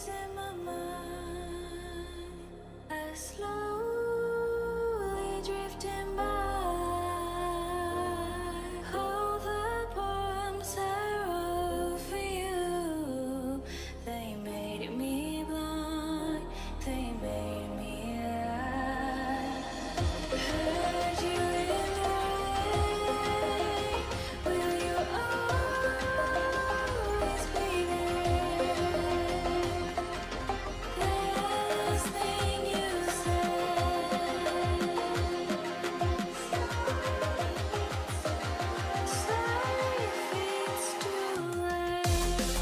in my mind are slowly drifting by. All the poems I wrote for you, they made me blind, they made me lie. Heard you in the rain. Will you always be there? Last thing you said. Sorry if it's too late.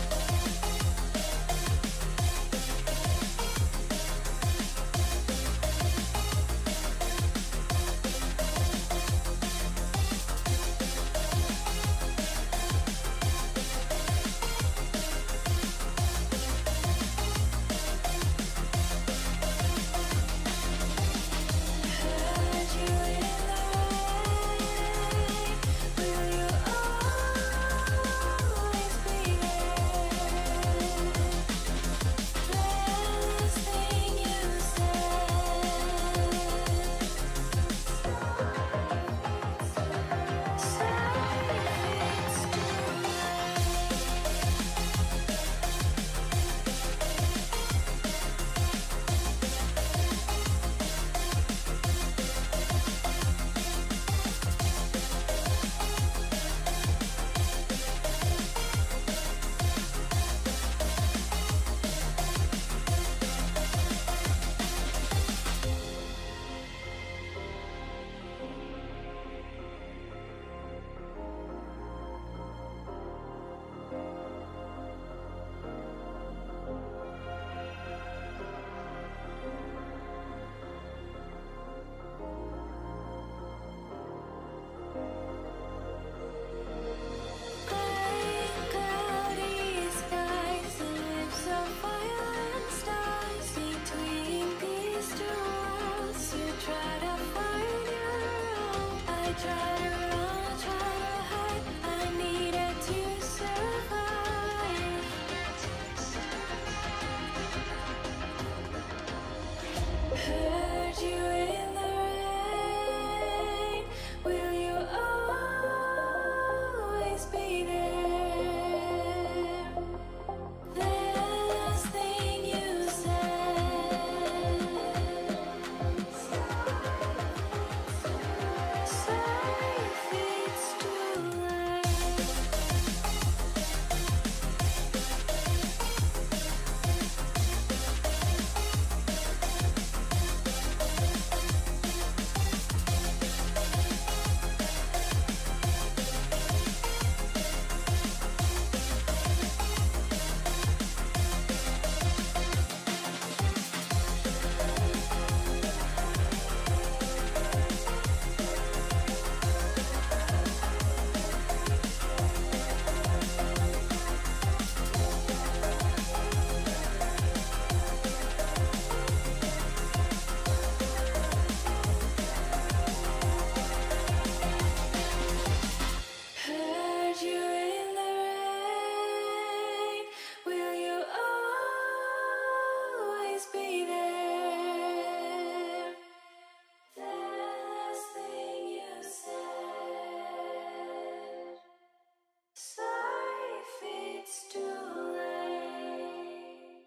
Heard you in the rain. Will you always be there? Last thing you said. Sorry if it's too late. Gray cloudy skies and lips of fire and stars between these two worlds. You try to find your own. I try to run, I try to hide. I needed to survive. Heard you in the rain. Will you always be there? The last thing you said. Sorry if it's too late. Heard you in the rain. Will you always be there? The last thing you said. Sorry if it's too late.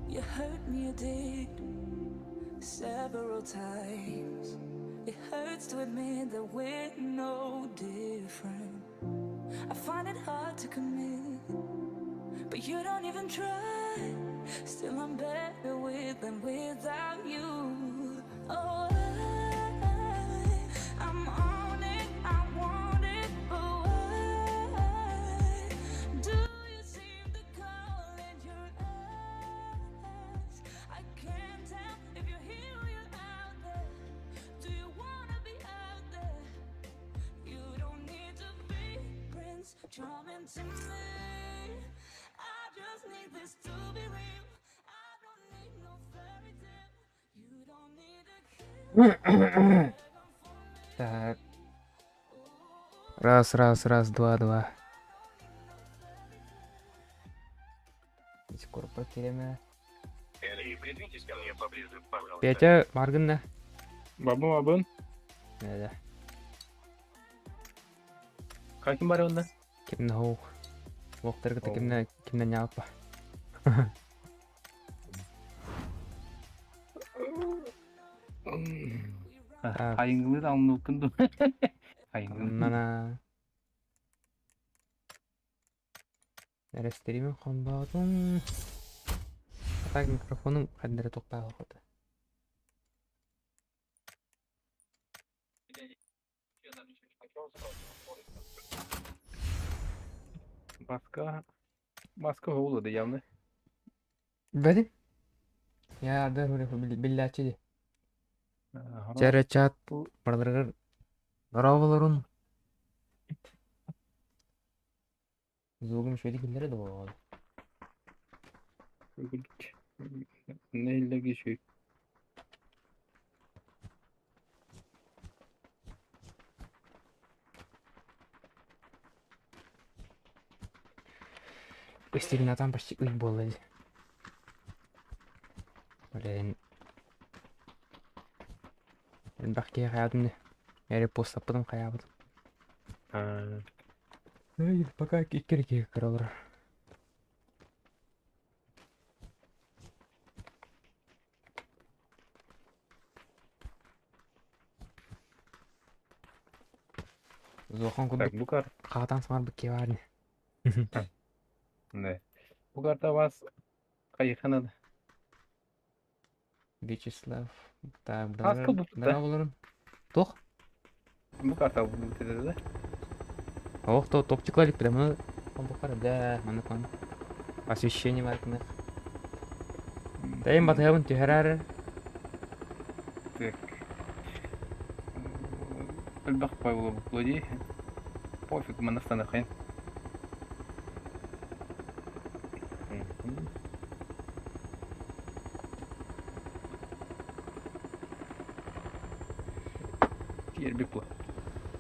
You hurt me, you did several times. It hurts to admit that we're no different. I find it hard to commit, but you don't even try. Still, I'm better with than without you. Oh, I'm on it, I want it, but why do you seem to call in your eyes? I can't tell if you're here or you're out there. Do you wanna be out there? You don't need to be Prince Charming to me. I just need this to be real. I don't need no fairy tale. Так. Раз, раз, раз, два, два. Скорпа киремэ. Петя, баргын да? Бабым абын. Да. Ким бар онда? Кимне хоох. Уохтаргыта кимне кимне ньааппа. Так. Хайыңлы да алынылкын ду. Хайыңлы. Нана. Эрэстэримин холбоотум. Так микрофонум ханна эрэ туохтаах охота. Маска. Маска хоулады явно. Бэдин? Я да биллээччи дии. Чэрэ чат барыларыгар дорооболорун. Звугум үчүгэйдик иһиллэрэ да буолуоҕа. Нэһилиэк үчүгэй. Истеринатан почти ый буолла дии. Блин. Элбэх киһи хайаатым дии. Репостаппытым хайаабытым. Эй, пока икки эрэ киһи кыра олорор. Зохан Так, курдук бу кар. хаатан саҥарбыт киһи баар ини. Да. Бу карта вас хайыханан. Вячеслав. Так, Хаска бупта. дорооболорун. Туох? Бу карта бупта да? Ох, то топчиклар прямо бля, маны кон. Освещение марканы. Тайым батыһабын түһэрэр. Так. Элбэх пай була дии. Пофиг, манна станахайын. Тиэрбит була.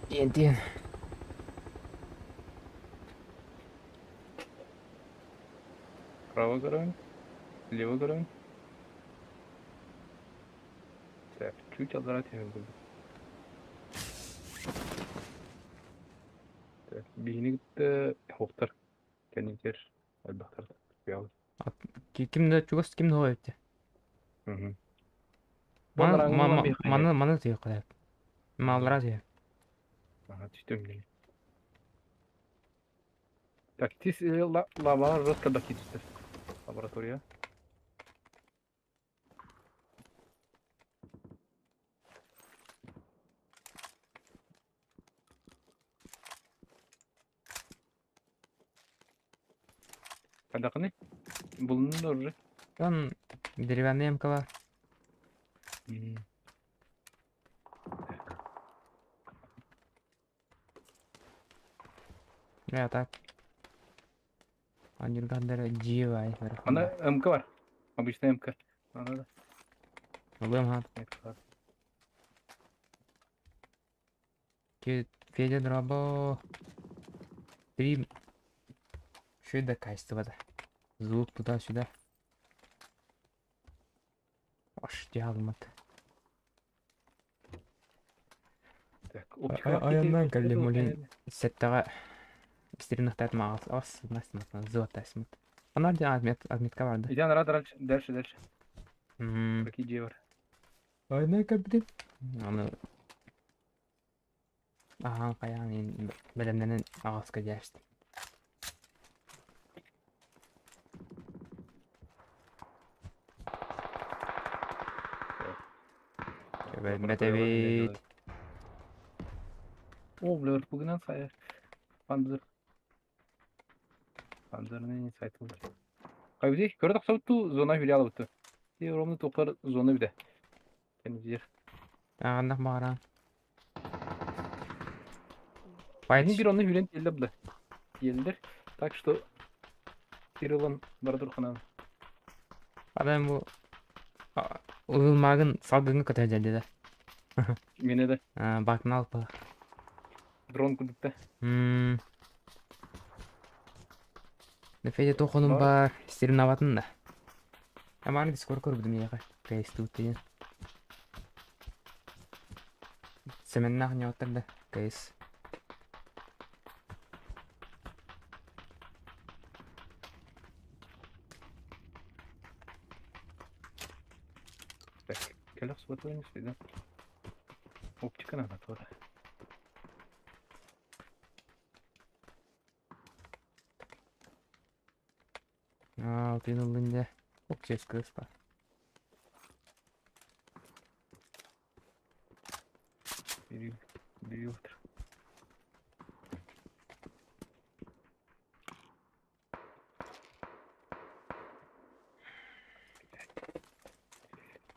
Диэн диэн. Право көрөҥ, лево көрөҥ. Так, чуть аллараа түһэн курдук. Так, биһини кытта хоктар кэннитер элбэхтэр куйаалар. Ким да чугас ким да эбит. Маны маны маны тыйык Маллара тыйык. Ага, түстүм. Так, тис лабалар жестко докидываются. Лаборатория. Хайдахыный? Булунду уже. Там деревянная ямка бар. Я так. Анюргандара дьиэ Ана МК бар. Обычная МК. Ана Ылыам хаат. да. Федя дробо. Три. Что это качество да? Звук туда-сюда. Аш дьаалымат. Так, Айаннан кэллим улин сэттэҕэ стринахтаат ас зуаттаасмыт. Анар диэн отметка бар да. Иди ана дальше, дальше, дальше. Какие идеи бар? Айаннан кэлбитим. Аны аһаан хайаан бэлэмнэнэн аҕаска дьээстим. Кэбэрбэт эбит. О, бля, РПГ-нан сайар. Панзер. Панзерный сайт был. Кайбыди, көрө тахсабыттуу зона хүлэ алабытты. Ти ровно тоқтар зона бide. Кэннигэр. Аҕаннах баҕаран. Они бир онно хүлэн тиэллэ бла. Тиэллэр. Так что Кириллан бара турханан. Адам бу ылмагын салгыҥҥа көтө дьэллэ да. Мine да. Бакнал па. Дрон курдук да. Федя тохонун бар, стеринаватын да. Аманы дискор көрбүтүм миэхэ. КС деген. Семеннах ньоттар да КС. Так, кэлэх суотуйун истидим. Оптика надо тоже. Аа, тыын ыллын дьэ. Ок, кыыс баар. Бери, бери утро.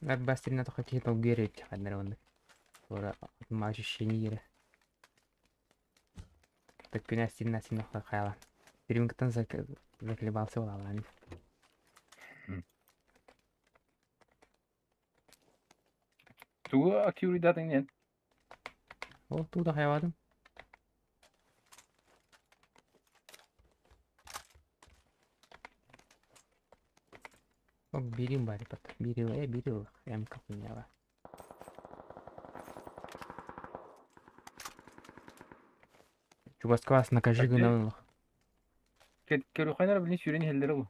Бастырина тоққа киһи толгуйар эбит ханна эрэ оннук. Туора ощущение эрэ. Төккүнэ синна синна хайала. Стримингтан заколебался буолаалаан. Тугу активныйдаатыҥ диэн? Ол тугу да хайалаатым. О, бирим бар, бирил, бирил, МК хуйнява. Чугаска накажи гынан. Көрүхэнэр билин сүүрэн иһэллэрэ бу.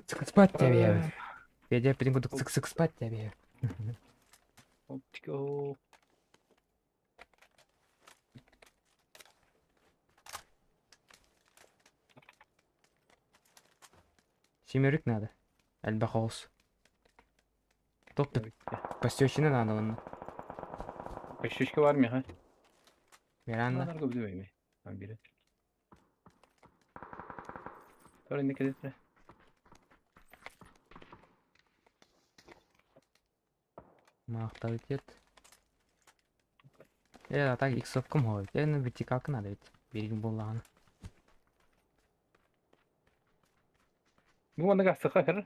Сык спать тебе. Федя петин кудук сык сык спать тебе. Оптика. Семерик надо. Элбэх оҕус. Топ пощечина надо онно. Пощечка бар миэхэ. Веранна. Анарга билбэйми. Бире. Тор инде кэлэттэ. Махталитет. А так иксовкам ходит. На вертикалка надо ведь. Берег буллаҕына. Бу маннык астыха хэр.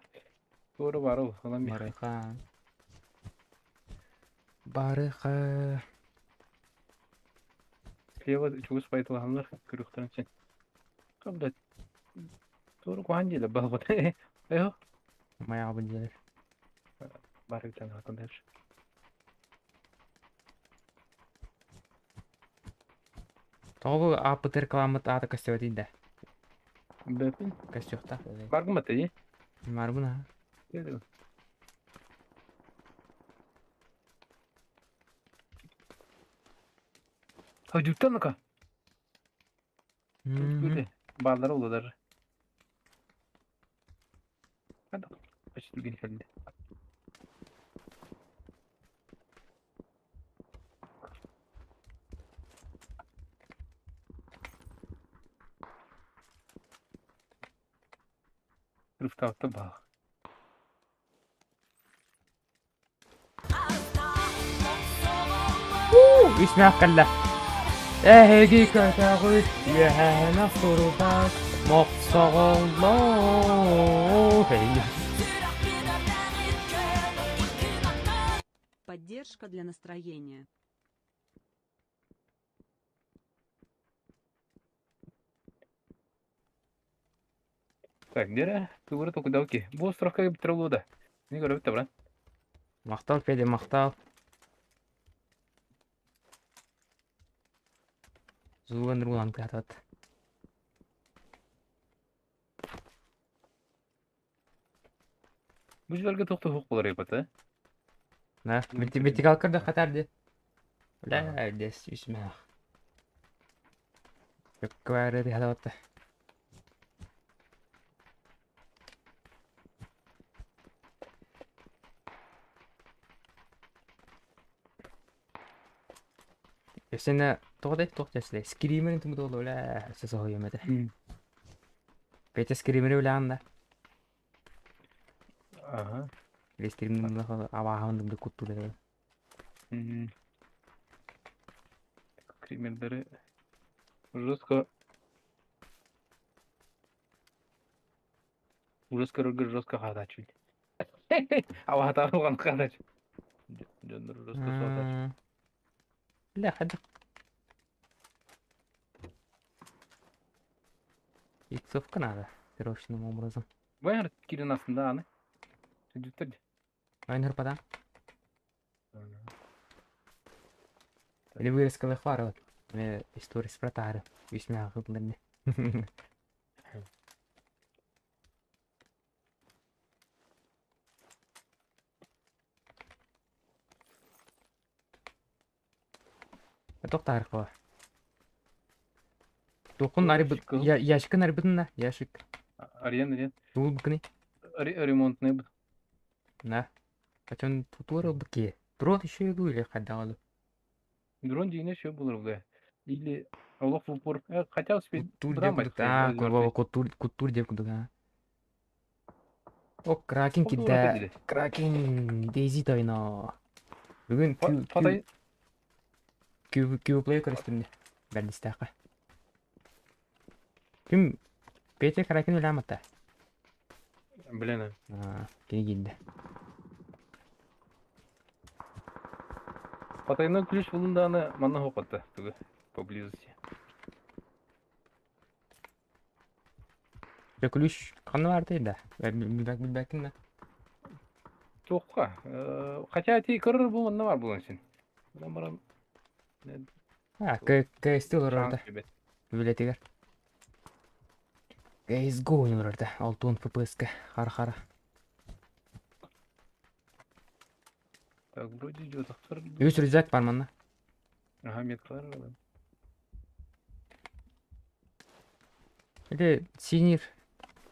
Туора баар ол. Онон миэхэ. Барыха. Барыха. Слева чугас байталаһаннар көрүөхтэрин син. Кабда туора куһаан диэлэ балбат. Эйо. Майаҕабын диэлэр. Бары бүтэн хатан дальше. Тоҕо бу ааппыт рекламат аата көстүбэтий да? Бэпин. Көстүөхтээх. Баргымат дии. Марбын аха. Хойдуттан ну-ка. Бааллара улалар. Почти кэллэ. Рывтаабыта баах. Үс кэллэ. Эһиги көтөҕүт үөһээнэ сурубат мохсоҕоллоо. Поддержка для настроения. Так, где Тугура токудалки. Бу строкка бүтэр да. Не көрөбүт да брат. Махтал, Федя, махтал. Зуган друган катат. Бу жыларга тохто хук болар эбит, э? Да, вертикалка да хатар де. Бля, здесь үсмэх. Көккөөрі хатабатта. Өссө тоҕо да туох дьэслэ скримерин туму долу бля сосоһуйум этэ. Петя скримери үлэҕин да. Ага. Или стримнин абааһын дымды куттуулар. Скримердери жестко ужас көрөргө жестко хаатааччы. Абаатаан хаатааччы. Дьоннор раскосуотач. Бля, хайдах Иксовка надо срочным образом. Баар кирин астында аны. Сүдүттэр. Айныр пада. Или вырезкалых бар вот. История с протары. Весьма охотно. Туох таһархыла? Туоххун арыйбыт ящикын арыйбытын да ящик. Арыйан арыйан. Тугу быкыный? Ремонтный быт. На. Хотон тутуар ылбыт киһи. Дрон еще иду или хайдаҕа Дрон дьиҥинэ все булар бля. Или олох в упор. Хотя успеть Куттуур диэн курдук. Аа, куттуур куттуур диэн курдук аа. О, Кракен кидэ. Кракен Дейзи тойно. Бүгүн Q Q play көрүстүм бэрдистээххэ. Ким Петя Кракен үлээмэтэ? Блин. Аа, кини киирдэ. Потайной ключ булун дааны манна хоқотта тугу поблизости. Дьэ ключ ханна баартай да? Билбэк билбэккин да? Туохха? Хотя ти көрөр бу манна бар булан син. Баран баран А, КСТ олорор да. Билетигэр. CSGO олорор да. Алтын FPS-ка хара-хара. Так, вроде идет. Үс рюкзак бар манна. Ага, меткалар бар. Или синир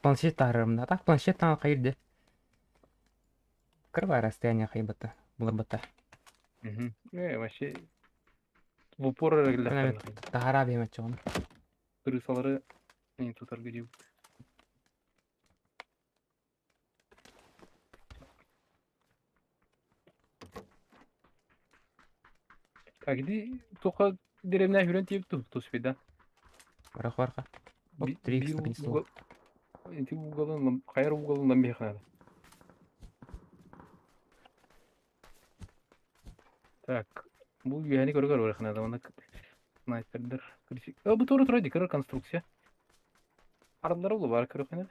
планшет таарымна. Так планшет таҥа хайырды. Кырва расстояние хайбата. Буларбата. Угу. Вообще в упор эрэгиллэхтэринэ. Таһара биэмэччэҕин. Крысалары не тутарга диэбит. А где только деревня хүрэн тиэп ту туспида. Барах барха. Оп, 3 принесло. Ити уголун хайар уголунан биэхнада. Так, бу үөһэни көрө көрө барахнада манна снайпердер. Бу тура тура дикер конструкция. Араллара улу бар көрөхүнэ.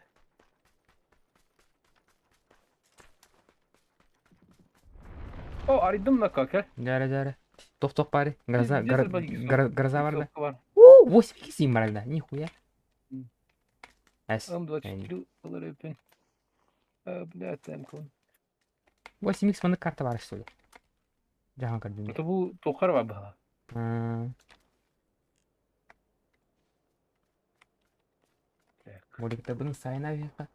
О, арыйдым на как, э? Дәрі, дәрі. Тоқ-тоқ бари. Гроза, гроза бар да. У, 8 кисим бар да. Нихуя. Әс. М24 алар өпен. А, бля, тәмкон. 8 х маны карта бар что ли? Жахан көрдүм. Это бу тохар бар бала. Моликта бұның сайына века.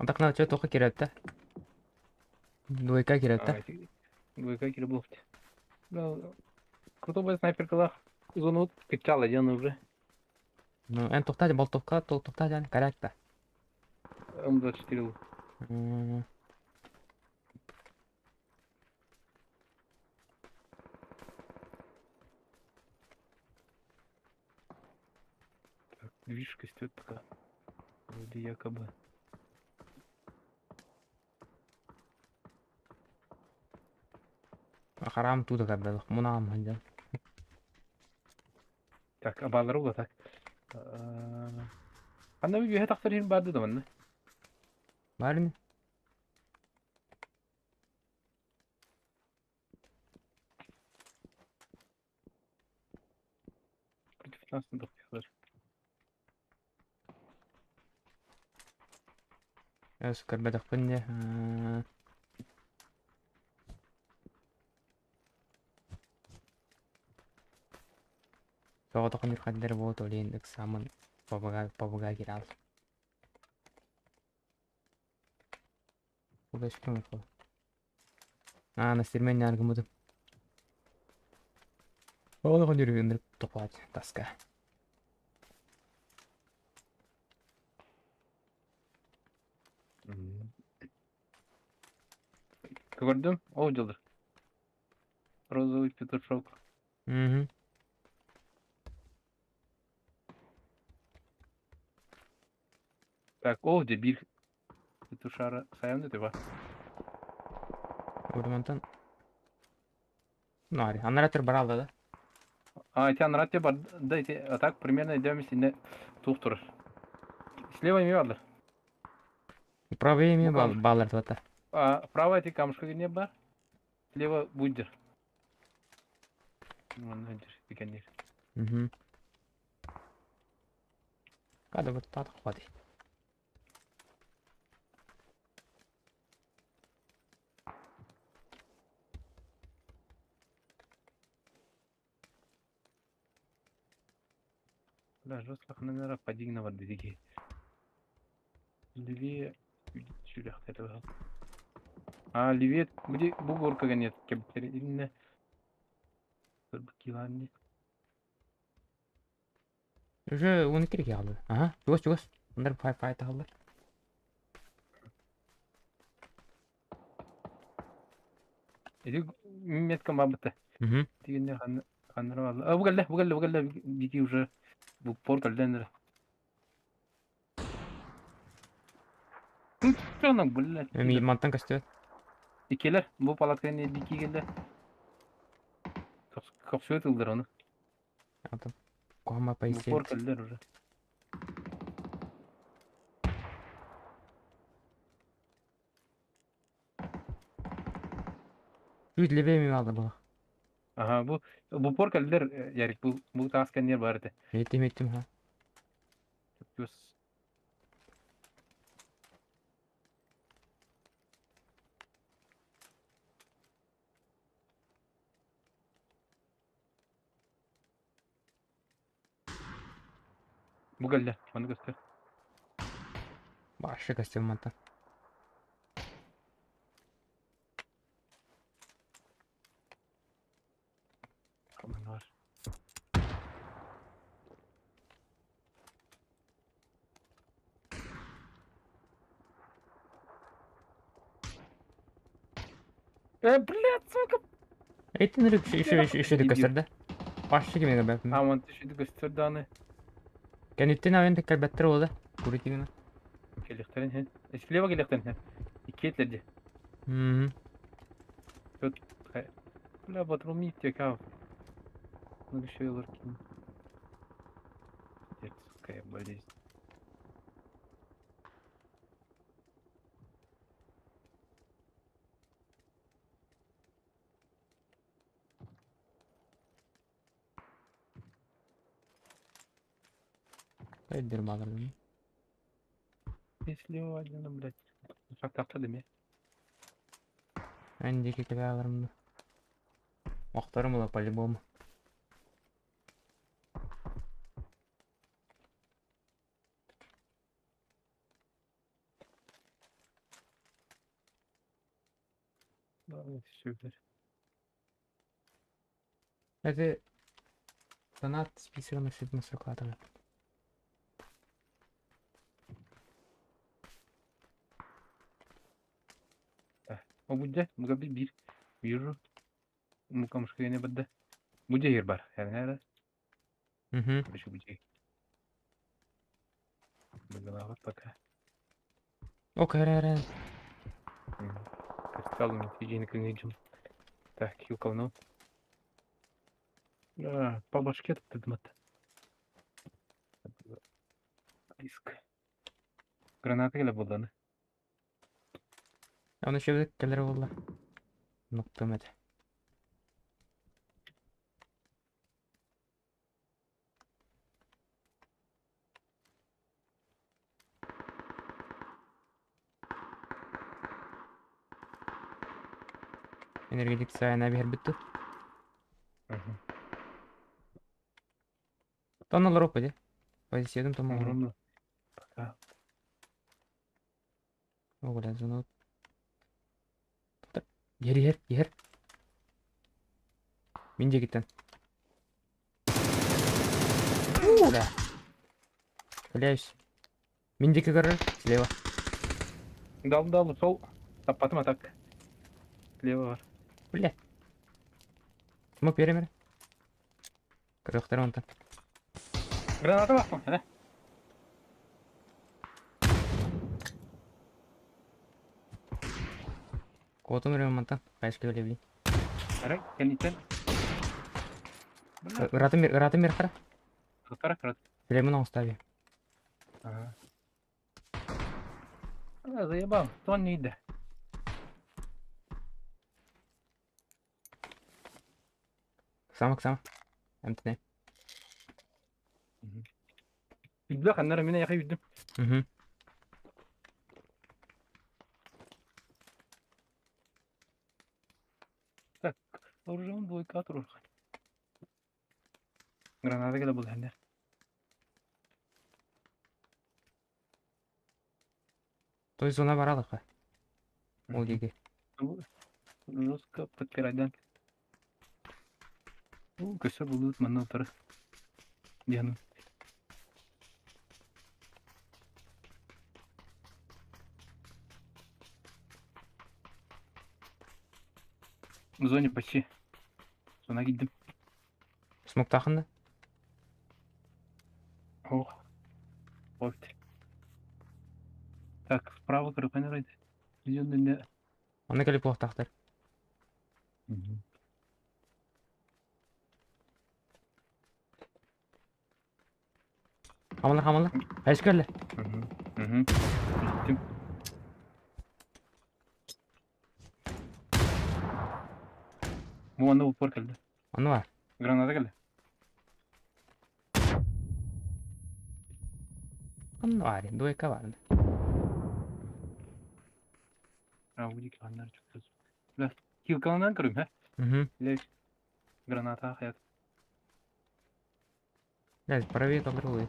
Антақна чө тоқы керәп та. Двойка керәп та. Двойка керәп булып. Крутой снайперкалар. Зону кычала дьон уже. Ну, эн тоқтаа болтовка тоқтаа жан корректно. М24. Так, движка стоит пока. Вроде якобы. Харам туда когда мунам ханжан. Так, абаалары ула так. Ханна үөһэ тахсар иһин баарды да манна. Барми? Против нас надо Көрбөтөхпүн дии. Соҕотох хаддер буолт олиин ыксаамын побуга побуга киирал. Аа, настирмен нааргыммытым. Оҕолохон үрү топаат таска. Көрдүм, ол дьылыр. Розовый петушок. Угу. Так, ол дьэ биир тушара сайан да ба. Урмантан. Ну, ари. Анара төр баралда да. А, эти анара те бар, да, эти, а так примерно идем синне тух турар. Слева эми барлар. Правый эми Бу камушка. баллар туата. А, право эти камушка не бар. Слева буддер. Манна дир, дикеннир. Угу. Када вот так хватит. Бля, жестко хананара падигна бар дидиги. Левее сүрәхтер А, левее, где бу горкага нет, кебтер инне. Киланни. Уже он кирик ялды. Ага, чугас чугас. Ондар фай фай тахаллар. Эти метка бабыта. Угу. Дигенде хан ханнара бар. А, бу кэллэ, бу кэллэ, бу кэллэ бики уже бу пор кэллэнер. Чонок, блядь. Эми мантан көстүбэт. Иккилэр, бу палатканы бики кэллэ. Көхсүө тылдыр ону. Антон. Куһама Бу поисет. пор кэллэр уже. Чуть левее мимо алды была. Ага, бу бу пор кэллэр Ярик, бу бу таас кэннер бар этэ. Этим этим ха. Плюс Бу кэллэ, маны көстөр. Башы костюм мантан. Бар. Э, блядь, сука! Этин рүк еще еще еще Дебил. көстөр да. Башы кимеге бәп. А, вон ты еще көстөр даны. Кәниттен авен теккер бәттер болды. Куритигина. Келихтерин хен. Слева келихтерин хен. Иккетлерди. Угу. Бля, патрон миттек, а. Ну еще и ларки. Детская болезнь. Өйдер балыр. Если один, блядь. Шаг тахта деме. Әндеке келе алармын. Охторым була по-любому. Да, все, блядь. Это донат список на седьмой сокладывает. О, будде, буга бир. Вижу. Мукамшка не бадда. Будде ер бар. Хәрнәре. Угу. Короче, будде. Была пока. О, кәрәрә. Кристалл не книжем. Так, хилкал, Да, по башке тут мат. Риск. Граната келе болды. Оны шебек келер болды. Нокта мәт. Энергетик сайына бер бітті. Тонналар опа де. Позициядым томалар. Огромно. Пока. О, бля, зона. Ер, ер, ер. Мин де кеттен. Бля. Валяюсь. Мин деке көрір, слева. Дал, дал, сол. Таппатым атак. Слева бар. Бля. Смок беремер. Көрөктөр онтан. Граната бақпын, ә? Куотум эрэ мантан, хайышка билэбин. Арай, кэнниттэн. Ыратым ыратым бер хара. Хара, хара. Билемин оҥостаби. Ага. Заебал, тон не иде. Сама, сама. Эмтene. Үрдү ханнара мин эйэхэ үрдүм. Угу. Так, оружием двойка турар. Граната кэлэ булһэннэр. Той зона баралыка. Ол диэки. Жестко подпирайдан. Көсө булуут манна утары. Диану. В зоне почти. Зона киирдим. Смоктаахын да? Ох. Вот. Так, справа көрөхөн эрэ. Миллион Онно кэлип буолуохтаахтар. Хамалар, хамалар. Хайыс кэллэ. Иттим. Бу манна упор кэллэ. Онно бар. Граната кэллэ. Онно бар. Дуэка бар. Ауди каннар чуксыз. Бля, килкаланан көрүм, һэ? Угу. Леш. Граната хаят. Блядь, правее толрулы.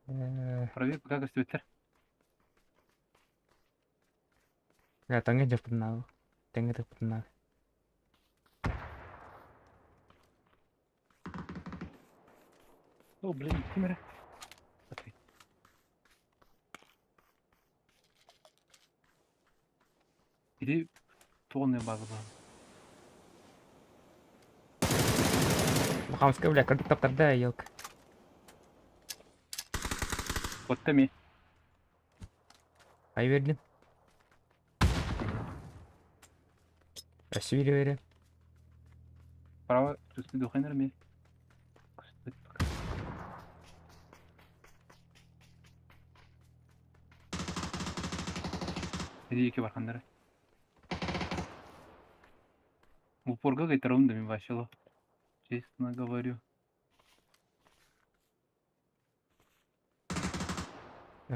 Правее пока көстүбэттэр. Бля, тэҥҥэ дьаппытынааҕы. Тэҥҥэ тыкпытынааҕы. О, блин, ким эрэ? Ответ. Ити туонная база была. Хамска, бля, кырдык таптарда, елка. Отта ми. Ай бердим. Өссө бири берем. Право, түстү духайнар ми. Иди екі бархандары. Упорга гайтарым да мен вообще. Честно говорю.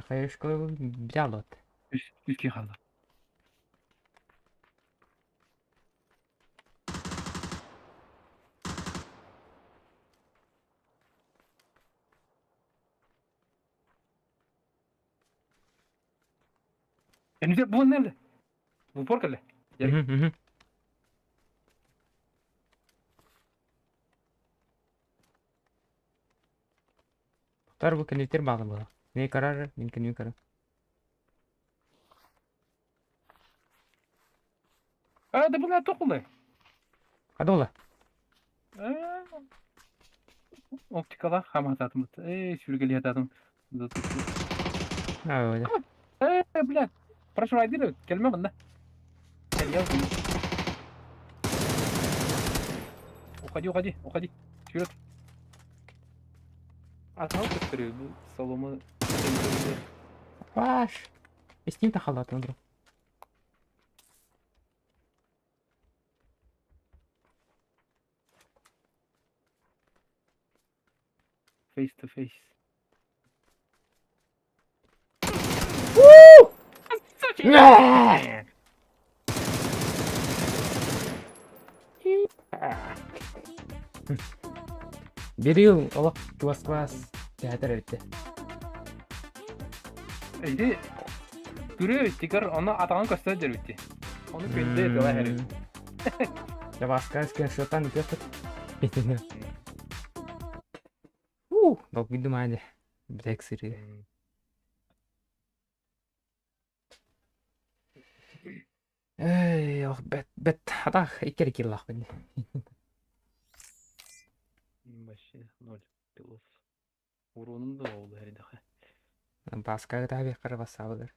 Хаешка бялот. Үске қалды. Эмзе бу неле? В упор кэллэ. Тар бу кэнниттэр баҕа буолар. Не карар, мин кэннин кара. А, да бу тоқулай. Хадола. Оптикала хамататым. Эй, сүргели ататым. А, Э, блядь. Прошу айдыр, келме мында. Кел, Уходи, уходи, уходи. Вперед. Атал көстөрү бу солому. Ваш. Истин тахалат ондру. Face to face. Берил олох квас-квас театр эбитте. Иди Түрө тигер оны атаҕын көстөр дербитти. Ону күндэ тыла хэрэ. Даваска скриншоттан үтүөхпүт. Долгуйдум аане. Бүтэк сырыы. Эй, ох, бэт, бэт, атах, икки киллаахпын. Вообще ноль пилов. Уронун да ол хэрдэхэ. Баска таабиэххэр бассаабылар.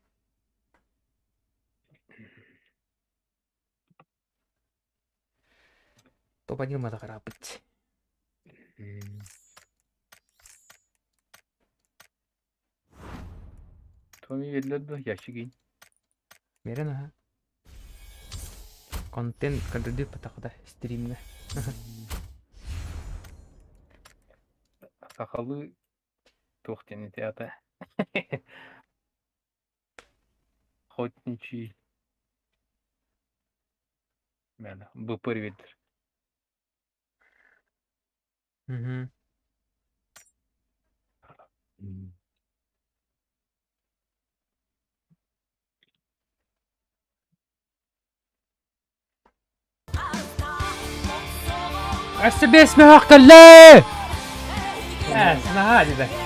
Топ-1 матахарааппыт. Томи биэрдилэр дуо ящик Мерен аха. Контент көрдөрдүү патахата стримҥэ. Сахалыы туох диэн ити аата Охотничий Мээнэ БП биэрдилэр. Мгм. Өссө биэс мөһөх кэллэ! Ээ, наһаа дии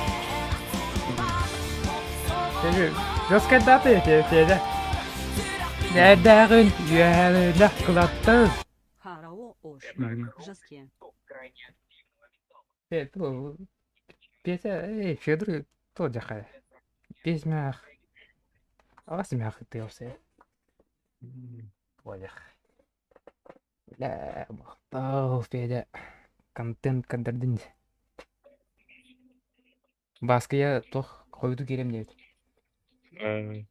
Жесткая дата тиэдэ. Нэрдээҕин үөһэлэнэх кылаттан. Петя, эй, Федор, то дьахай. Биэс мөһөх. Аҕас мөһөх тыалсай. Туодьах. Бля, махтал, Федя. Контент көрдөрдүн дии. Бааскыйа туох хойутуу киирэм диэбит. Саа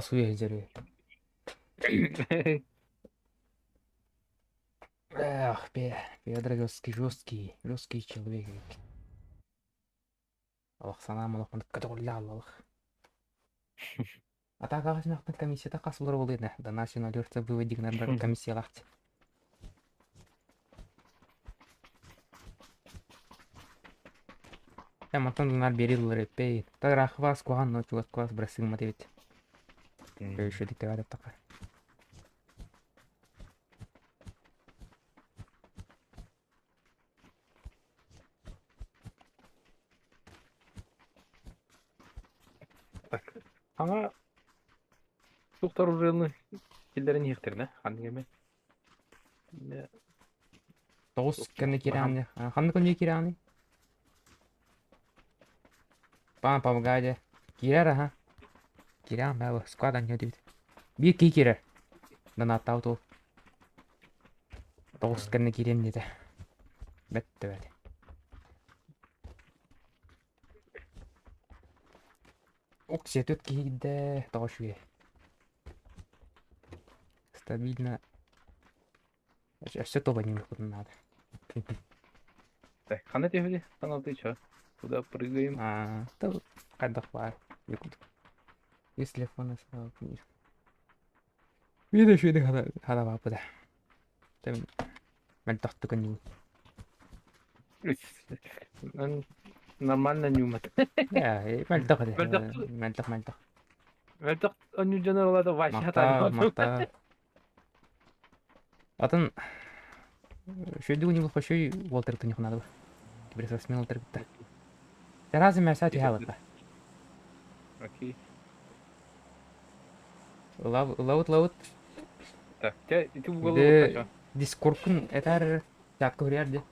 сууйа сылдьар үһү. Эх, Петр жесткий, жесткий, жесткий человек эбит. Олох санаам олох маннык көтөҕүллэ хаалла Атаакаҕа симэхтэн комиссията хас олор буолуо да Национал выводи гынар комиссиялаах Э, мантан дунаар биэри ыллар эппэй. Тараахыбаас куһаҕан но чугас куһас бырасыыммат эбит. Өйшөдүк тэбэ таха. Так, саҥа суохтар оружиены киллэрэн иһиэхтэринэ, ханнык эмэ. Тоҕус кэннэ киирэҕин Ханнык күнү киирэҕиний? Пам помогай Киирэр аха. Киирэҕин баа склад анньа диэбит. Биир киһи киирэр. Донаттаабыт уол. Тоҕус кэннэ киириэм диэтэ. Бэт да бэт. Ок, сиэтүт киирдэ. Тоҕо үчүгэй. Стабильно. Өссө тобаньыахпытын наада. Так, ханна түһүлү? Ханна ты чё? Куда прыгаем? А, да хайдах баар. Из телефона сразу Видишь, видишь, хада баапыда. Мөлтөхтүк ньуу. Нормально ньуумат. Мөлтөх мөлтөх мөлтөх. Мөлтөх онньуу дьоно олата вообще Махтаа, махтаа. Атын шөйдү не был шөй Уолтер туньох надо. Теперь со Уолтер битта. Таразы мяса тихалата. Окей. Лаут, лаут. Так, те ити угол Дискордкун этар чатка хурьяр де.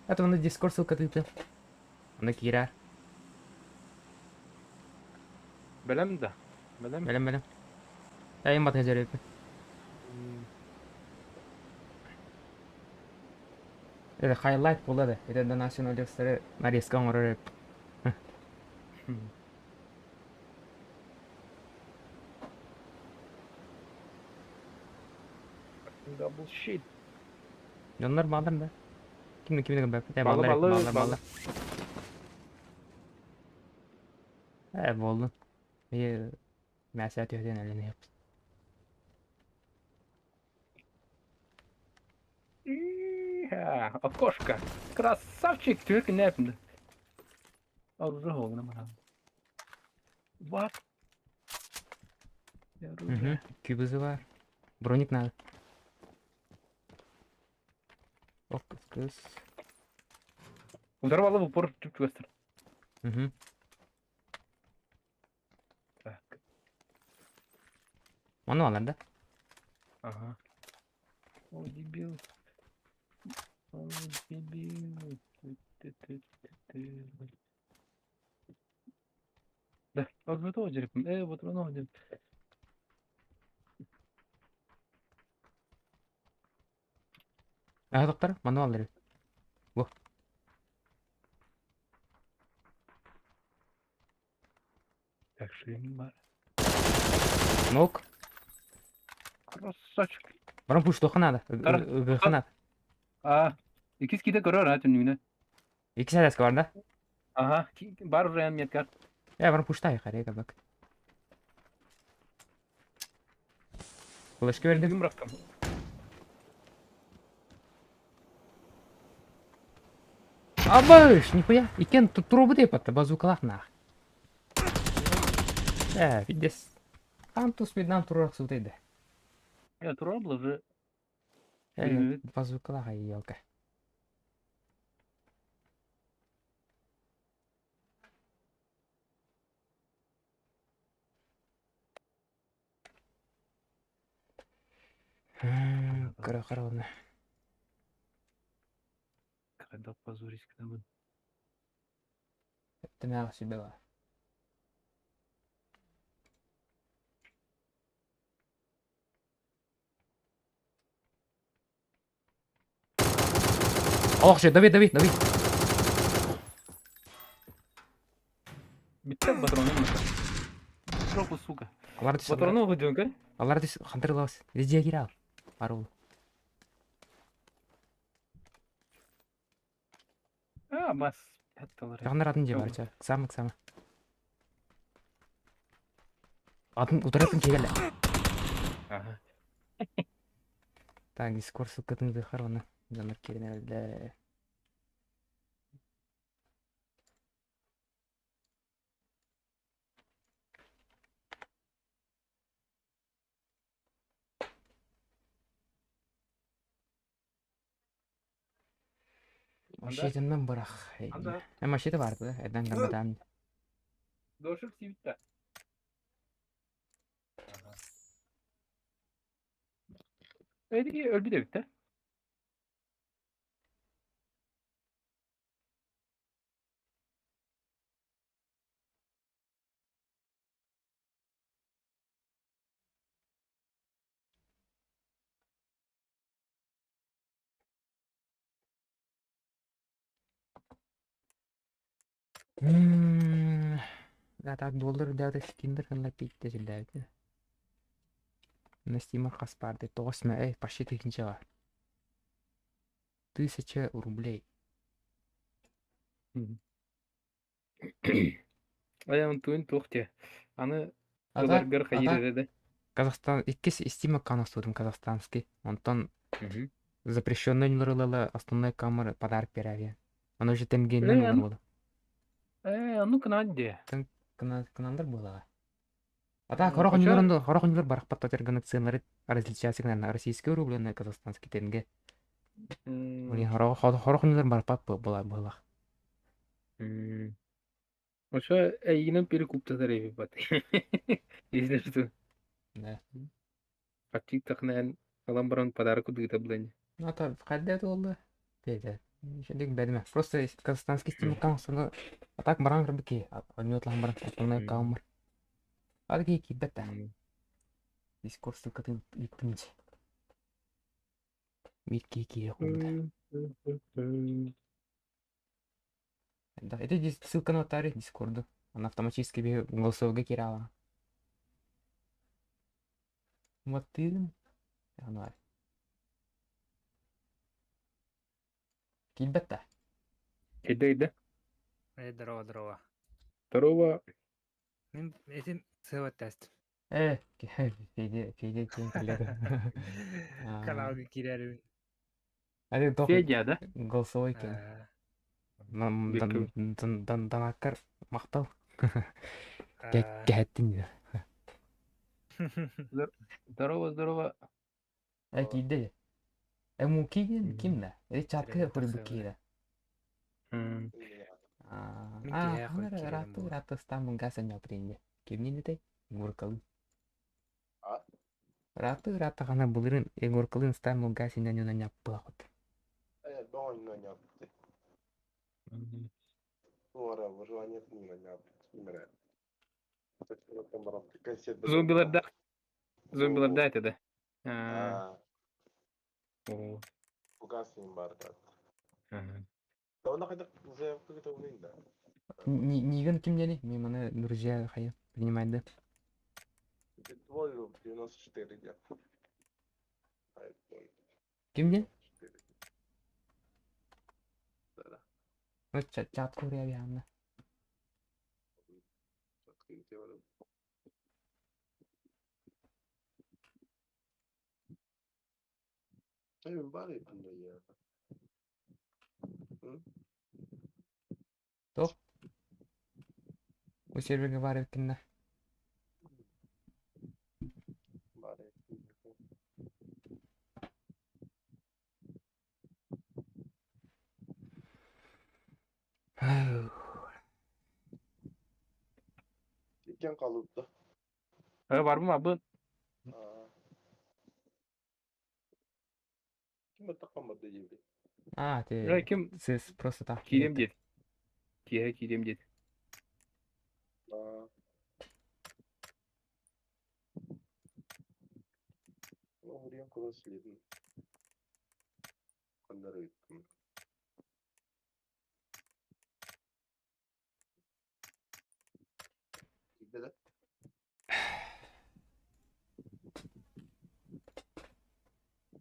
Это он дискорд ссылка тыты. Аны киирэр. Бэлэм да? Бэлэм. Бэлэм бэлэм. Тайым бата дьэреппин. Это хайлайт буолла да. Это донation олексары нарезка оҥорор эбит. Double shit. Дьоннор бааллар да? Ким кими да Баллар баллар баллар. Э, буоллун. Э, мясо түһүтэн элен Окошко. Красавчик, түөрт күннээппин. Оружие хоҕуна манаан. What? Угу. Кюбы бар. Броник надо. Ок, кыс. Удар в упор чуп-чугастыр. Угу. Так. Мануалар да? Ага. О, дебил. О, дебил. Ты-ты-ты-ты. Да, орбото дьэриппин. Ээ, ботуруон дьэрip. Аа, доктор, мануал дери. Бу. Так, шлем бар. Нок. Красавчик. Баран пуш надо. Тара. Ыгыха надо. Аа, иккис киитэ көрөр аа түннүгүнэ. Икки сәләскә бар да? Аха, бар уже меткар. Э, баран пуштай қарай кабак. Флешка бердим. Бүгүн бырахтым. Абыш, нихуя. Икен трубы деп атты, базукалах нах. Э, пиздец. Там тус меднан турак сутайды. Я турар было уже. Э, Привет. базукалах елка. Кара каралны. Когда позорись к нам. Тэмэҕэ сүбэҕэ. Олох же, дави, дави, дави. Биттер патроны. Жопу, сука. Алар түс. Патроны угоден, Алар түс хантырлабыз. Везде кирал. Барул. А, бас. Атталар. Жандар атын же бар ча. Ксама, ксама. Атын утыратын кегеле. Ага. Так, дискурс ссылкатын выхар оны. Жандар керенелде. Машетиннен бырах. Анда. Э, машети барды. Эден гамадан. Дошик сивитта. Эдики өлбү да битте. Да, так доллар дәүрә скиндер ханла питте җилдәбит. На стима хаспарды тоғыз мә, эй, почти тысяча. 1000 рублей. Аян туын тухте. Аны А так, ыларгар а так, хайыр да. Казахстан, иккис стима канал судым казахстанский. Онтон запрещенный нурылала основной камера подарок берәве. Аны уже тенгеннен Э, олар булды. Э, ну кнанде. Кынандыр була. А так, Ну, хорох хоча- нюрынды, хорох нюр барах паттатер ценалары различаются на российский рубль на казахстанский тенге. Блин, хорох хорох нюр барах пат була була. Ошо эйгинен перекуп татар бат. Если что. Да. Ачик тахнан алам баран подарок дыта блин. Ну, это в oldu. Бейде. Şimdi бәдеме. Просто казахстанский стим канал А так баран рыбки. Анютлан баран основной камер. А такие кибета. Дискурс только ты иттинч. Бир ки хунда. Да, это ссылка на тарих Дискорду. Она автоматически бе голосового кирала. Вот ты. Январь. Килбетте. Иде иде. Э, здорово, здорово. Второго Мин этим сыва тест. Э, фейде, фейде кем келеді. Каналга кирәрбин. Hadi дох Федя, да? голосовой кен. Беккү. Данаккар мактал. Кәһәттин. Здорово, здорово. Э, кийде. Э, муки ким да? Э, чатка Привет, хурбу Ахсева. кире. М, А, Мин а, киһэ ханара кирэрим рату буолар. рату стамын гаса принде. Кимнин этэй? Егоркалы. А? Рату рата хана булырын Егоркалын стамын гасина нюна няппахот. Э, м. Ора, выживание не на. Зомбилардаах зомбилардаах этэ да. Аа. Оо. Фугасным бар Да хайдах заявка готовлен да. Ниган ким дели? Мен маны друзья хайа принимает да. Твой 94 где. Ким де? Да-да. Ну чат курия бианна. Тоқ? Бу серверге бар эбиккин да. Иккен қалыпты. Бар ма бу? Ким таққамады дейді. А, ты Ким сіз просто так. киирем диэт. Киэһэ киирем диэт. Оҕуруйан кылас илиитин ханнары ыйыттым. Киирдэ да?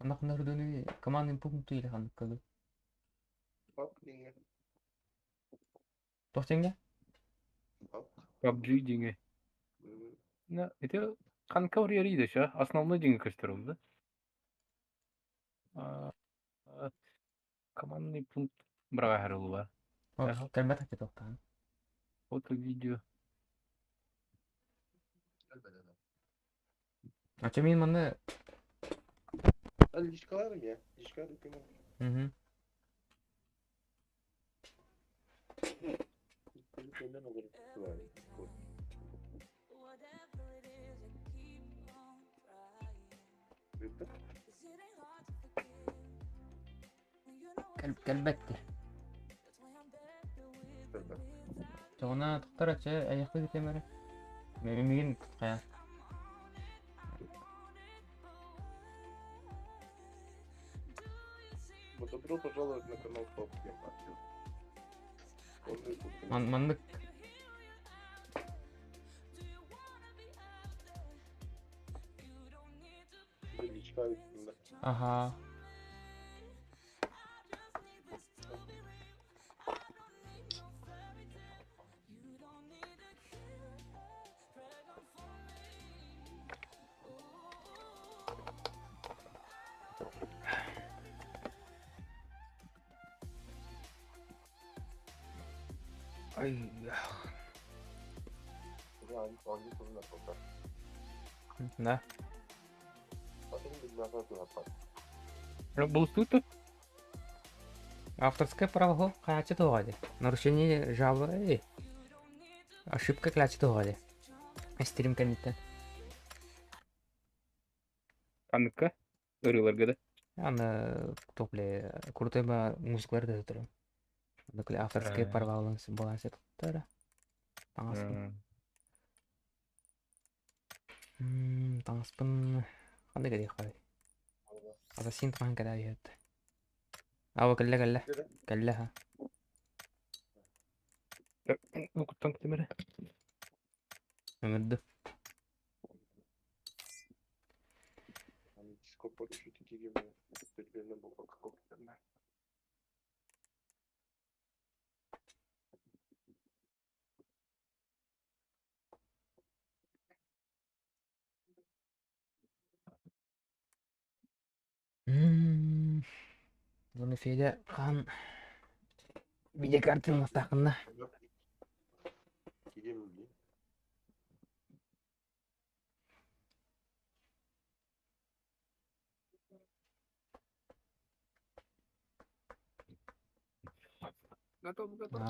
Анахнардыны командный пункт или ханыккалы. Пап диҥҥэ. Тоқ теңге? Пап. PUBG диҥэ. На, это ханка уриари да Основной диҥэ көстөр да? Командный пункт браҕа Кэлбэт хачы тоқтаан. Фото, видео. А мен маны... Личкалар я. Личкалар үкенен. Угу. Кэлбэтти. Тоҕуна тохтор ача айахпы китемere. Мигин кая. Добро пожаловать на канал Топ Маннык. Ага. Ай. Да. Булстута? Авторское право хаачы тоҕо Нарушение жалобы. Ошибка клячы тоҕо Стрим кэнниттэн. Аныкка? Ырыыларга да? Аны топле крутой ба музыклар да турар. Аны авторское право баланс туттара. Таҥаспын. Таҥаспын ханна кэлиэх хай. Ассасин хаһан кэлээ иһэт. Аба кэллэ кэллэ. Кэллэ ха. Куттан кутумere. Өмүрдү. Бұны Федя қан видеокартаны астақында. Готов, готов,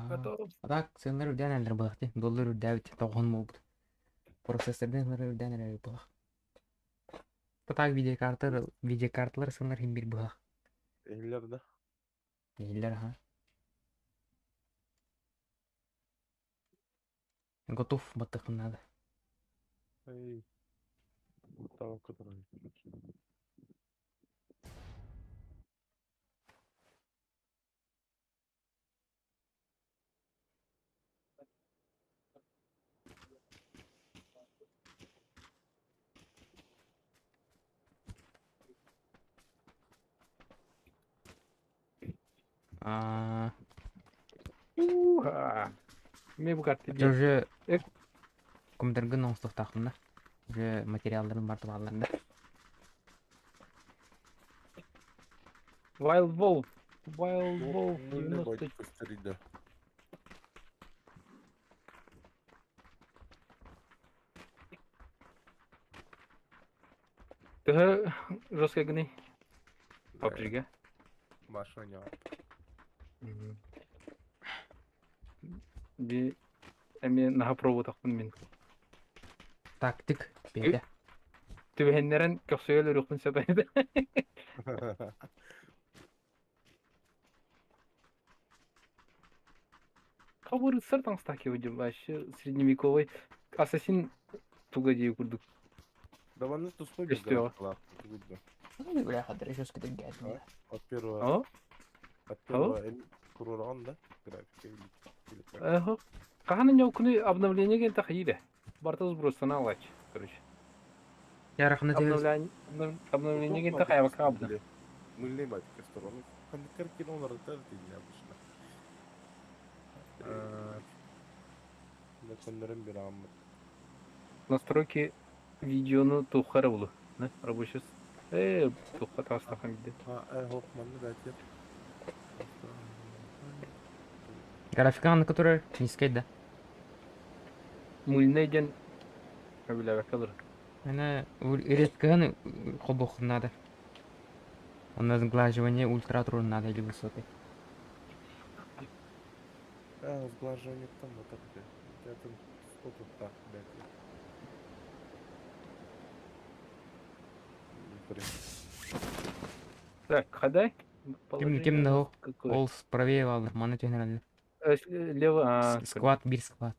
готов. А так сынлар үрдән әлдер бұлақты. Доллар үрдәбит тоғын болбут. Процессорден сынлар үрдән әлдер бұлақ. Так видеокарталар, видеокарталар сынлар хим бир бұлақ. Ehiller да. Ehiller ha. Готов баттыххын наада. Эй, тавакка турар. А, Уха. Мне бу карты Это уже Эк. кумдыргын оҥостуохтаахпын да. Уже материалларын барыта бааллар да. Wild Wolf. Wild Wolf Ну, не 90. батько старий, да. Төһө жесткий гыный? Папжига. Маша не. Би эми наха пробуотахпын мин. Тактик бэйэтэ. Түбэһиннэрэн көхсүгэл өрүөхпүн сөп этэ. Кого рыцарь там стакивать вообще средневековый ассасин туга дии курдук. Давай туспа Көстүөҕэ. Ну, бляха, жесткий дыргэтин. От первого, О, от первого куруран, да? Графика или или как? Эхо. Хаһан ньоукуну обновление кэлтэ хайыыда. Барта сбросана алач, короче. Ярахны тегез. Обновление обновление кэлтэ хайабакка абда. Мыльный батька стороны. Картина обычно. Законнорым бир аммыт. Настройки видеону тухара булу. Не, рабочий. Тухха тастахан виде. А, хоп, манны дайте. Графика, на которой низкая, да. Мыльный ден билэбэккэ Она редко хобох надо. У нас сглаживание ультра трудно надо или высокой. А, сглаживание там вот так. Это что тут так, блядь. Блин. Так, хадай. Ким ким да Какой? Ол правее валды, маны түһэрэллэр. Лево, а, Сквад, бир сквад.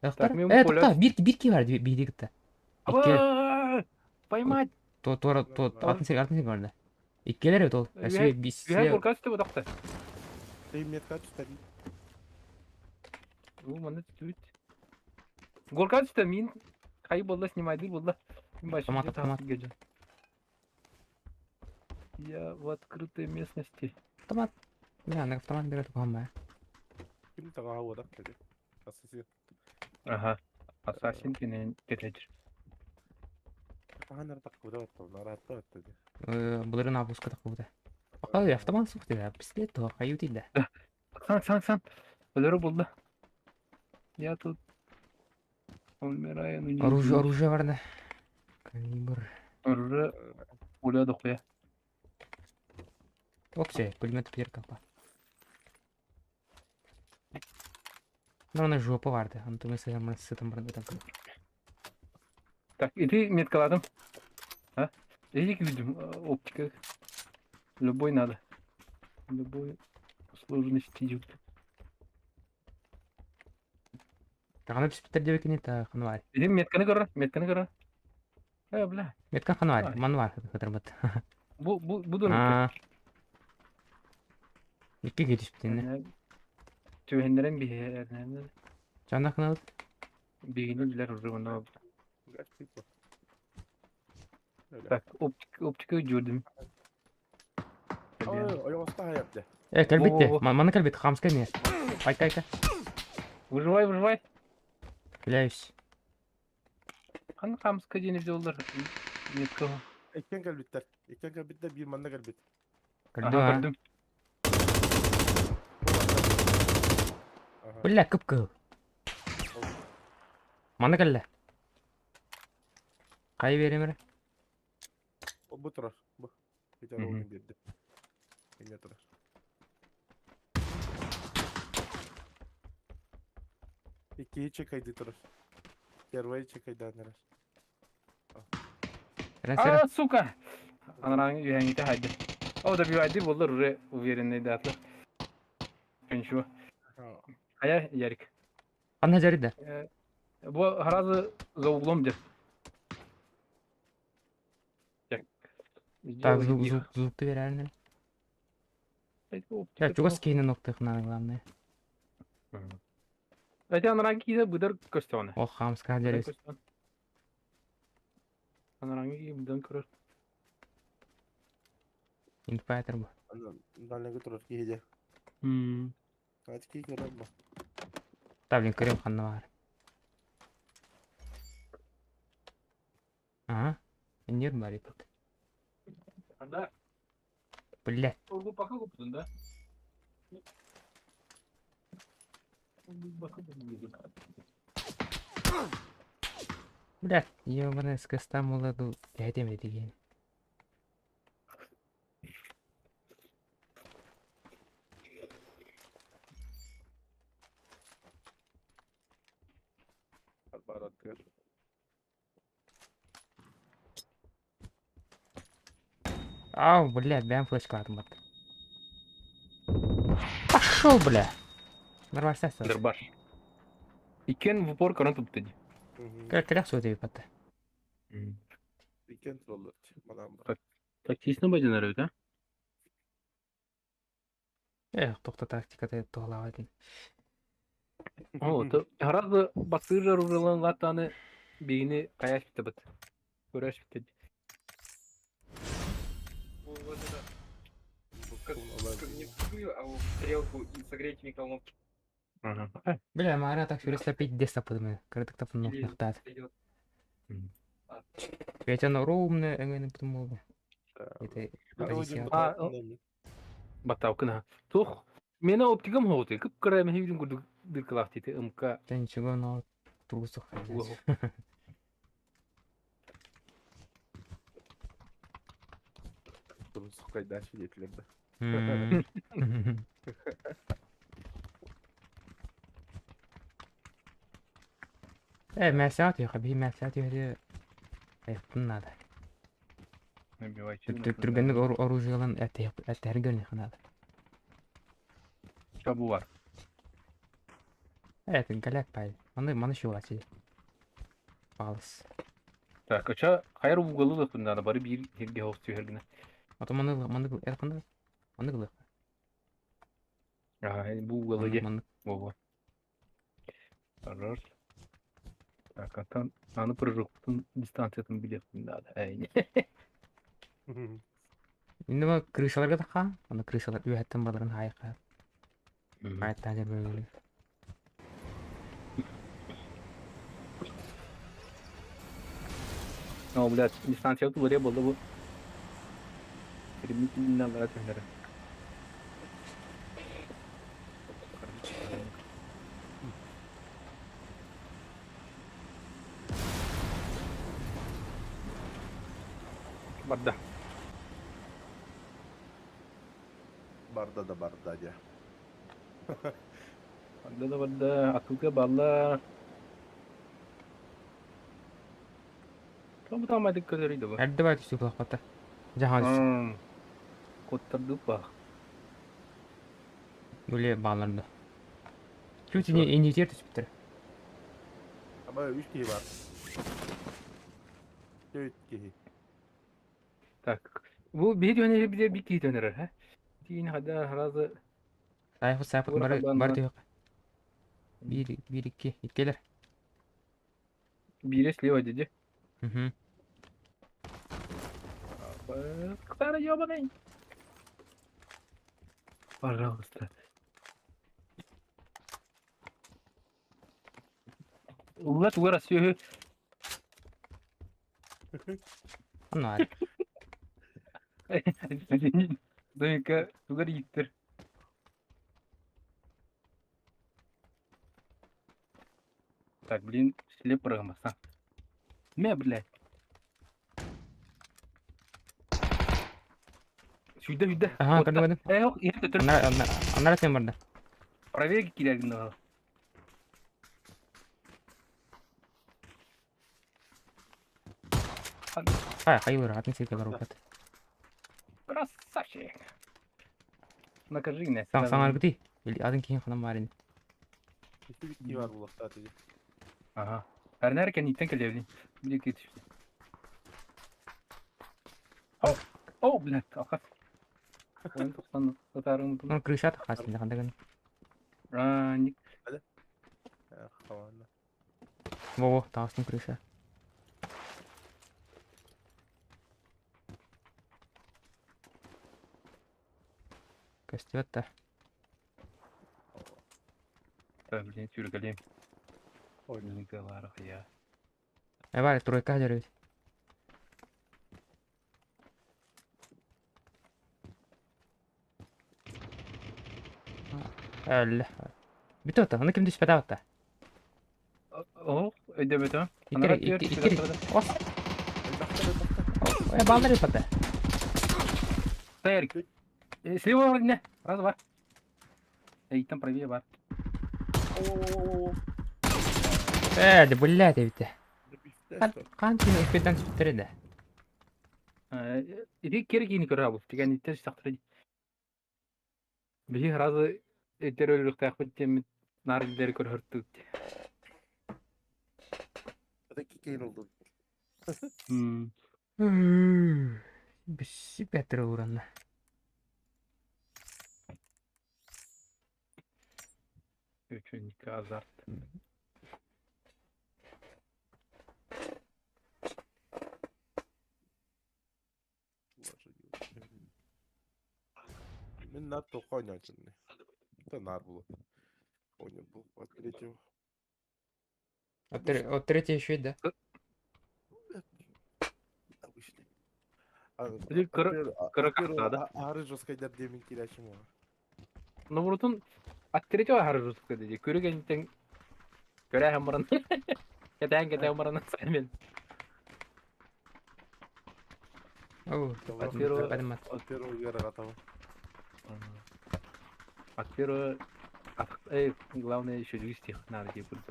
Так, мимо Э, поля. тохтоо, бир бир ки бар биири кытта. Икки А, Поймать! то тора то атын сир атын сир барда. Иккилер эбит ол. Үһэ- Өсө бис. Үһэ куркас түбэ тахта. Ты метка старик. У, маны түт. Горкас түтэ мин кайы болла снимайды болла. Автомат, автомат. Я в открытой местности. Автомат. Бля, аны автомат берет кухамма. Ким тага ауадак деди. Ассасин. Ага. Ассасин кенен кетечир. Таханар так куда оттал, наратта оттал. Э, былырын августка такубута. Пока автомат сух диде, пистолет то хаю диде. Сан, сан, сан. Өлөрү булду. Я тут умираю, но не Оружие, убью. оружие барда. Калибр. Оружие уля дохуя. Вообще, пулемет пирка па. Ну, она жопа барды. Антон сытам сытам барды там. Так, и ты меткаладым. А? Иди к людям, оптика. Любой надо. Любой сложности идет. Таганы писпиттер деп экен это ханвар. Иди метканы көрө, метканы көрө. Э, бля. Метка ханвар, Ай. манвар хытырбыт. Бу бу бу да метка. А. Икки кетишпитин. Түһеннерен биһэрнэн Жана ханал. бигини билер уже оны. Так, оптика оптика жүрдүм. Ой, оста хаятты. Э, кэлбитте. Во-во-во. Маны кэлбит, хамска не. Айка айка. Выживай, выживай. Кляюсь. Кан хамска дени жолдар. Метка. Экен кэлбиттер. Экен кэлбиттер, бир манна кэлбит. Көрдүм а. Көрдүм. Ага. Бля, кып-кыл. Маны кэллэ. Кай беремер? О, бу турар. Бу. Питер Мгм. оғын берди. Эне турар. Икки чекайды турар. Первый чекайды анарар. Сэрэн сэрэн. А, сука! Анараңы үйәңите хайды. О, добивайды болар уже уверенный датлы. Ничего. Хая, Ярик. Ханна дьарыйда? Бу сразу за углом где. Так. Так, звук, звук, звук ты реально. Я чугас киһини ноктых надо, главное. Хотя анараа киһи быдар көстөҕүнэ. Ох, хамска дьарыс. Анарааҥы киһи быдан көрөр. Инфайтер бу. Дальнего турар киһи дьэ. Ачки көрөр бу. Та, блин, көрүм ханна баар. Ага. Нер бар тут. Да. Блядь. Бу пока купутун да? Блядь, ёбаная скастамула ду лэдем деген. Ау, бля, бэм флешкалатым бат. Пошел, бля! Нормально сәс. Дырбаш. Иккен в упор көрөн тупты ди. Кэлэх суот эбит батта. Иккен тураллар. Манан бар. Тактично бадьанар эбит, а? Эх, тохто тактиката туһалаабатын. О, то гораздо басыржар урылан латаны бигини каяш бит. Көрөш бит. Вот это, как, как не впрямую, а в стрелку и согреть микроволновки. Ага. Бля, мара так сүрес лапить дес тапыдымы. Кырдык тапын Или нохтат. сойдет. Ведь оно ровно, эңгенин потом Это позиция. А, Баттаукына. Тух. Мена оптикам хоты. Кып кыра мен хибин курдук дыркалах тити МК. Да ничего, но трусов. Трусов свидетелер да. Мәсәт юк, би мәсәт юк. Эх, надо. Түргенлек оружиелан әтәргән надо. Чабу бар. Это галяк пай. Маны маны шула си. Палыс. Так, ача хайр угалы да кунда бары бир жерге хоп түһәргенә. Ато маны маны эрканда. Маны гылы. А, бу угалы же. Маны. Во. Хорош. Так, atan аны прыжоктун дистанциятын билет надо. Әй. Инде ба крышаларга така, аны крышалар үһәттән баларын хайка. Хайта же бөлү. No, блядь, дистанция булыр булды бу. Стремительно бара түһәр. Барда. Барда да барда дьэ. Барда да барда. Атылга баллар. Там там айдык көтөрүйдү бу. Әрдә бай түсү булак бата. Жаһан. Коттырдык ба. Үле балларда. Чуть не инженер түспүтер. Аба үч киһи бар. Төрт киһи. Так. Бу бир yöneri bir bir iki döner ha. Дин хада харазы Сайфы сайфы бар бар диyor. Bir, bir, iki, иккелер. Бире слева деди. Угу. Кара ебаный. Пожалуйста. Улла тугара сүйө. Ана. Дойка тугар иттер. Так, блин, слеп программаса. Ме, блядь. Сюда, сюда. Ага, көрдüm көрдüm. Э, yok, yerде тұр. Анара, анара, анара сен барда. Проверки кирәгін. Хай, хайылыр, атын сирге бар опат. Красавчик. Накажи меня. Саң саңар гыти. Или атын кейін ханам бар. Икки бар булахтаат ити. Ага. Әрнәр кэнниттэн кэлиэбин. Били кит. О, о, блядь, алхас. Ой, тоқсан татарым. Ну, крыша хас хандаган. А, ник. Хавана. Во-во, таастын крыша. Көстүбэт да. Блин, сүүрүкэлиэм. Ой. Николарах я. Эбар, тройка деревит. Әллә. Бүтө аны ким түспәтә атта? О, өйдөбөтө. Иккери, икки, иккери. Ос. Э, балдар ипата. Терк. Слева вроде. Раз, два. Эй, там правее бар. Э, да блядь, эбите. Кан кин өспеден түптер эде. Иди кери кийини көрө абыл. Деген иттер сактыр. Биһи разы иттер өлүрүктаахпыт диэммит наар илдери көрһөртүт. Это кикейн oldu. Бisi бәтер уранна. Үчүнкө азарт. Мен нар тоққа ойнайтын. Это нар было. Понял был. От третьего. От третьей еще да? Обычный. Или кыра да? Ары жесткой дердемин кирячим. Ну бурутун от третьего хары жестко деди. Көрүгөн тең көрө хамырын. Кетен кетен мырын саймен. О, От первого- От первого вера готова. От первого от, главное еще листьев надо тебе будет.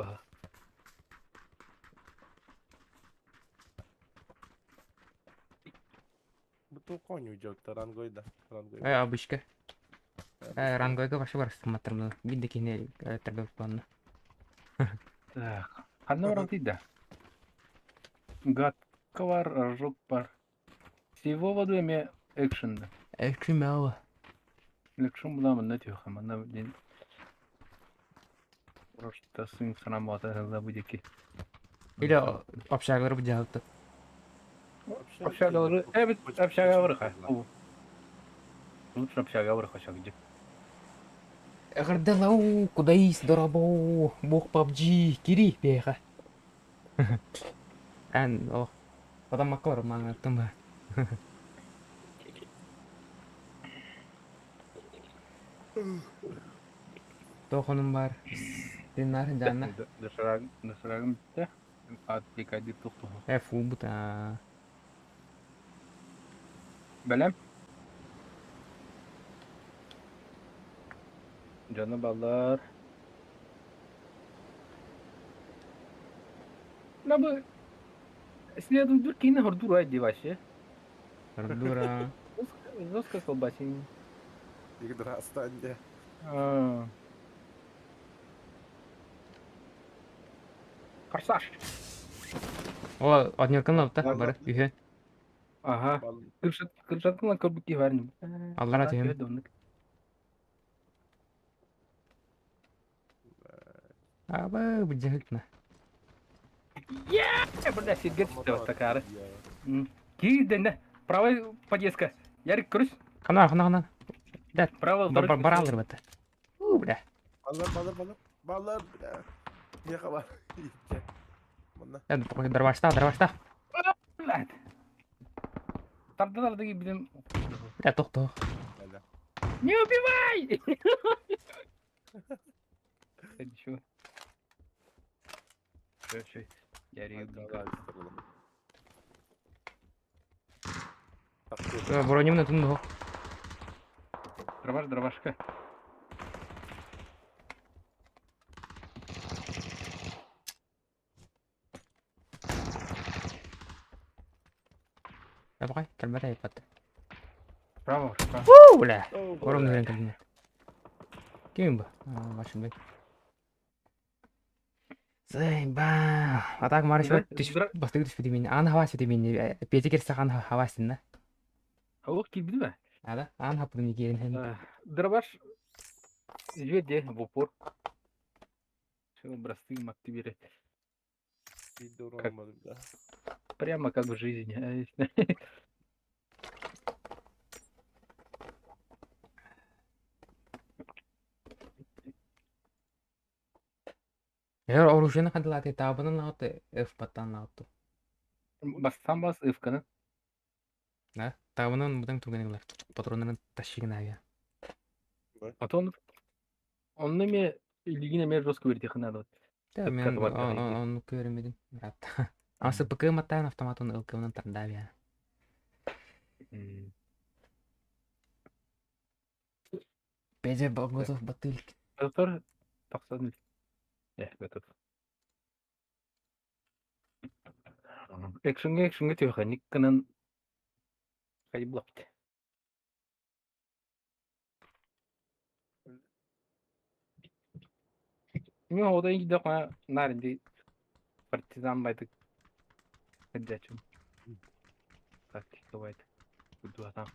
Бу тоққа ойнау рангой да. Рангой. Э, обычка. Э, рангойга башы бар стыматтырмын. Бидде кине тербеп планна. Так. Ханна баран тида. Гатка бар, рожок бар. Всего воду эме экшен. Экшн мало. Экшен була мында тиох, мында ден. Просто сын срамата забудеки. Или общагалар бу жаалты. Общагалары, э, бит общага бар ха. Лучше общага бар ха где. Эгерделау, кудайс, дорабо, бог PUBG, кири, беха. Эн, о, адам маккар маңаттым ба. Тохонум бар. Динар жана. Дошираг, доширагым битте. Ат декади тухту. Э, фу, бута. Белем. Жаны балдар. На бу следует дурки на гордуру айди вообще. Ардура. Жестко колбасин. Игдрастан А. Форсаж. О, однеркан лапта, бар, үйе. Ага. Кыршат, кыршаттан көрбүк барин. Аллара түйем. Аба, бу жахытна. Бля, сидгет вот такая. Киден, правая подъездка. Ярик, крус. Кана, кана, кана. Да, Право, бар, бар алыр бата. У, бля. Балар, балар, балар. Балар, бля. Не хабар. Мына. Э, дарбашта, дарбашта. Блядь. Тарда тарда билем. Бля, тох, тох. Бля. Не убивай! Это чё? Чё, Ярик, Бронем на тунду. Дробаш, дробашка. Давай, калбата ипат. Право, право. У, бля. Ором нерен калбина. Ким бу? Башым бек. Заебал. А так Мариш Да, түс бастыгы түспүт имени. Аан хавас имени. Петя кирсахан хавасынна. Олох киирбит бе. Ада аан хаппытым киирин хэн. Дробаш үчүгэй в упор. Все, образцы активировать. Биир да уран да. Прямо как в жизни. Эр оружиены хадылааты таабынан аҕыты F-баттан аҕыттым. Бастан бас ывканы. Да, таабынан бутан турганылар. Патроннарын тащигин авиа. Потом он эме илигин эме жестко бердихин надо. Да, мен оны көрмедим. Брат. Асы ПК маттаан автоматын ылкымынан тарда авиа. Петя готов бутылки. Готов? Тақсан. Готов. Экшнге экшнге түйханик кынан хайблапт. Мен одан гиде ка наринди партизан байтык хадячым. Тактика байтык. Кудуатам.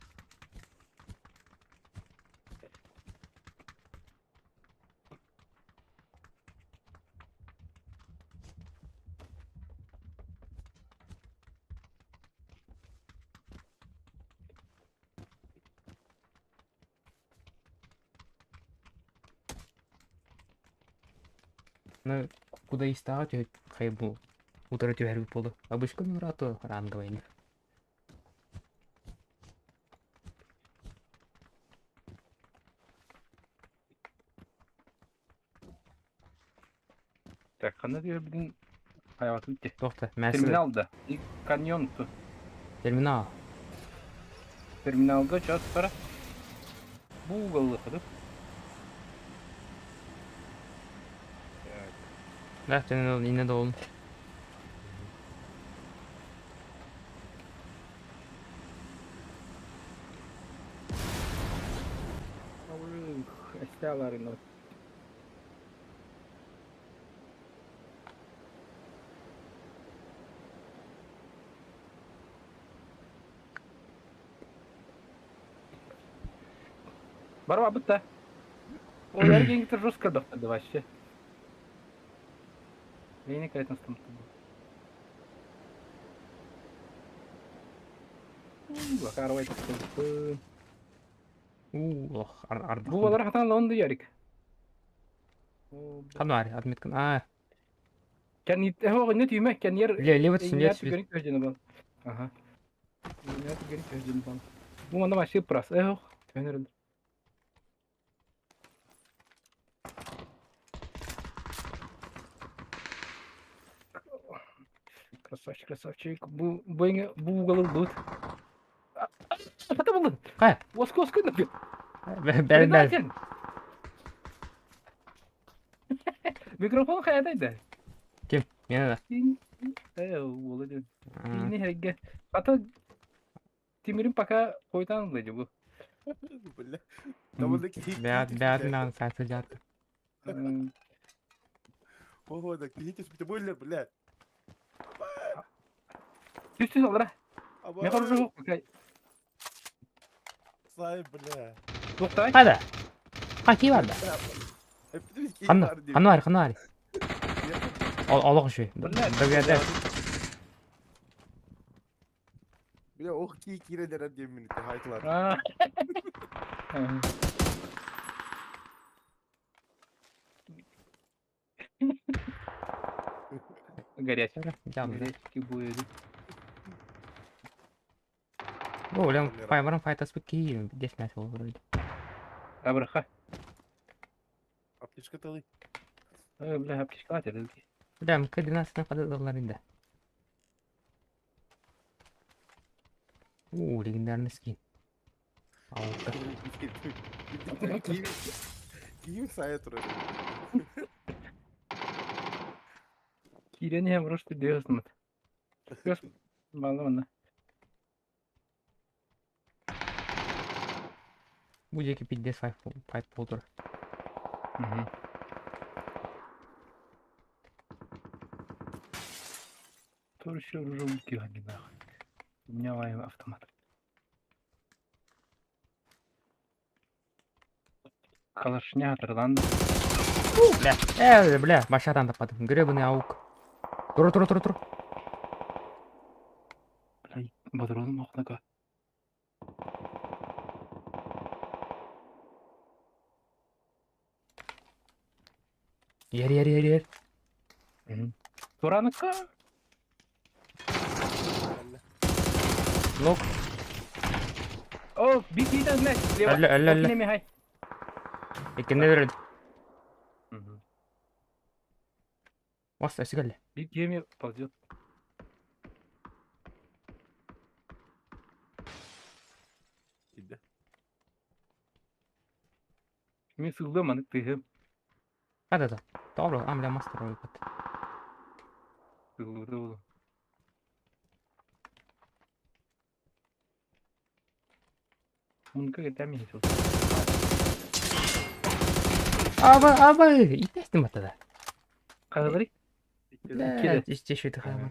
Ну, куда и стал, хай бу. Утро түһәрбит болду. Обычка мурату ранговый. Так, хана diyor бидин hayatı bitti. Тохта, мәсі. Терминалда. И каньон ту. Терминал. Терминалга час пара. Бу угол Да, терминал инне долун. Эстяларino. Барва бытта. Ол әрген жестко доқтады вообще. Я не кайтын стам Бакарвай У, ох, ар Бу балар хатан лонды ярик. Хануари, отметкан. А, Кән ит, не түймә, кән ер. Лево түсін, лево түсін. Ага. Не түгәрик көжден бал. Бу манда маши прас. Эх, төнер. Красавчик, красавчик. Бу бу бу уголы бут. Ата булды. Кай? Оску оску напи. Бәр бәр. Микрофон каядайды? Ким? Мен да. Уолу ден. Не херге. Ата Тимирин пока койтан деді бу. Бля. Довольно Бәт бәт нан сасы жат. Ого, так кихи түспүтэ бөллер, бля. Түс түс алра. Мен хорошо пока. Сай, бля. Токтай. Кайда? Ка ки бар да? Ханна, ханна ханна. Олох шүй. Бәгәдә. Бля, ох ки кире дерер диэн минутте хайтылар. Горячий. Горячий будет. О, блин, фай, файтас бит 10 мясо вроде. Абраха. Аптечка талы. Бля, аптечка латер. Бля, МК-12 на подалар инде. У, легендарный скин. Алты. Киим сайа турар. Кирене просто делать. Мало Бу жеки пиздец файт болдур. Угу. Тоже оружие нахуй. У меня автомат. Калашня Ирланда. Бля, э, бля, башатан таппатым. Гребаный аук. Тур, тур, тур, тур. Бля, бодроным охнака. Ер, ер, ер, ер. Тураныка. Нок. О, бик блядь, слева. Әллә, әллә, әллә. Михай. Икенне береді. Бас, өсігәлі. Бик еми ползет. Иди. Мин сылдым, аны тыгым. Қада да. Добро, ам бля мастер ойбат. Сылды ол. Мунка кетәми хисул. Аба, аба, итәстім батада. Кадыры? Бля, истешүйді қама.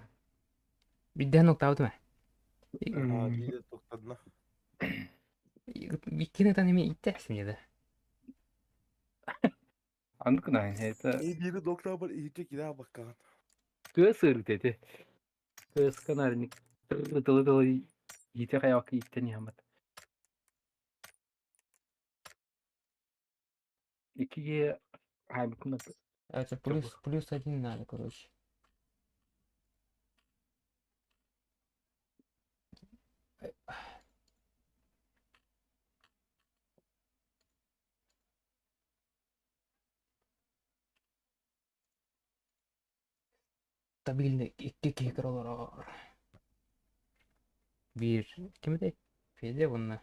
Бидден оқтауды ма? А, биде тоқтадына. Иккини неме итәстім еді. Аны это И бири доктор бар иһитче кире баккан. Тыа сыр деди. Тыа канарник. Тылы тылы ите каяк иттен ямат. Икиге ай букна. Это плюс, плюс один надо, короче. Стабильный икки киһи олорор. Бир кимде? Феде bununla.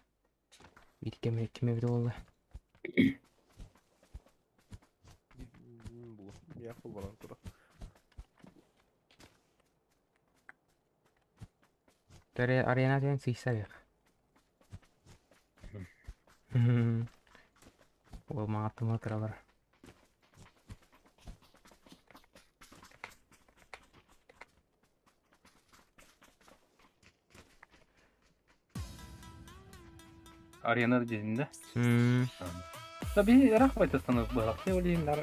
Bir кеме киме бир болду. Бу. Я хол баран тура. Тере арена ден сыйса бек. Ол мага тымыр кыралар. Арена дедин да. М. Да би рахмат остановок было. Ты олин нар.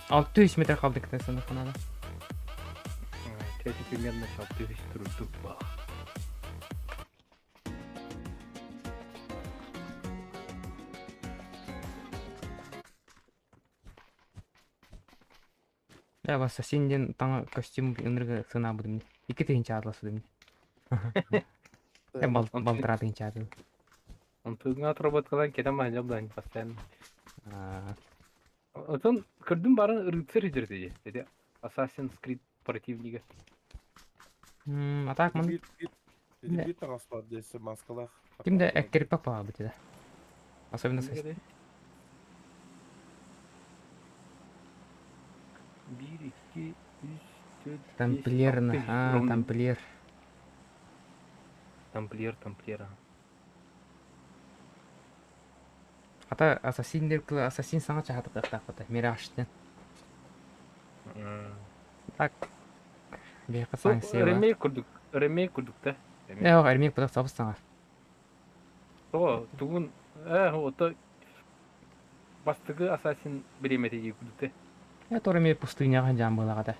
600 метр калды китесinde канада. Третий примерно 6000 труду был. Я бас сенден таң костюм ыныргы сына будым. Ики тыгынча атласы дым. Э бал балтыра тыгынча аты. Он тугна отработкадан кетем жабдан постоянно. Отон көрдүм барын рыцарь жерде деди. Assassin's Creed противника. А так мын Бир тагас бар десе маскалах. кимде эккерип папа бит да. Особенно с Бир, икки, үч, төрт, беш, тамплиерна. алты, А, ровно. тамплиер. Тамплиер, тамплиер. Ата ассасин деп ассасин саңа чахатып тактак Мираштен. Так. Бейка санкция. Ремейк курдук, ремейк курдук да. Э, ремейк будак сабыс саңа. О, тугун, ото бастыгы ассасин биремете курдук да. Э, тор ремейк пустыняга жан булагата.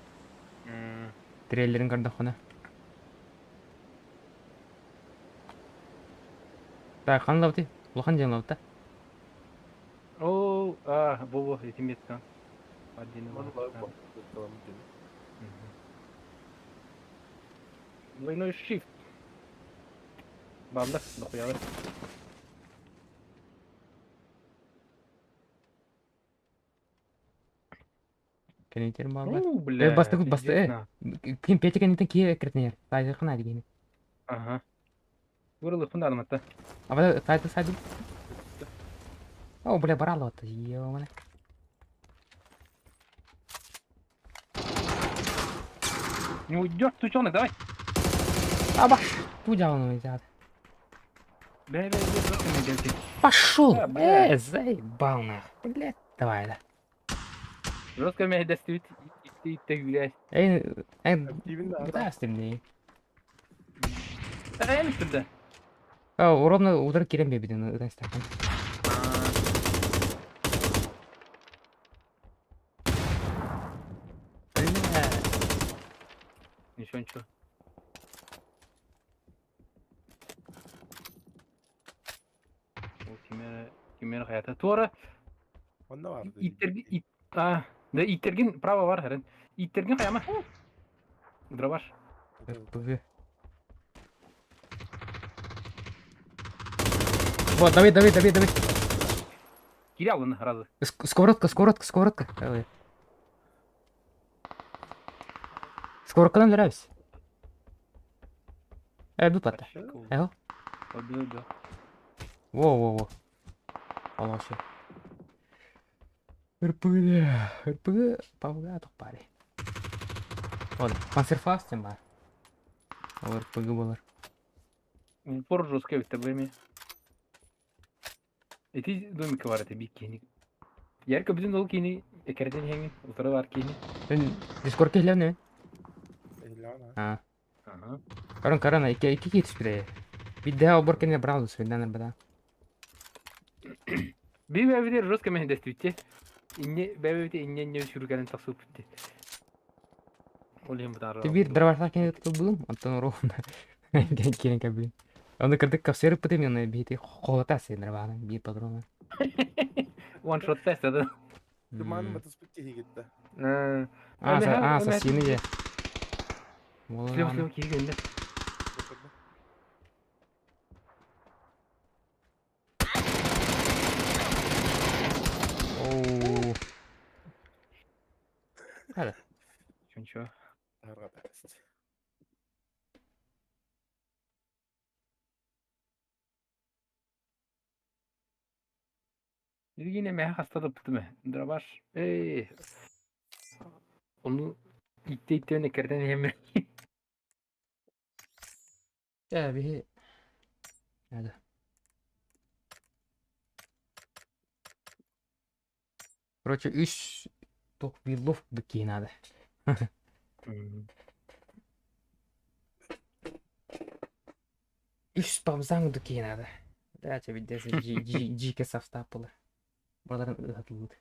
Трейлерин көрдөх хуна. Так, хан лавты. Улахан жан лавта. О, а, бу бу этиметтен. Один. Двойной shift. Банда, дохуя. Кенетер балда. Ну, бля. басты, басты, пиздец, на. Ким петя кенетен кие кретнер. Сайды хана дигени. Ага. Вырылы хундан матта. А сайды сайды. О, бля, барало это. Ё-моё. Не уйдет, тученый, давай. Аба, ту жауны взял. Бля, бля, бля, бля, Пошел! А, бля. Э, заебал нах. Блядь, давай, да. Жестко меня достают. Итте үүрээ. Эй, эн Тибин да. бытаас дии. Эн түрдэ. А, ровно удар кирен бебидин ытан стакан. Бля. Ничего, ничего. Ол кимere кимere хаята. Туора Онно бар. иттерги ит а да иттергин право бар хэрэн. Иттергин хаяма. Дробаш. РПГ. Вот, давай, давай, давай, давай. Кире алын разы. Сковородка, сковородка, сковородка. Давай. Сковородкадан нравится. Э, бу пата. Эho. Да, да. Во, во, во. Алашы. РПГ. РПГ павга тохпали. Вот, консервация бар. Ол РПГ болар. Упор жестко бит бэми. Эти домик бар это бикини. Ярко біздің ол кини экерден хеңин, утыры бар кини. Мен Дискорд келемне. Ага. А. Ага. Карон карана ике ике кетишпиде. Бидде обор кене браузер свидан бада. Би бәбидер жестко мен дестүтте. Инне бәбидер инне не сүргәнен тасып битте. Ол ем бутары. Ты бир дроварта кене тылбым, антон ровно. Келен кабин. Оны кырдык капсерып битем яны бити холота сен рвана бир патрона. One shot тест да. Туман матыспыт киһи А, А, а, ассасины же. Слева, слева кигенде. Оу. Хада. Ничего. Yine mehe hasta da pıtı Дробаш. Эй. Onu itte itte öne kerden yemir. Ya bir Hadi. Короче, үс ток виллов бикин надо. Үс памзаң дукин надо. Да, тебе десе жи жи жике софтапылы. Баларын ыгатылды.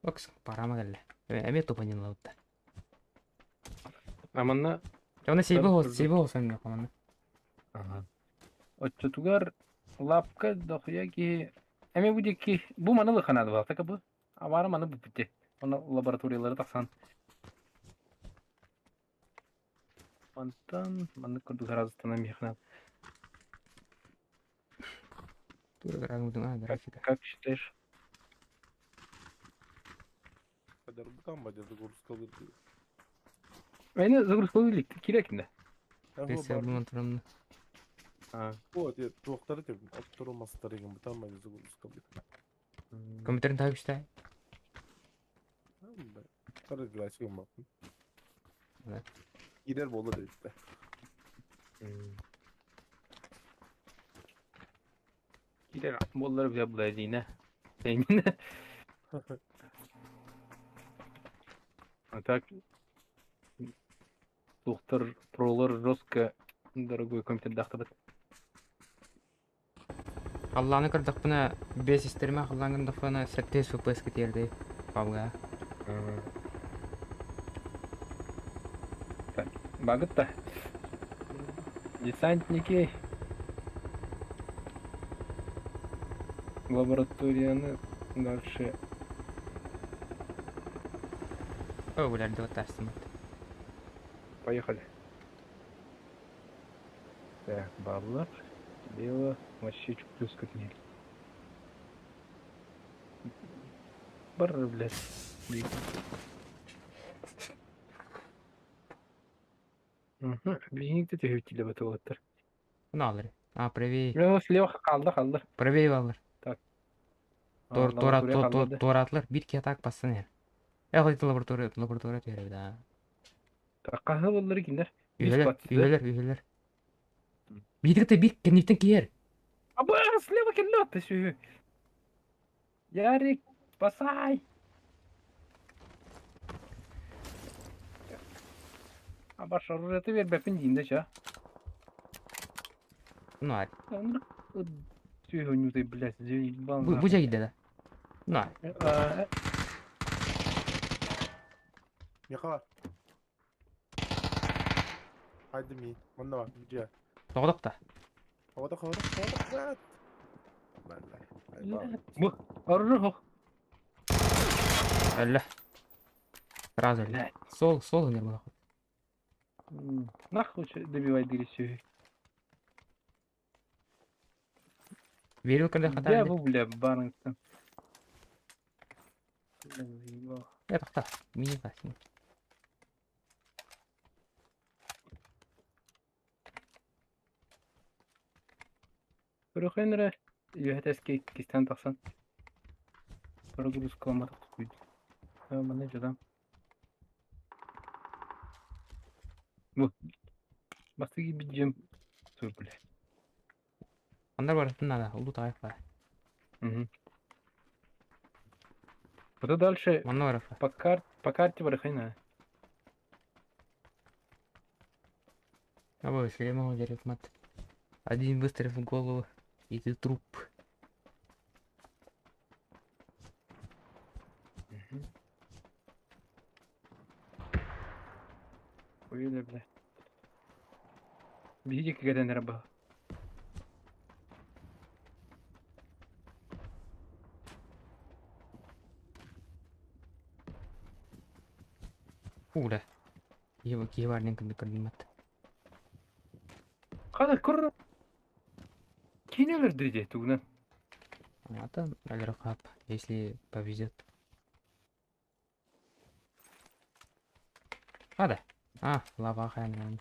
Окс, парама келле. Эме тупанин лабытта. Аманна. Оны сейбі хос, сейбі хос эмне команда. Ага. Отчетугар лапка дохуя ки. Эме бу ки бу маны лыханады бар така бу. Авары маны бу битте. Оны лабораториялары тақсан. Мантан маны курду харазыстана мехна. Тура рагудун а графика. Как считаешь? Мени загрузка керек Бесе бун турамны. Компьютерин тагып işте. Gider bolu dedi. Gider bolları bile bulaydı Senin. А так доктор пролар жестко дорогой компьютер дахтабыт. Алланы кырдакпына бес истерме алланы кырдакпына сәттес фпс кетерди. Павга. Так, багытта. Десантники. Лабораторияны дальше. О, булар деп атарсың. Поехали. Так, баблар. Бело. Вообще чуть плюс как не. Бар, блядь. Угу. Блин, ты тебе батылаттар. Bunu alır. А, правей. Слева қалды, қалды. Правей алыр. Так. Тор тора тор торатлар бир ки атак бассын эр. Эх, лаборатория, лаборатория тереб да. Қасы болдыр киндер. Үйелер, үйелер, үйелер. Бирикте бир кенниптен киер. Аба, слева келді атты сүйі. Ярик, спасай! А баш оружиеты биэрбэппин диин да ча. Ну, а. Сүүһүнньүтэй, блядь, заебал Бу нахуй. жайда да. Ну, а. Миэхэ бар. Хайды ми. Манна бар, видео. Тоҕодох да. Хоҕодох, хоҕодох, хоҕодох, блядь. Блядь. Бу, оружие хох. Өллө. Сразу өллө. Сол, сол ыныр була. Нахуй добивай дыри сүһү. Верил когда Где хатаан. бу, бля, барыҥтан? Бля, заебал. Э, тохто. Мини класс. Көрөхөн эрэ, үөһэ иккистэн тахсан. Прогрузкаламатах күйд. Манна жадам. Бу. Бастыгы биджем. Тур, бля. Андар барытын надо, улуу таайық бар. Угу. Вот дальше Манна бар. по карте барыхайна. Абы шлема дерев мат. Один выстрел в голову, и ты труп. Ой, бля. Биһиги кигэтэн эрэ баһа. Уля. Ева киеварнен кынды кырдымат. Хада кур. Кинелер диде тугунан. Ата алерхап, если повезет. Ада. А, лава хайнан.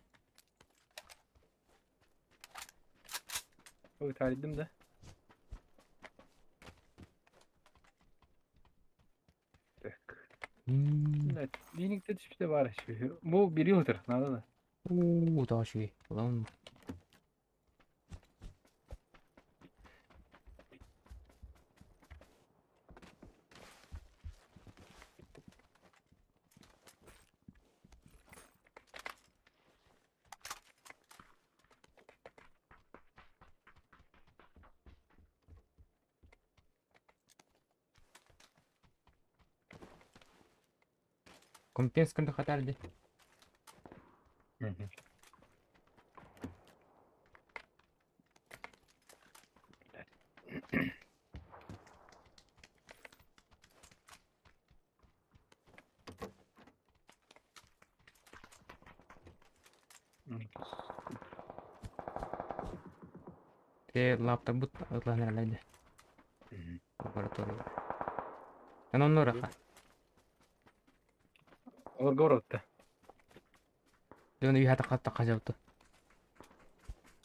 Ой, таридым да. Так. Evet, Link'te düşmüşte var şu. Bu biri otur. Nada da. Уу, таа шүй. Улам. Компенс кынды хатарды. Те лапта бут ытланыралайды. Лаборатория. Анон раха. Олар городта. Дөн үй хата хатта кажабты.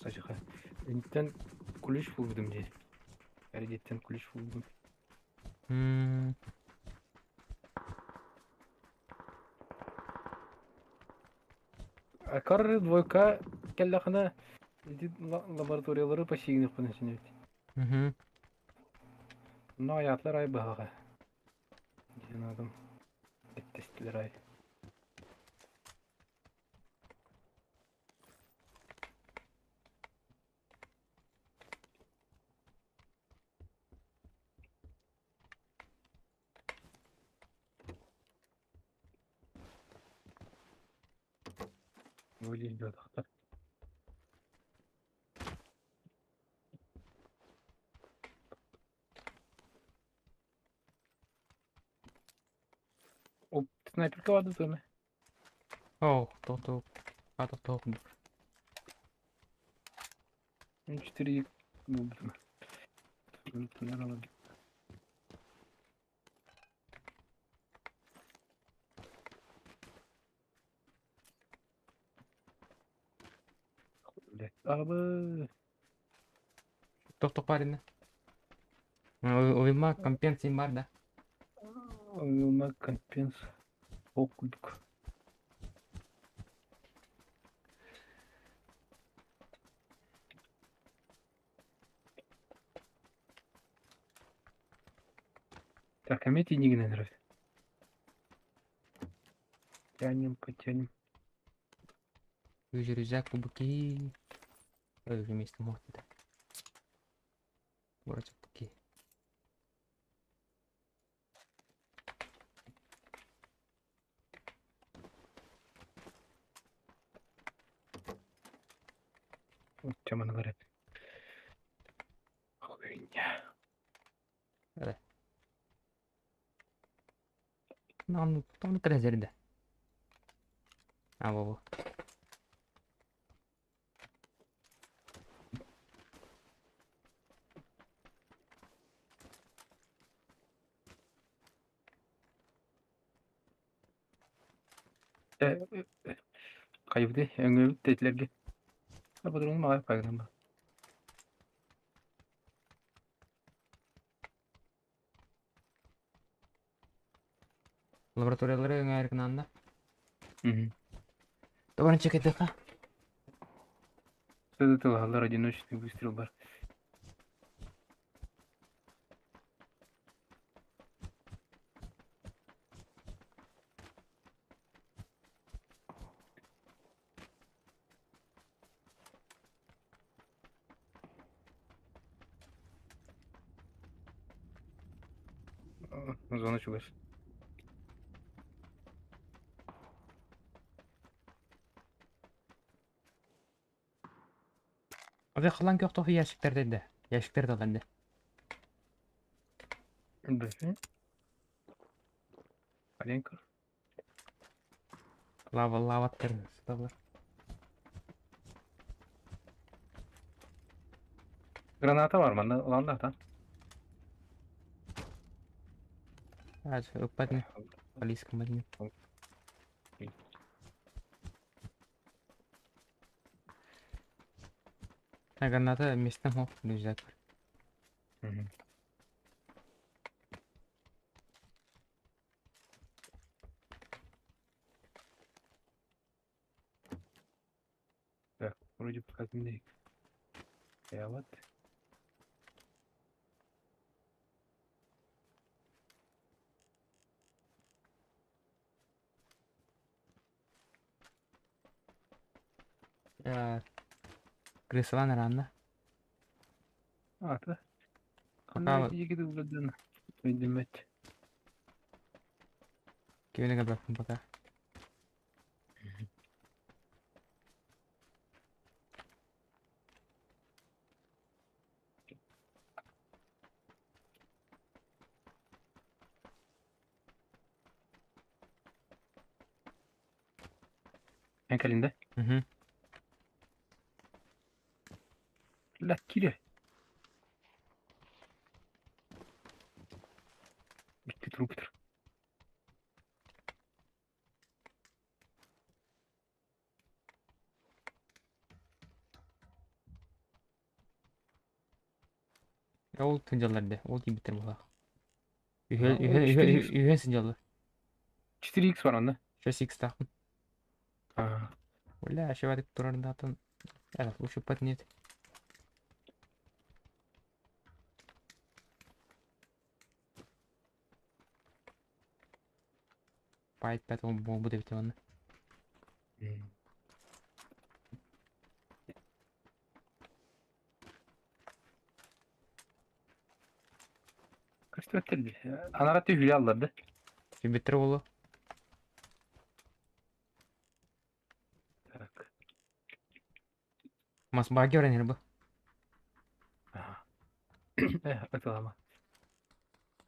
Сачыха. Энтен кулиш булдум же. Әрдеттен кулиш булдум. Акар двойка келлахына лабораториялары пасигини кунун синет. Но аятлар ай баһага. Диэн адам. Эттестилер ай. Өлейін деп атақтар. Оп, снайперка барды туме. О, то-то. А то то. 4 булдум. Блять, абы. Тох-тох барина. Улима компенсия бар да. Уйма компенс. Окудук. Так, а мне не нравится. Тянем, потянем. Уже рюкзак кубки. Ой, уже место мог так. Вроде кубки. Вот чем она говорит. Хуйня. Нам там трезерде. А, во-во. Кайбыды, өңөбүт тетлерге. Падрону мага пайган ба. Лабораториялары өңәргін анда. Мгм. Добрый чекет ха. Это лагалар одиночный выстрел бар. Зона чугас. Abi kalan kökte ящиктер dedi. Ящиктер de bende. Да. Маленько. Лава лава тер. Граната var mı? Lan da atan. Evet, öpmedin. Polis кымадын. Граната местен хоп, рюкзак. Мгм. Так, вроде показанный. Я вот. Крысалан ранна. А, да. Пока Видимет. кибене бıraktım пока. Enkelinde. Hı. La kire. Bitti tur bitir. Ол тынжалар Ол ким битер була. А, ол 4x. Үхен сынжалар. 4x var onda. 6x тақын. А, Оля, ашыбадык турарында атын. Evet, лучше нет. Пайт пят он бомбу деп оны. Kaç ötürdü? Anarat hülya alırdı. Битер болу. Так. Мас баги öğrenir bu. Aha. Atılama.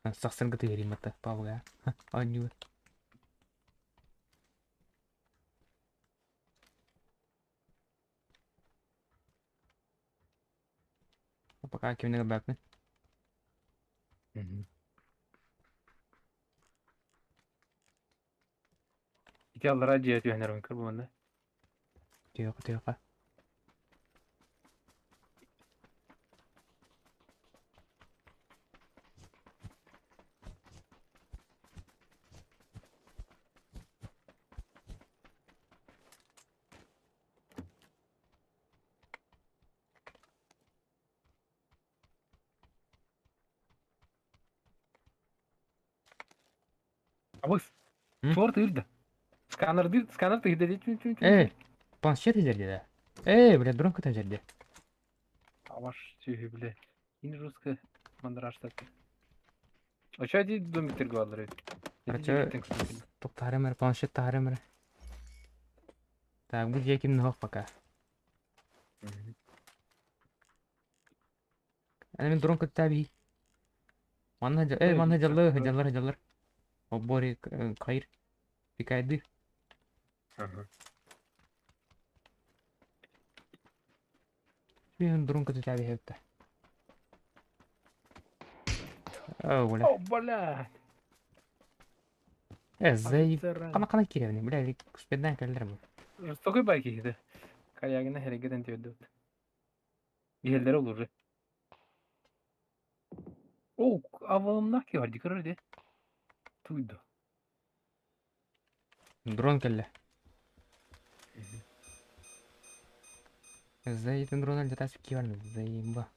Сақсырғы тыгырим ата павга. Аню. Пока кимнеге бәкне. İki allara cihet yönler oyun bu bende. Тиока тиока. Абыс. Суор тыырда. Сканерды, сканер тыырда Эй, планшет иһэрдэ. Эй, бля, дрон көтөн иһэрдэ. Аваш сүһү бile. Ин русская мандражтар. Оча ди домиктер баллар. Короче, топ тахарым планшет тахарым. Так, бу дьиэ ким пока. Ана мин дрон көттәби. Манна эй, манна жаллы, жаллар, жаллар. Обори кайыр. Пикайды. Мен дрон көттәби хепте. О, бля. О, бля. Э, заеб. Кана кана кирәбни, бля, спеддан кәлдер бу. Жестокий байки еді. Каягына әрекет етеді. Иһэллэрэ олорор. Оо, авалымнаах киһи бар дии көрөр дии. Туйда. Дрон кэллэ. Заеден дрон әлде киярны, заеба.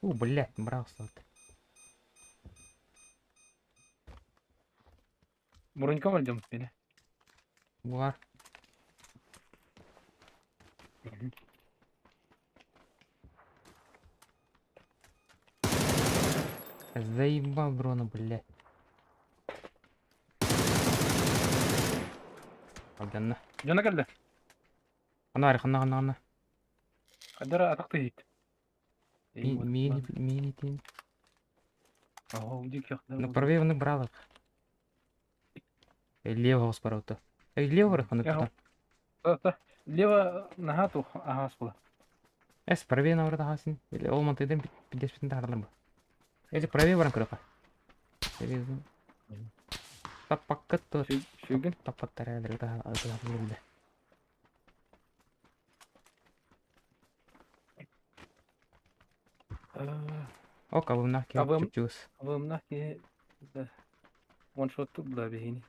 О, блядь, брался. Бронька өлдем мени. Бар. Заебал дрона, блядь. Алданна. Дьоно кэллэ. Ана ары, ханна, ханна, ханна. Хадара атах тыһыт. Мини, мини тин. Ого, удик Ну, правее он брал. Лево спорото. Эй, лево раханы Та, лево наһаа тух аһаас була. Эс, правее на врата хасин. Или ол мантыйдан пидеспитин тахарлар бу. Эти правее баран көрөкө. Таппаккыт то. Сүгүн. Таппаттар әлер та. О, кабымнах ке Кабым. чучус. Абымнах киһи one shot тупла биһини.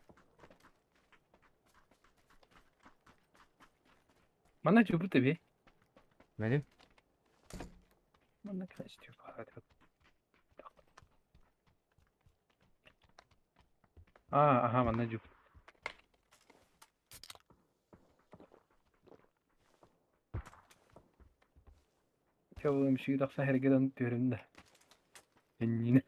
Манна чупру тебе. Бәлем. Манна кәш чупа. А, ага, манна чуп. Чабым шүйдақса әргеден төрімді. Эннин.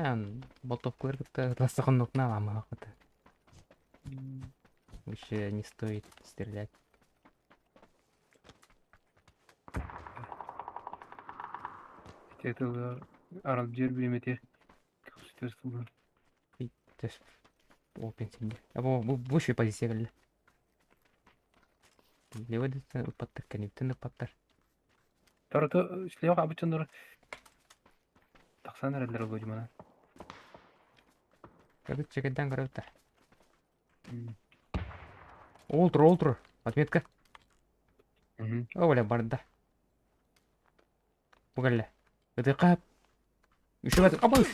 Ан болтовкалар кытта ласыгын нокна ама хакыта. Вообще не стоит стрелять. Тетілі арал жер биреметер. То есть о, пенсионер. А бу бу бу позиция келди. Лево десе упаттар, кенептен упаттар. Торото слева абычындар. Тақсан әрелер олу мана. Кабит чекеден карабыта. Олтур, олтур. Отметка. О, бля, барда. Бугалля. Это кап. Еще бат. Абы.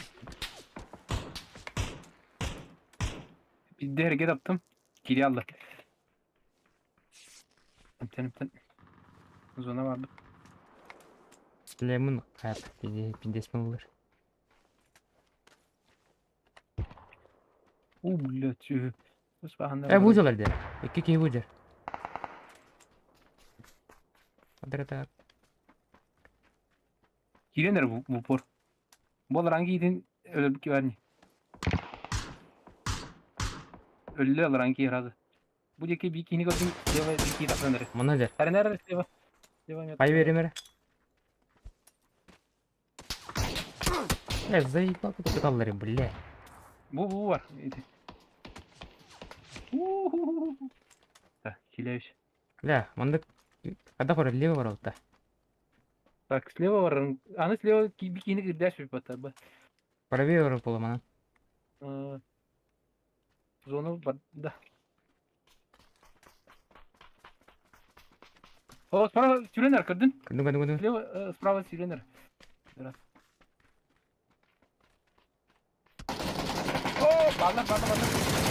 Бидде әрекет аптым. Кире алды. Эмтен эмтен. Зона барды. Лемон кап. Пиндес болар. У, блядь. Э, бу делар. Эки ки бу дер. Адрета. Киренер бу бу пор. Бол ранги идин өлөп ки барни. Өллө ранги разы. Бу деки бикини көрдүм, слева бики тақсаныр. Мына дер. Әрнәр слева. Слева Пай беремер. Э, заебал куда бля. Бу бу бар. Так, хиляюсь. Бля, манда когда бар лево бар да. Так, слева бар. Аны слева бикини кирдәш бит бата. Правее бар була мана. Зона бар, да. О, справа сюренер көрдүн? Көрдүм, көрдүм, көрдүм. Слева, справа сюренер. Раз. О, баллар, баллар, баллар.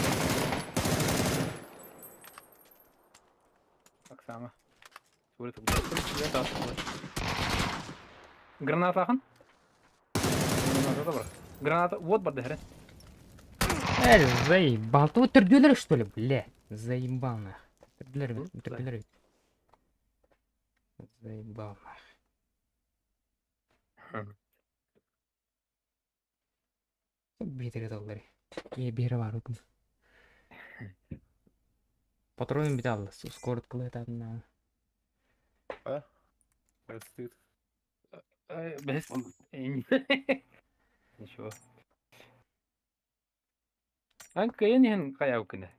Так само. Граната Граната бар. Граната вот бар дэһэрэ. Эй, заебал. Ты вот төрдүөлэр что ли, бля? Заебал нах. Төрдүлэр бит, төрдүлэр бит. Заебал нах. Биэтэгэ таллар. Биэрэ бар укум. Патронын бит алла. Скорот кылытатына. А? Стыд. Бэс. Ничего. Ан кыйын иһин хайаукына.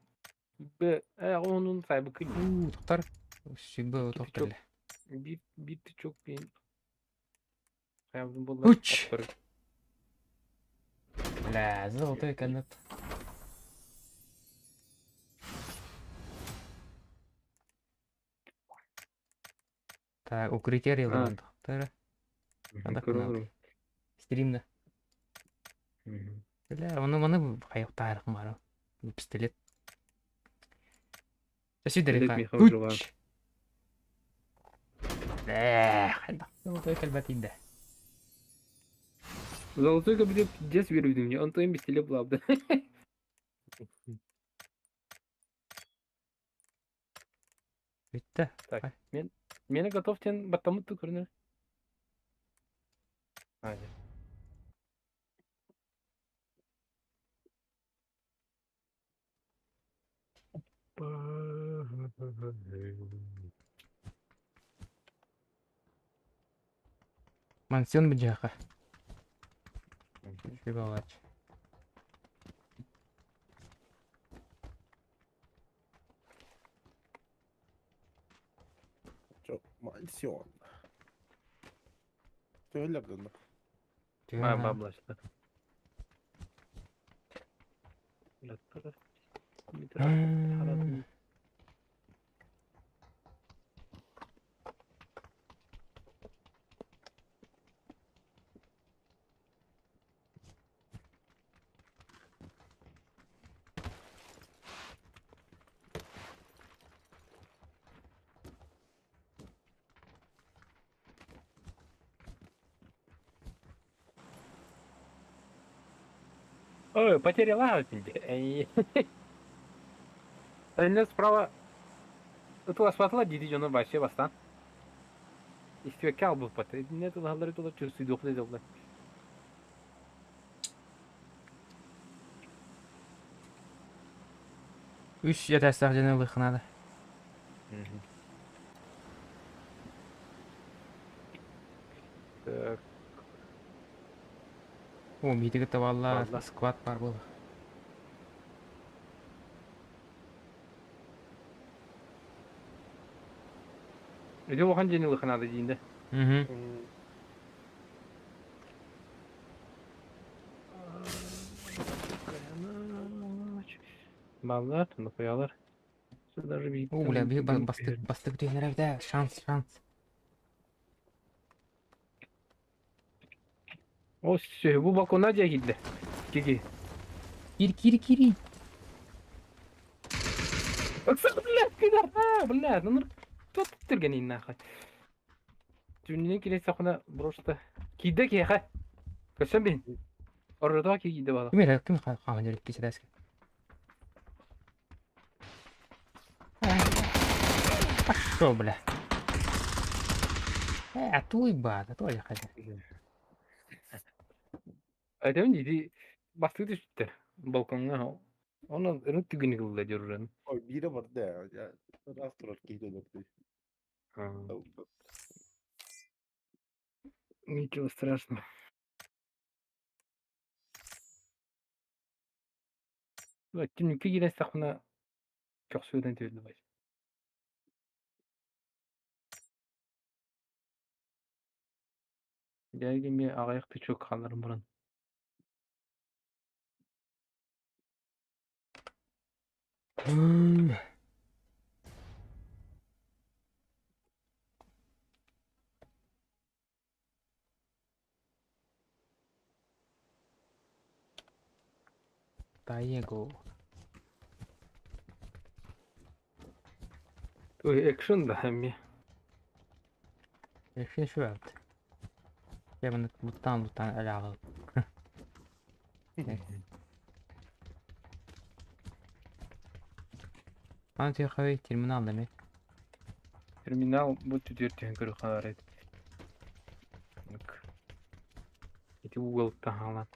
Б онун сайбыкын. Уу, тоқтар. Сүбэ тоқтар. Бир бир тычок бин. Хайабын болла. Уч! Бля, золотой канат. Так, укрытие релевант. Стримна. Бля, оны маны хайықтарық мары. Пистолет. Сюда Уч! Эх, золотой кальбатинда. Золотой кабинет пиздец верю мне, он твоим пистолет был, Бүттэ. Так, мен мені готов тен баттамытты көрінер. Hadi. Мансион быдьаха. Шибалач. Чо, мансион. Төһөлөр донно. А, баблашта. Ой, потеряла Önüne справа Ытылашпатыла диди жону вообще бастан. Истиөккэ албыппат. Не тылаһаллары тула чурсуйдуохна дылла. Үс этээстээх дьону ылыаххынаада. Так. О, биитиги табаллар, Балла. сквад бар буолла. Үдө улахан дьиэни ылыахынаада диинде. Мгм. Баллар, нухуялар. Даже О, бля, биһи бастык бастык түһэнэрэ шанс, шанс. О, все, бу балконна дьиэ киирдэ. Киги. Кири, кири, кири. Оксана, бля, кидар, бля, ну тут түргенин нахуй. Түннен келе сахна просто киде киэхэ. Көсөн бин. Ордо киде бала. Ким эрэ ким хааман дьөрүк кисэдэске. Пошел, бля. Э, туй бада, той хотя. Айтам диди бастык түштү. Балконга. Оны өрүн түгүнү кылды дөрүн. Ой, биирэ барда. Ыраах турар киһи өлөрдү. Ничего страшного. Түнүккэ киирэн сахна көхсүөтэн түһүллү бай. Дьэ аҕыйах тычок хаалларан баран. Таего. Ой, экшен да, эми. Еще şu yaptı. Я bunu buttan buttan ele alalım. Аны терминал деме. Терминал бу түтүөр түһэн көрү хаалар эбит. Так. Ити угол таһаалан.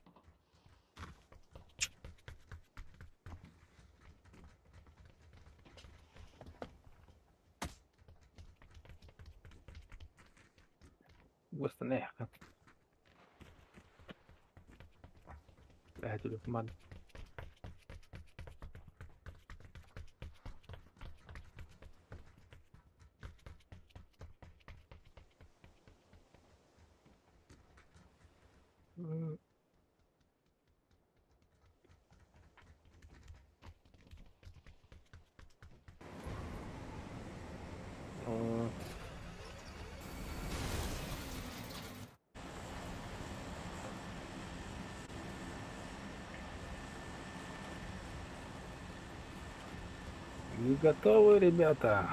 Уостанайахха. Бэһэтилик ман. Вы готовы, ребята?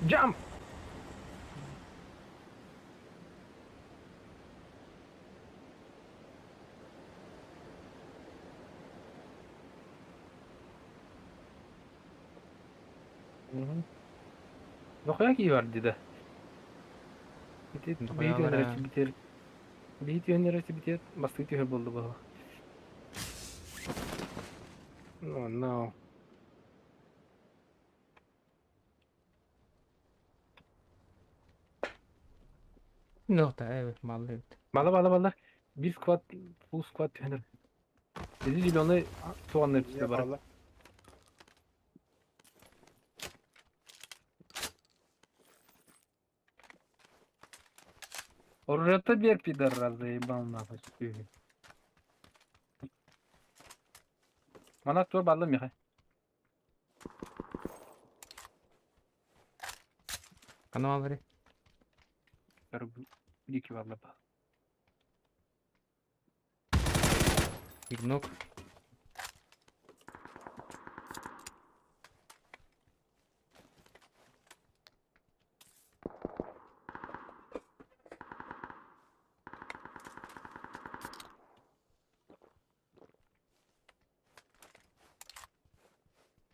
Jump! Дохуя кии бар дии да. Ити Дохуя биһи бар, түһэн битер. Биһи түһэн битер бастыы түһэр буолла буолла. Oh no. Nokta evet mallı evet. Бала бала бала. Bir squad full squad түһэнэр. Бизи зеленый туғаннар түсте бар. Бала. Оружета бер пидорас заебал нахуй. Сүһү. Мана тур балла миха. Канал бери. Дики балла ба. Bir nok.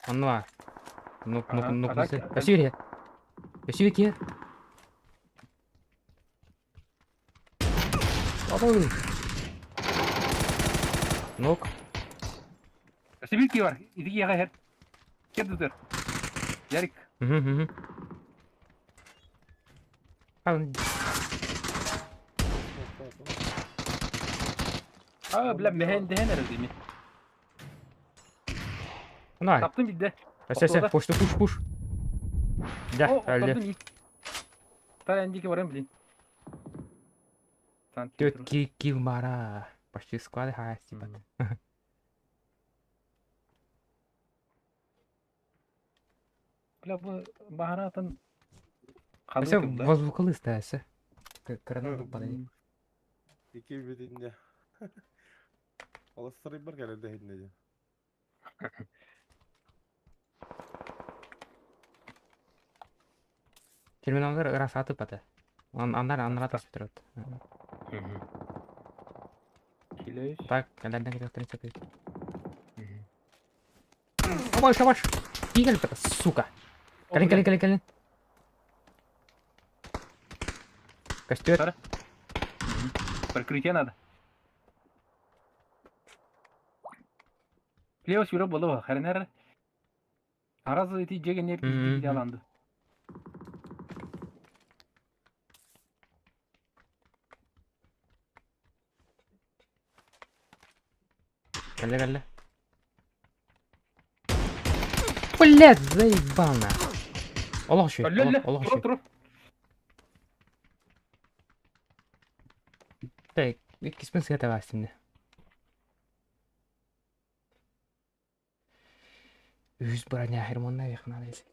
Онно бар. Нок нок Ага, нок. а так- Өсүр. Өсүр ки. Бабай. Нок. Сибир ки бар. Иди яга хер. Кеп тутар. Ярик. Мгм, мгм. Ал, А, бля, мehen дehen эрэ дими. Най. Таптым бидде. Өсө, өсө, пуш, пуш, пуш. Да, О, әлде. таптым ик. Та эндики барам блин. Төрт кил мара. Почти склады хаяс типа. Бля, бу баһаратын Өсө, возвукалы ставится. Кранын падай. Ики битинде. Алыстырып бар кэлэр дэһинне дии. Терминалдар ырас атып ата. Андар андар атып тұрады. Килеш. Так, кәләрдән кетіп тұрып. Шабаш, шабаш. Игорь, сука. Калин, калин, калин, калин. Костер. Прикрытие надо. Плево сюра было, хренер. Аразы эти жеген не Мгм. яланды. Калля, калля. Блядь, заебал на. Олох шүй, Ле-ле, олох туруп шүй. туруп. Так, иккиспин сыгата бастымды. Үз броня хермонна вехна дейли.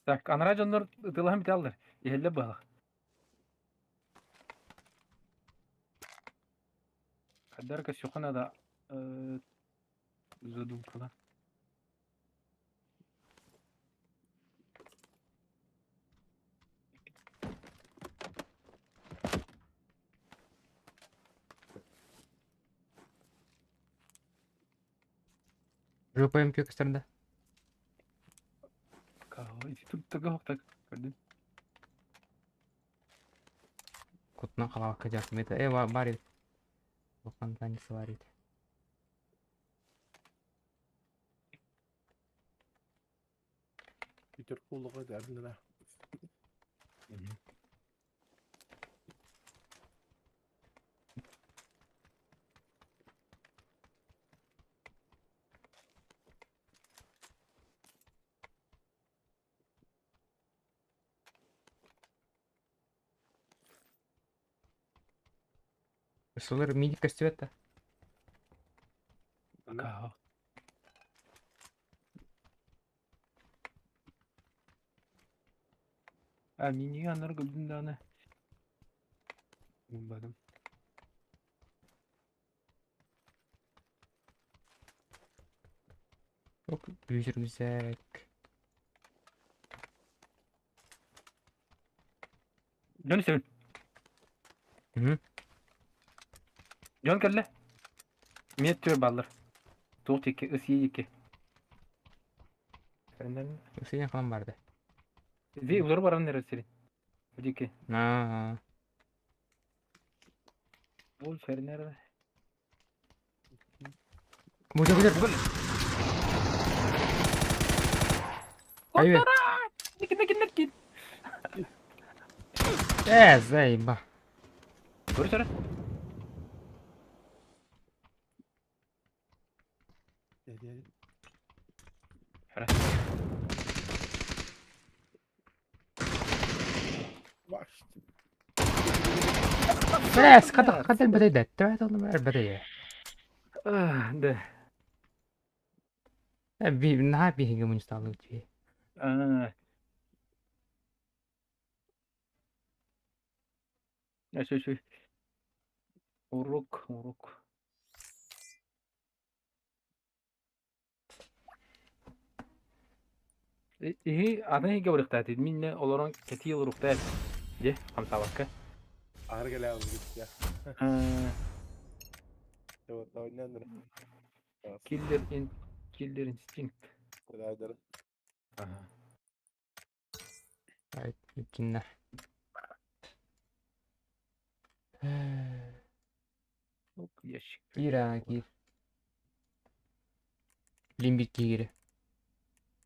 Так, анара дьоннор ытылаһан бите аллар. Иһэллэ баһах. Хайдах көрсүөххэ наада задумкала. Жопа МК көстөрдө. Ити туттага так көрдүм. Кутунан халаакка дьаахтым это э бар эбит. Улахан танец бар эбит. Питер кулуга дәрнена. Солар мини көстүбэт да. Пока. А миниге анар көрдүм дааны. Булбадым. Оп, рюкзак. Дьон истэбин. Мгм. Дьон кэллэ. Миэт түөр бааллар. Туох диэки, ыс диэки. Сеня халан барды. Зи улар баран эрэр сирин. Бу диэки. Аа. Бул фернер. Бу бу Бүгүн. Айбе. Ники ники ники. Э, заеба. Көрү Хара. Бля, када кадал бәдәйдә. Тәвәт олым бәдәйдә. Да. Би наһаа биһиги мунсталыы түү. Аа. Şu şu. Урок, урок. Иһи атын иһигэ барыахтаат минне олорон кэтии олоруохтаат дьэ хамсаабакка. Аар кэлээ ya. Killer in Killer Instinct. Ага. Ай, киннер. Ящик. Кир а, кир. Лимбит киири.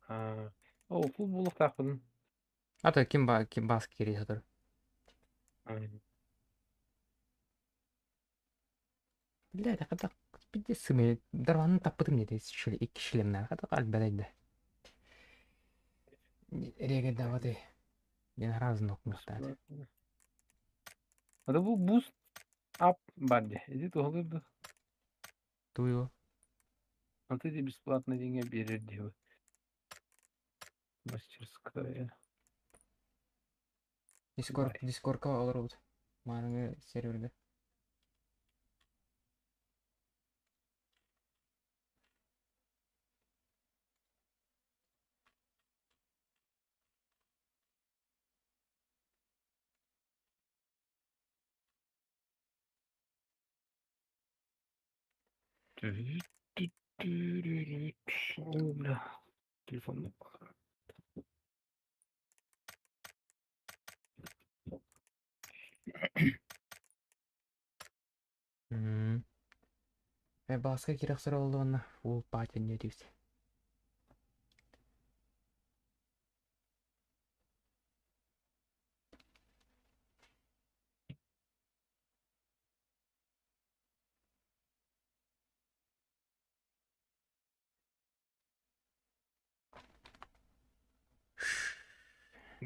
Аа. О, фул буолуохтаахпын. Ата ким ба ким бас кири сатыр. Бля, када пиздец сымы. Дарванын таппытым не дейс шили икки шлемнер. Када кал бәдәйдә. Реге давады. Мен разын окмуктады. Это бу буст ап бар дии. Иди туһалыыр Туйу. Вот эти бесплатно деньги берер дии. Мастерская. Дискорд, Дискордка олорбут. Маарыңы серверде. О, бля. Телефон. Э, баска кирек сыр oldu онна. Фул пати не дейс.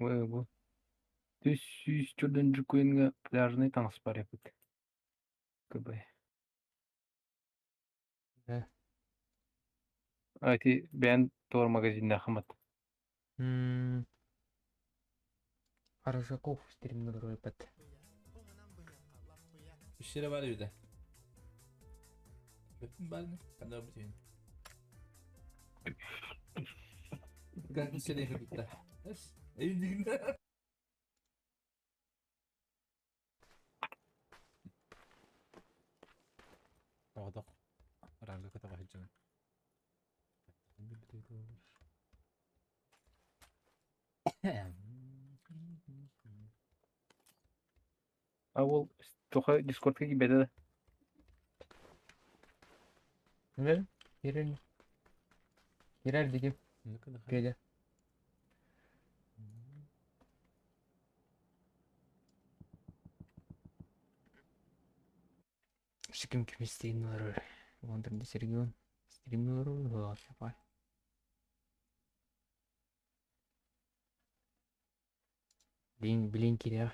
Ой, бу. Түс сүүс чурдан жукуенга пляжный таҥас бар эбит. КБ. Э. А ити бэйэн тор магазинна хамат. Аржаков стримнер репет. Үс сирэ баар эбит. Бөттүн баалны, ханна бүтүн. Как сирей кытта. Эс, эйдигин. Тоҕотох ранга көтөҕө сылдьабын. А ол тоха дискордка киирбэтэ да. Билэр? Кирер. Кирер дигим. Педя. Ким ким стримнер. Вон там Сергей. Стримнер. Давай. Блин, блин, кириэх.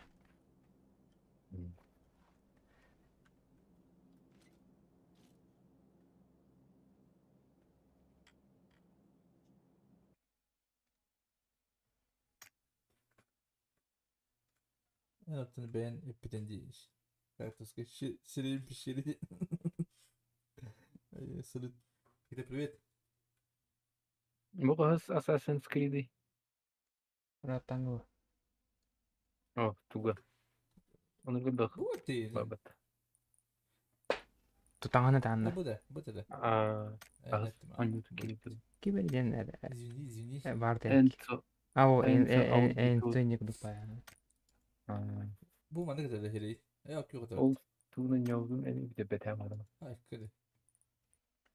Эн оттон бэйэн эппитин дии. Картошка сири пищери. Салют. Где привет? Бу хаһыс Assassin's Creed Ырааттааҥҥы О, туга. Ону көрбөх. Бу ты. Бабат. Тутаҥаны таанна. Бу да, бу да. А, анньуту килиппин. Кибер диэн Извини, извини. бар диэн. Энцо. А, о, Энцо Энцо не кудупая. Бу маннык этэ хири. Э, окей, Ол тууна ньоогум эми бите бэтэ барым. Ай, кыды.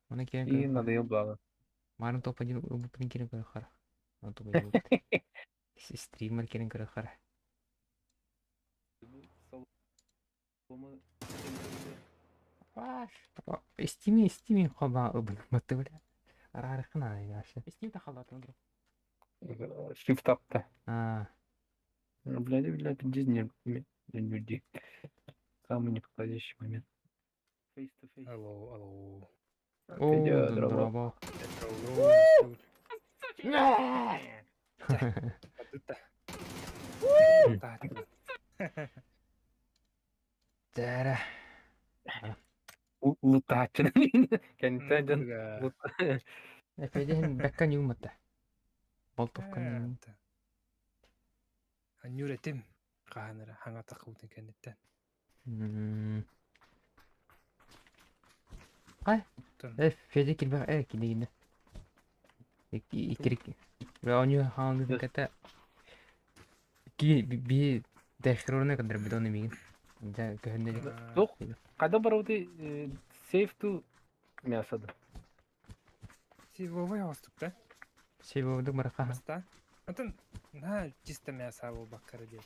Оны кирен И надоел благо. Марын топ один ылбыппын кирен көрө хара. Оны топ один Стример кирен көрө хара. Стими, стими хоба ылбын бля. Арарыхына яшы. Стим тахалатын. Shift апта. А. Блядь, блядь, пиздец, не люди. Самый неподходящий момент. Face to face. Алло, алло. О, здорово. Дара. Лутаачын. Кэнтэн Эфедин бэккан юмата. Болтовкан. Анюретим. Хаанара хаңата кутын кэнниттэн. Ай. Э, Феди килбэ э килигинэ. Иккирик. Оню хааны ката. Ки би дэхроны кадыр бидоны мигин. Жа көһөннө. Тух кайда барыбыты save to мясо. Сивовой оступта. Сивовдук бараха. Баста. Антон на чисто мясо бу баккара диэт.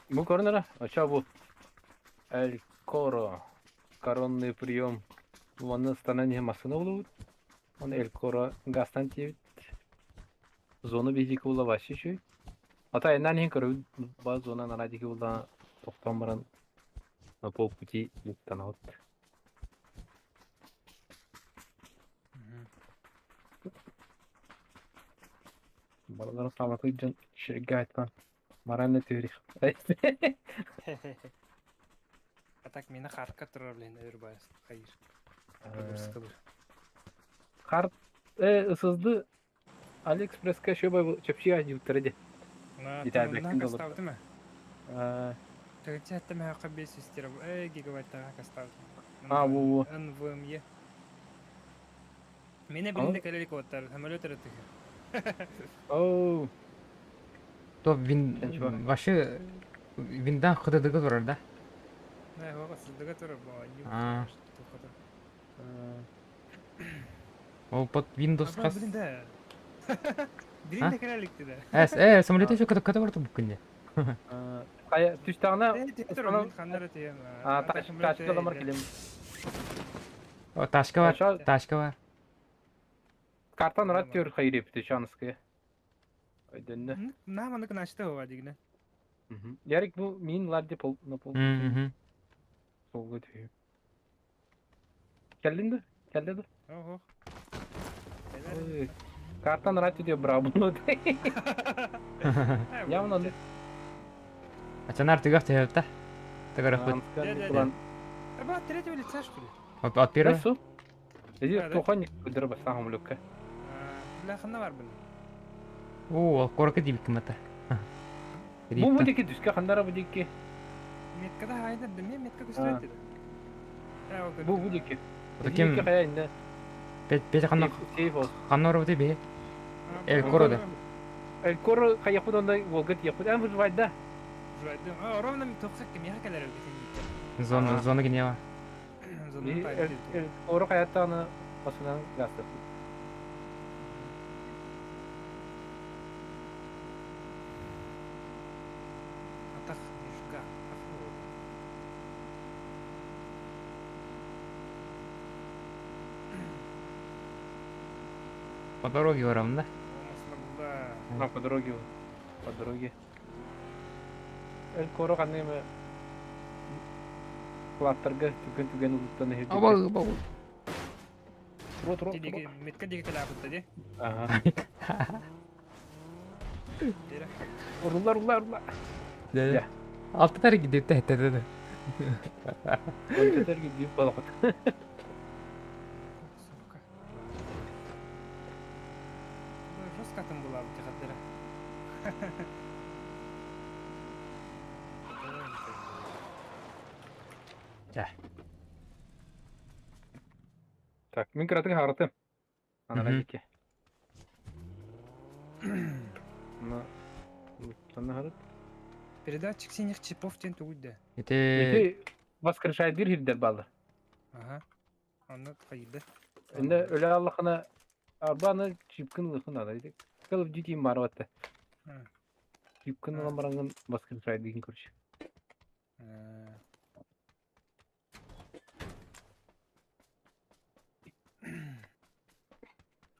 Бу көрүнөрө. Ача бу Эль Коро. Коронный прием. Уонна станан иһэ массыына булубут. Он Эль Коро газтан тиэбит. Зона биһиги була вообще үчүгэй. Ата эннан иһин көрөбүт ба зона нара диэки булла тохтоон баран на полпути луктанабыт. Балаларын сааматык дьон сиргэ айтан морально түһэрих. А так мені хартка турар блин өр хайыр. Харт ысызды Алиэкспресска шөбө чөпчү дьиуттара ди. Итабеккин кастаабытым э. Төгүччэ эттем хакка 500 тераб гигабайттаға кастаабытым. А, бу. NVMe. Мене билинде кэлелик оттар, самолет эрэ Оу. То вин вообще виндан хыдыдыгы турар да? Не, хоға сыздыга турар бу. А. Ол под Windows хас. Билинде. Билинде кэлелик да. Эс, э, самолет еще ката ката барты буккунде. Кая түстагына ханнара тием. А, тачка килем. О, ташка бар, ташка бар. Картан рад төр хайрепти шанская. Айдынны. На манык начты ова дигне. Ярик бу мин ладди пол на пол. Солга түйү. Келдин да? Келди да? Ого. Картан рад диye браво. Явно. Ачанар тыгах тыгах Тыгар План. Аба третьего лица что ли? От первого? Эди тохон көдөрө бастаан хомулукка. Бля, ханна барбын? Оо, куоракка диэбиккин бата. Бу бу диэки түскэ ханнара бу диэки. Меткада хайдар да мен метка көстүбэт деді. Бу бу диэки. Ким? Хайа инне. Бет ханна ханна орбуты бе? Эль Коро да. Эль Коро хайахпыт онда Волга тиэхпит. Эн выживайда. Выживайда. А, ровно тоқсак кем яха кэлэр өлгөтен. Зона зона генева. Эль Коро хаяттааны басынан гастыр. Атах нижга. По дороге барам, да? А, по дороге. По дороге. Эл коро ханныма Клаттарга түгэн-түгэн улуттан иһирдьитэ. Аба, аба. Тура, тура, тура. Метка диэки кэлээбитта дии. Ага. Урулар, урулар, урулар. Дэ. Алты тар гидипте хетте дэ. Алты тар гидип балакыт. Жестко там была у тебя дыра. Чэ. Так, мин кыратык харатым. Анара диэки. На харат. Передатчик синих чипов тен тугуйда. Ити Ити воскрешайдыр хирдер балы. Ага. Онно хайда. Инде өлө аллахына арбаны чипкин лыхын ада. Call of Duty бар батта. Чипкин ылан барангын воскрешайдыгын көрүш.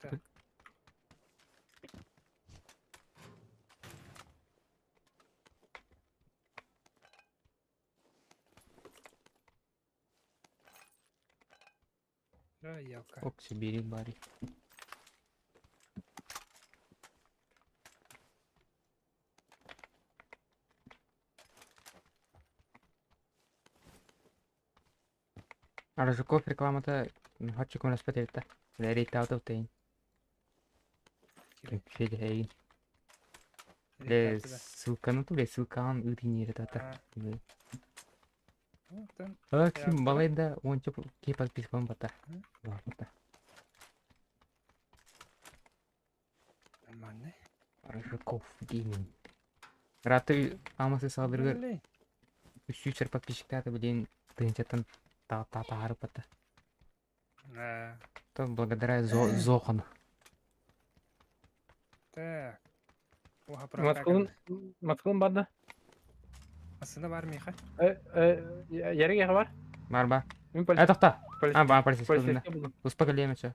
Так. Ялка. Ок, Сибири бари. Аржуков рекламата хочу көмөлөспөт эбит да. Рейт аут тейин. Кепшеди Ле ссылканы ту, ссылканы ыытын тата. Ким балайда онча ки подпискан бата. Бата. Нормально. Аржуков гейминг. Раты амасы салдыргыр. Үсүчер подписчиктары билин тыынчаттан та та таарып бата. То благодаря Зохану. Так. Москвын Москвын бар да? Асында бар миха. Яриге бар? Бар бар. Э, тохта. А, бар полицейский. Успокоили все.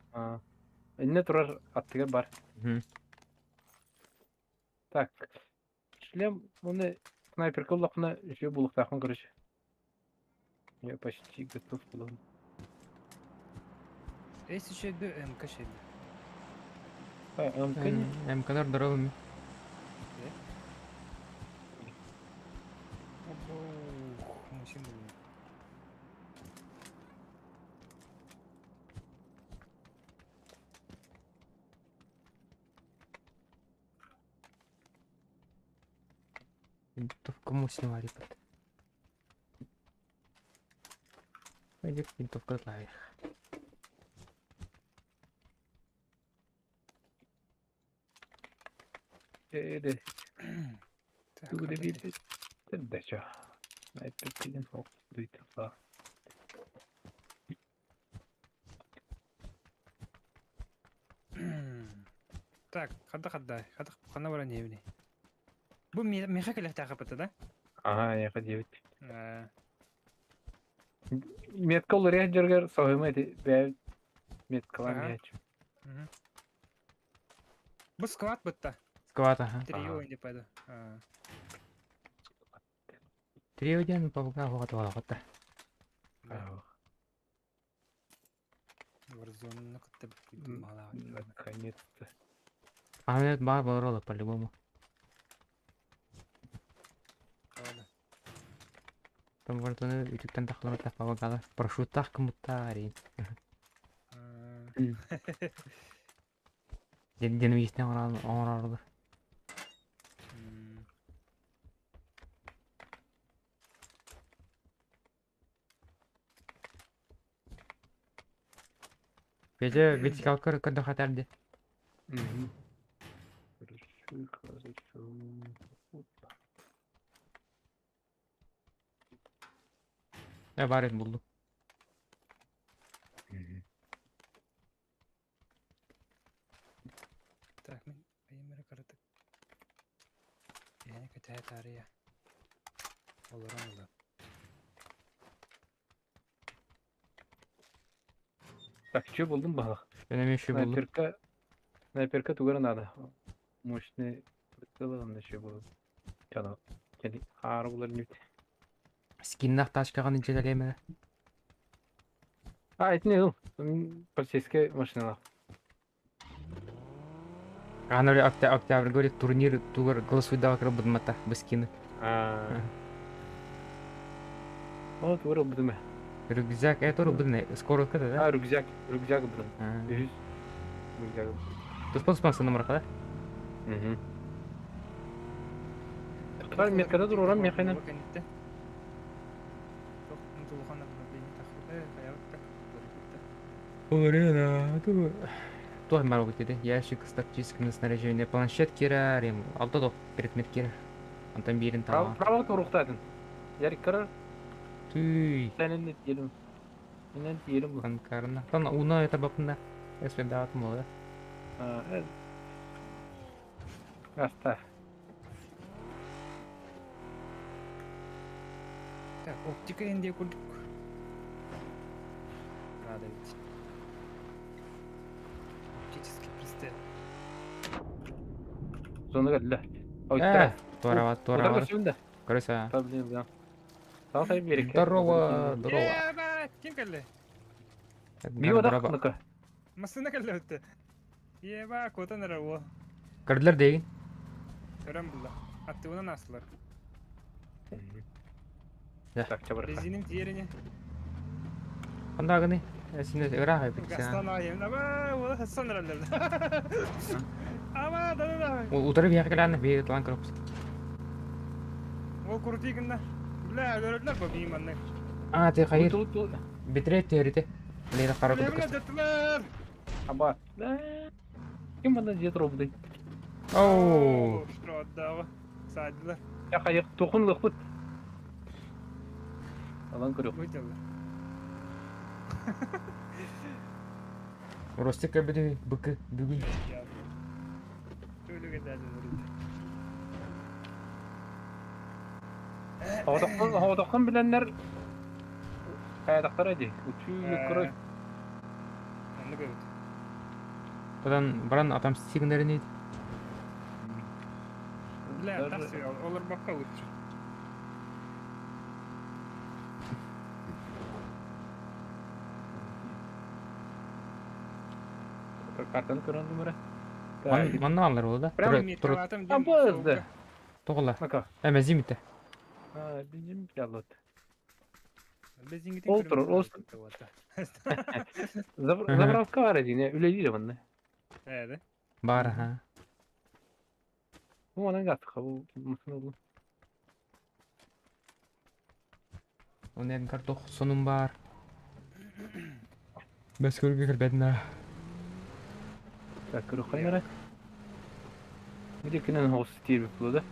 Инне турар аттыгар бар. Так. Шлем, оны снайперка улахына еще булуктахын короче. Я почти готов был. Эс еще МК шеди. А, МК не? МК здоровыми. Ух, мужчина. Винтовку мусин варипат. Пойдет винтовка наверх. Так, хадда хадда, хадда хана бара не Бу меха келехте хапыты, да? Ага, я ходил. Метка уларыйа дьөргөр соһума ити бэйэ меткалаан иһээччи. Бу склад бытта. Склад, ага. Трио инде пойду. Трио диэн павуга хоҕатуҕалаҕатта. Warzone кытта бүттүм баҕалаах. Наконец-то. Ахмед бар болор по-любому. Там Warzone үтүктэн тахлар тахпабагала. Парашюттах кымыттаар. Динамичный оҥороллор. Петя вертикалка көрдөхө этэрди. Хорошо, хорошо. Опа. Э бар этин булдум. Так, мин айым эрэ кыратык. Киһини кэтэһэ таарыйа. Олорон ыла. Так, что булдум баһылык? Мен эмиэ үчүгэй булдум. Снайперка, снайперка тугара надо. Мощный прицел анда еще было. Чана, кени хаары булар нүт. Скиннах тачкаҕын илдьэлэриэм эрэ. А, это не ыл. Полицейская машиналаах. Аны октябрь говорит турнир тугар голосуйдаҕа кырбыдмата быскины. А. О, тугар ылбытым ээ. Рюкзак, это ылбытын скоротка да? А, рюкзак, рюкзак ылбытым. Үһүс рюкзак ылбытым. Туспа туспан номерка да? Угу. Бар меткада турурам мехайнан. Туох бар бит ящик с тактическим снаряжением, планшет кирарим, алта дох предмет кир. Антон бирин тава. Право турухтадын. Ярик кырар. Түй. Сенин diyelim. Сенин diyelim bu. Анкарна. Тан уна это бапында. Эспен дават молы. А, Аста. Так, оптика инде курдук. Надо ведь. Оптический прицел. Зона кэллэ. Э, туорава, туорава. Көрсүн да. Көрөсө. Проблем да. Саҕа берекке. Здорово, здорово. Ебать, ким кэллэ? Био да Массыына кэллэ өттө. Еба, куотан эрэр уол. Көрдүлэр дейин. Көрөн булла. Аттыбынан аастылар. Так, чабырха. Резиним тиэрини. Хандагыны? Сине ыраах эбит. Гастан айым. Аба, уола хассан эрэллэр. Аба, да да да. Утары биһиэхэ кэлээнэ биһиги тулаан көрөппүт. Ол крутый гынна. Бля, өлөрөллөр бу биим маннык. А, ты хайыр. Битрейт түһэрите. Лейда хара Бля, курдук. дөттүлэр. Аба. Ким манна дьиэ туруобутай? Оу. Штрооддааҕы. Саадылар. Я хайык тухун лыхпыт. Алан көрүөх. Бу дьалла. Ростик көрбүтү быкы бүгүн. Төлүгө дәлелер. Оҕотоххун оҕотоххун билэннэр хайатахтара дии. Үчүү көрөй. Оннук эбит. Тадан баран отомстить гынарын Бля, тахсы олорбокко лучше. Картаны көрөн думара. Манна алар ол да. Прям Тур А бызды. тоҕула. Мака. Эмэзим ите. А, бензин яллат. Безингитин Ол турар, ол Заправка бар эдине, үлелиир манна. Ээ, Бар ха. Бу манан гатка бу мусун oldu. Онен картох сонум бар. Бэс көргө кэлбэтин Так, көрөх кайнара. Где кинен хос тиер булды.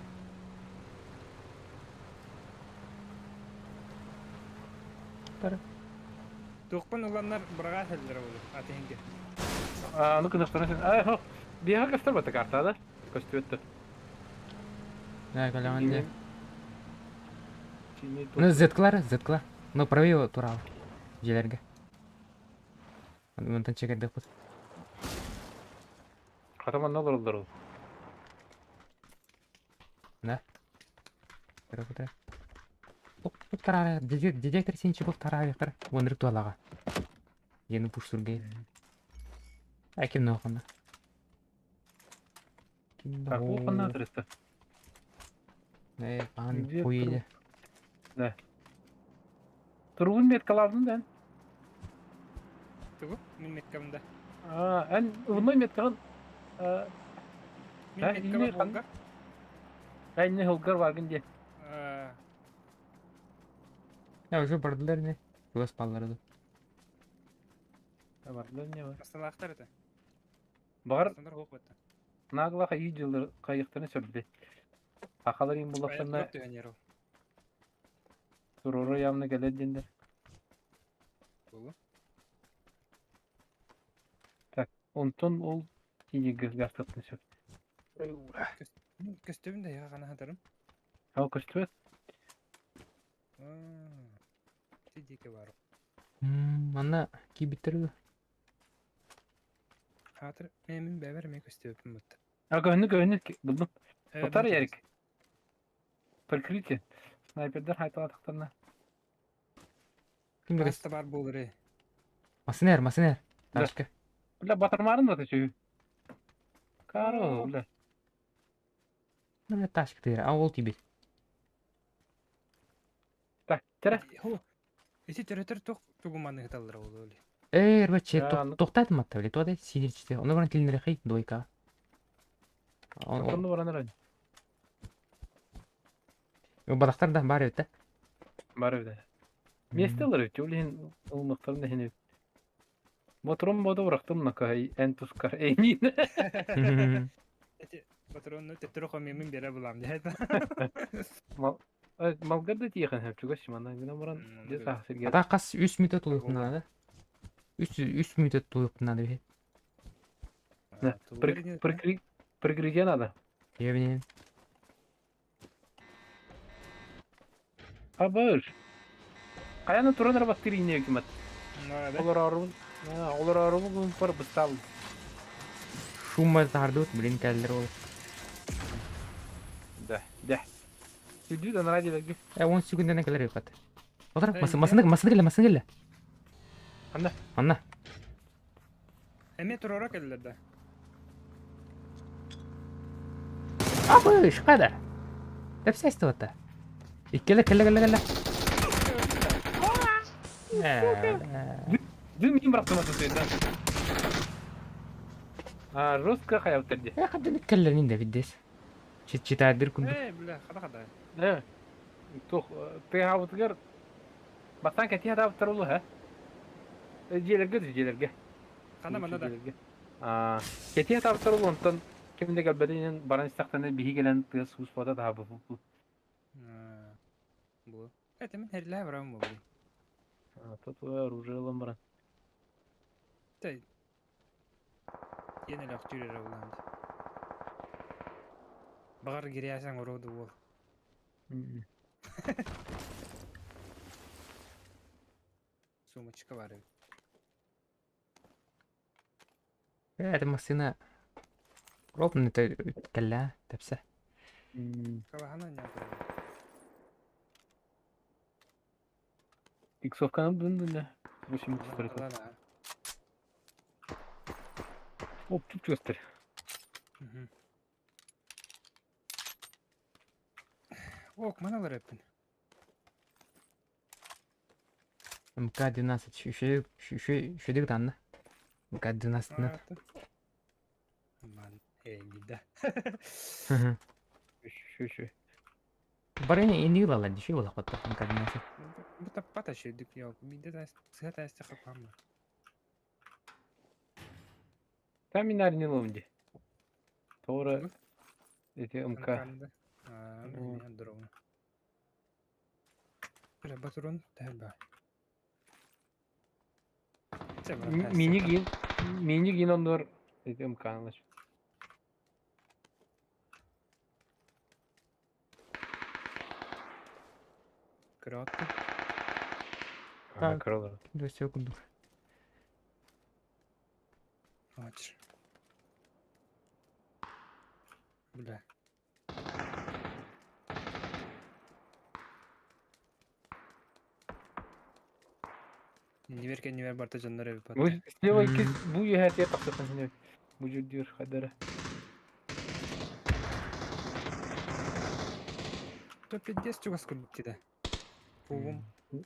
Туохпун ыланнар быраҕа иһэллэрэ буолуо, атыһынга. А, ну кынахтана сен. Ай, хо. Биһа көстөр бата картада. Көстүөттө. Нэ кэлэҕин дии. Ну зеткалар, зеткалар. Ну правее турал. Дьиэлэргэ. Мантан чекердехпит. Хатаманна олороллор ол. Да. Кыра Тук тарара, детектор синчи был таравихтар. Вонрык туалаға. Ені пуш сургей. Әкем нохана. Ким Так, бу ханна адреста. Э, ан Где хуеде. Да. Тургун меткалавдын да. Тугу? Мин меткабында. Аа, эн ылымай меткаҕын Мин метка бар буолга. Эн хылгар баргын диэ. Я уже бардылар не? Чугас баллары да. Бардылар не бар. Асталаахтар это. Баҕар наглаха ии дьыллар хайыктарын сөбүлэ. Сахалар им буллахтарына туруору явно кэлэр диэннэр. Так, онтон ол тиийгизгастыктын сөп. Көстөбүн да яга хана хатарым. Ал көстүбэт. Ти диэки бар. Манна киибиттэр үһү. Хаатыр мин бэбэр эмиэ көстүбэппин бутта. А көһүнү көһүнү булдум. Отар Ярик. Прикрытие. Снайпердар хайталатахтарына. Ким Хаста бар буолар ээ. Масынер, масынер. Ташка. Бля, батырмарын да төчү. Каро, бля. Ну, ташка тыыр. А ол тибет. Так, тере. Ити төрөтөр тух тугуманы хыталлар ол оли. Ээ, ребят, тохтаат матта, бля, туода сидерчите. Ону баран тилинерехи двойка. Онну баран эрэн. Балахтар да бар эбит да. Бар эбит. Миэстэ ылар эбит, ол иһин ылмыктарын да иһин эбит. Ботурум боду бырахтым накай эн тускар эйниин. Эти патронну төттөрү хомиомун бере булам дээд. Малгар да тиэхэн хөп чугас манна гына баран дьэ саах сиргэ. Ата хас 3 мүнөтө тулуйуохпун наада. 3 мүнөтө тулуйуохпун наада бихи. Прикрытие надо. Ебнем. Абыш. Хайаны туран эрэ бастыыр иинэ кимат. Олорорун, олорорун пар быстал. Шума тардут, блин, кэллэр ол. Да, да. Сүдү да ради дагы. Э, 10 секундана кэлэр эбит. Отыр, масыны, масыны кэллэ, масыны кэллэ. Анна. Анна. Эмиэ туруора кэллэр да. Абыш, када. Тэпсэсти отта. Иккеле кэллэ кэллэ кэллэ. Дым мин бырахтым да. А, жестко хаялтар ди. Э, хадды кэллэрин да виддес. Читадыр кунду. Э, бля, хада хада. Э. Тух, тыгаабытыгар бастаан кэтиһэ атаабыттар улу, ха? Дьиэлэргэ дьиэлэргэ. Хана манна да. Аа, кэтиһэ атаабыттар улу, онтон ким да кэлбэтинэн баран истэхтэринэ биһи кэлэн тыас уус буота таһаабыппыт. Бу. Это мин херлээ барам бу. Тут оружие ылан баран. Тэй. Иэн элэх түүрэрэ булан. Бағар гирясаң ороду уол. Сумочка бар эбит. Э, это машина. Ровно это кэллэ, тэпсэ. Калахана ньаапыр. Иксовканы дын 8 пистолет. Оп, тут чувствую. Ок, маналар эппин. МК-12 еще еще еще данна. МК-12 на. Ман, эй, да. Еще еще. Барыны инди ылалар диши буолахпатта МК-12. Бу таппата шүйдүк йок. Биде сыга тасты хапамма. Там минар не ломди. Тора эти МК. Аа, мен дрон. Бля, батурун тәбә. Мини мини гин оннор эти МК значит. Кратко. Так, 2 секунду. Ач. Бля. Неверке невер барта жаннар эбит Бу слева икки бу үһэ тахсытын синэ. Бу жүддүр хадара. То пиздец чугас курдук тиде. Кугум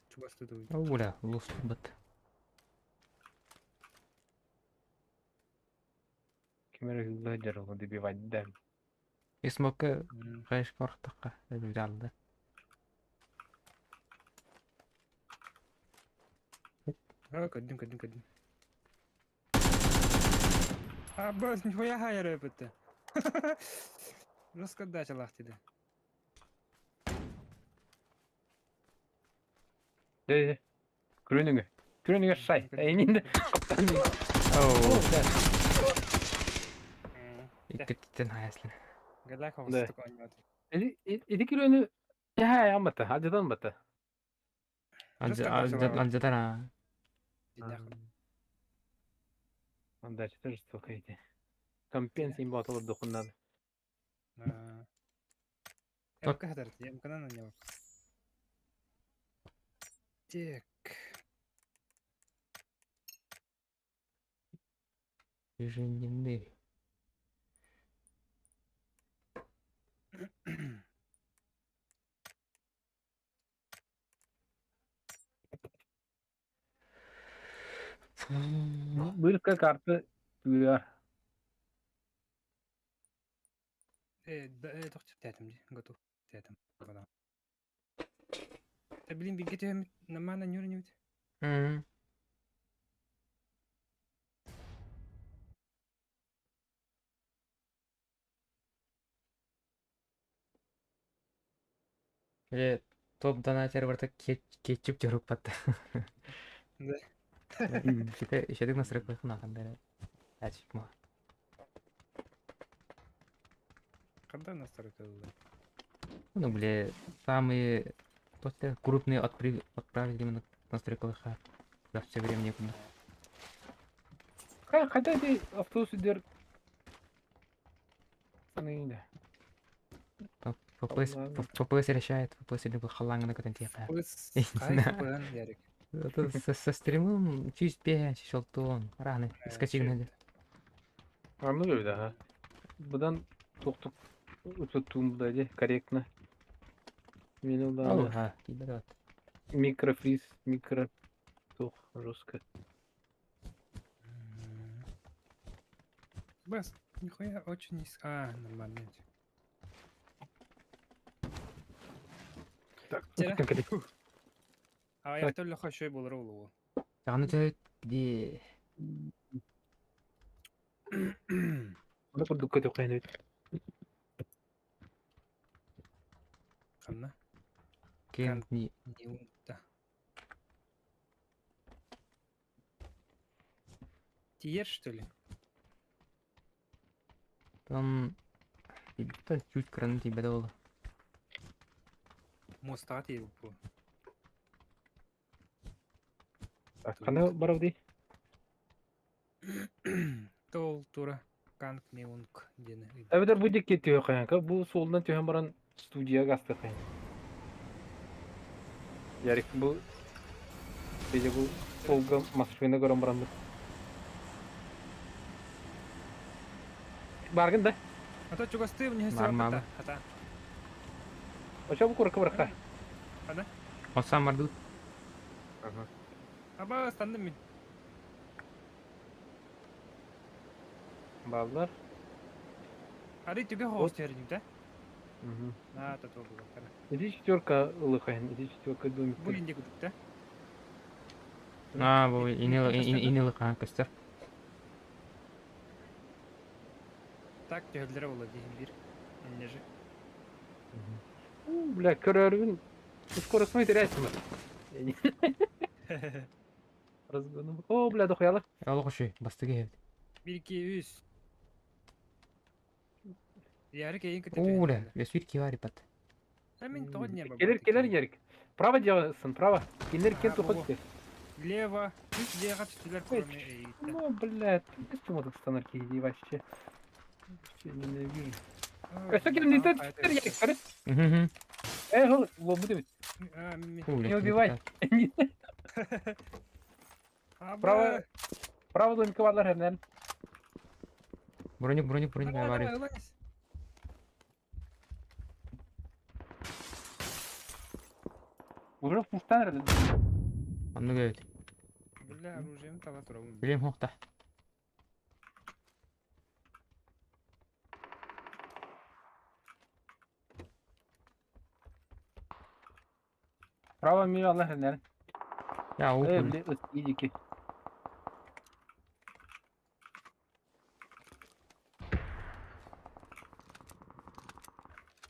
чугас тудуй. О, бля, лус бат. Ким эрэ ыһылла сылдьар ол добивать да. И смока конечно корхтахха эбит А, көрдүм, көрдүм, көрдүм. А, бас, нихуя хайар өпөттө. Раскадачалаах диде. Дэ, Күрүнүгү. Күрүнүгү шай. Эйнин Оу. Иккиттен хайаслын. Галак хоҕустук оонньоото. Ити күрүөнү яһаа аммата, алдьатан бата. Алдьатар аа. Андача жестоко эти. Компенсия им батылыр духуннады. Эмка хатар, эмканан оонньообут. Так. Женены. Бырка карта тыа. Э, тохтоп тэтим ди, готов тэтим. Да блин, бигге түһэммит намаана ньур ньүбүт. Или топ донатер барта кетчуп жорук батта. Да. Ишете ишетик настройка кына бere. Ачып ма. Когда настройка была? Ну, бля, самые то крупные отправили именно настройка ха. За все время некуда. Хотя ты автобус идер. Саныйда. ФПС ФПС решает, ФПС либо халаңына көтен тиякка. Пыс, кай пын, Ярик. Это со стримом чуть пять, шелтон, раны, скачигнали. Анны öyle ha. Будан тоқтук утуттуум да корректно. Мен да. Ага, киберат. Микрофриз, микро тух жестко. Бас, нихуя очень низко. А, нормально. Так, А я только хочу был роллу. Аны төт где Оны курдук көтө кайнайт. Ханна? Кем не Не Тиер, что ли? Там чуть кран тебе дало. Моста тиер бу. Кана баравди? Тол тура канк неунк диэн. Эбэтэр бу дикки түһэ кайанка, бу суолунан түһэн баран студия гасты кайан. Ярик бу Беже бу солга машина көрөн баран. Баргын да. А то чугасты мне Нормально. Ата. Ошо бу курка барка. Ана? Осам барды. Ага. Аба стандым мин. Баллар. Ары түгө хоос тердим да? Угу. А, то то было. Иди четверка ылыхайын, иди четверка домик. Бу инде күдүк да? А, бу инел инел кан көстөр. Так төһөлдөрө була диһин бир. Инне же. Бля, көрөрүн скоростной теряйсың. Разгону. О, бля, дохуяла. Ол коши, бастыгы хебит. Бир ики үс. Ярик эйин көтө. О, бля, весвир кивари пат. А мин тоҕо не Келер, келер, Ярик. Право деласын, право. Келер, кел А, тухот. Лево. Үс лево түстүлөр кроме эйгиттен. Ну, блядь, ты что этот станарки иди вообще. Вообще ненавижу. Өссө ким не тет, Ярик, көрүс. Угу. Эй, хол, лобу деп. Не убивай. Право, право домика барлар хернен. Броник, броник, броник, авария. Уже пустан эрде. Анны көйт. Бля, оружием тала турабын. Билем хокта. Право ми Allah энер. Я Э, упун. бile ыт идики.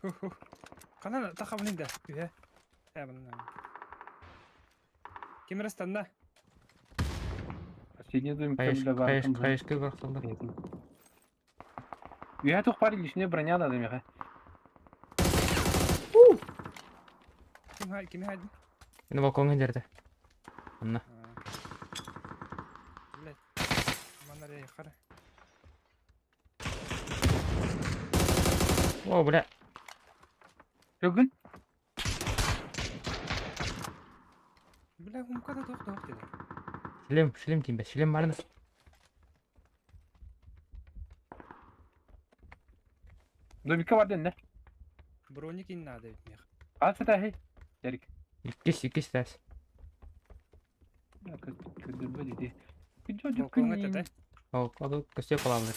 Ху-ху. Ханан тахабын да. Үһэ. Э, мына. Ким ыстанна? Последний дым Хаеш, бля хаеш, бар. хаешка барсалар. Үһэ тух бар лишне броня надо меха. Ким хай, ким хай? Энэ балконга жерде. Анна. Блядь. Манар хара. О, бля. Бүгүн Бля, умка да тох тох деди. Шлем, шлем кийбе. Шлем барны. домикка бар ден не? Броник ин надо ведь мех. Аса хей. Ярик. Иккис, иккис тәс. Көдөрбө диди. Күжө Балконга тете. Ол, аду көстө калабыр.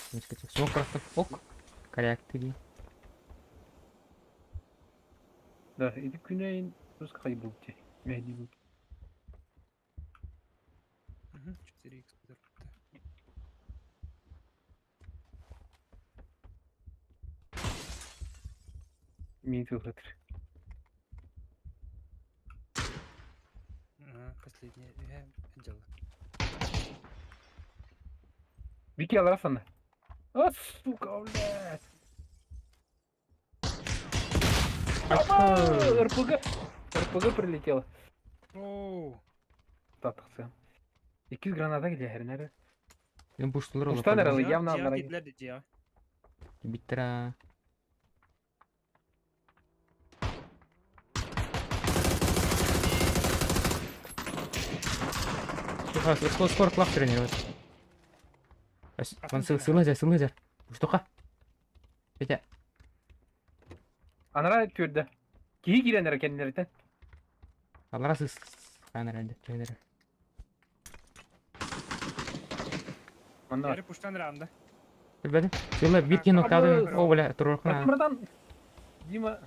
Смок просто. Ок. Коряк тиги. Да, иди күнәйин рус кайбылды. Мehdi bu. Угу, 4х көтөрүптү. Мин тухатыр. Ага, последний. Үһэ, дело. Бики аларасана. А, сука, блядь. Аба, РПГ. РПГ прилетело. Оу. Татыксы. 200 граната где хернер. Мен буштулар ол. Буштан эрэ явно Жа алар. дидлер ди жа. Биттера. Тихо, скоро, скоро клав тренировать. Вон сылы зер, сылы зер. Буштука. Петя. Анара түрдө. Киһи киренер кеннертен. Алара сыз. Канар әлде. Тренер. Манна. Яри пуштан ранда. Билбедим. Сылы бир кин ноктады. О, бля, туруркна. Братан. Дима.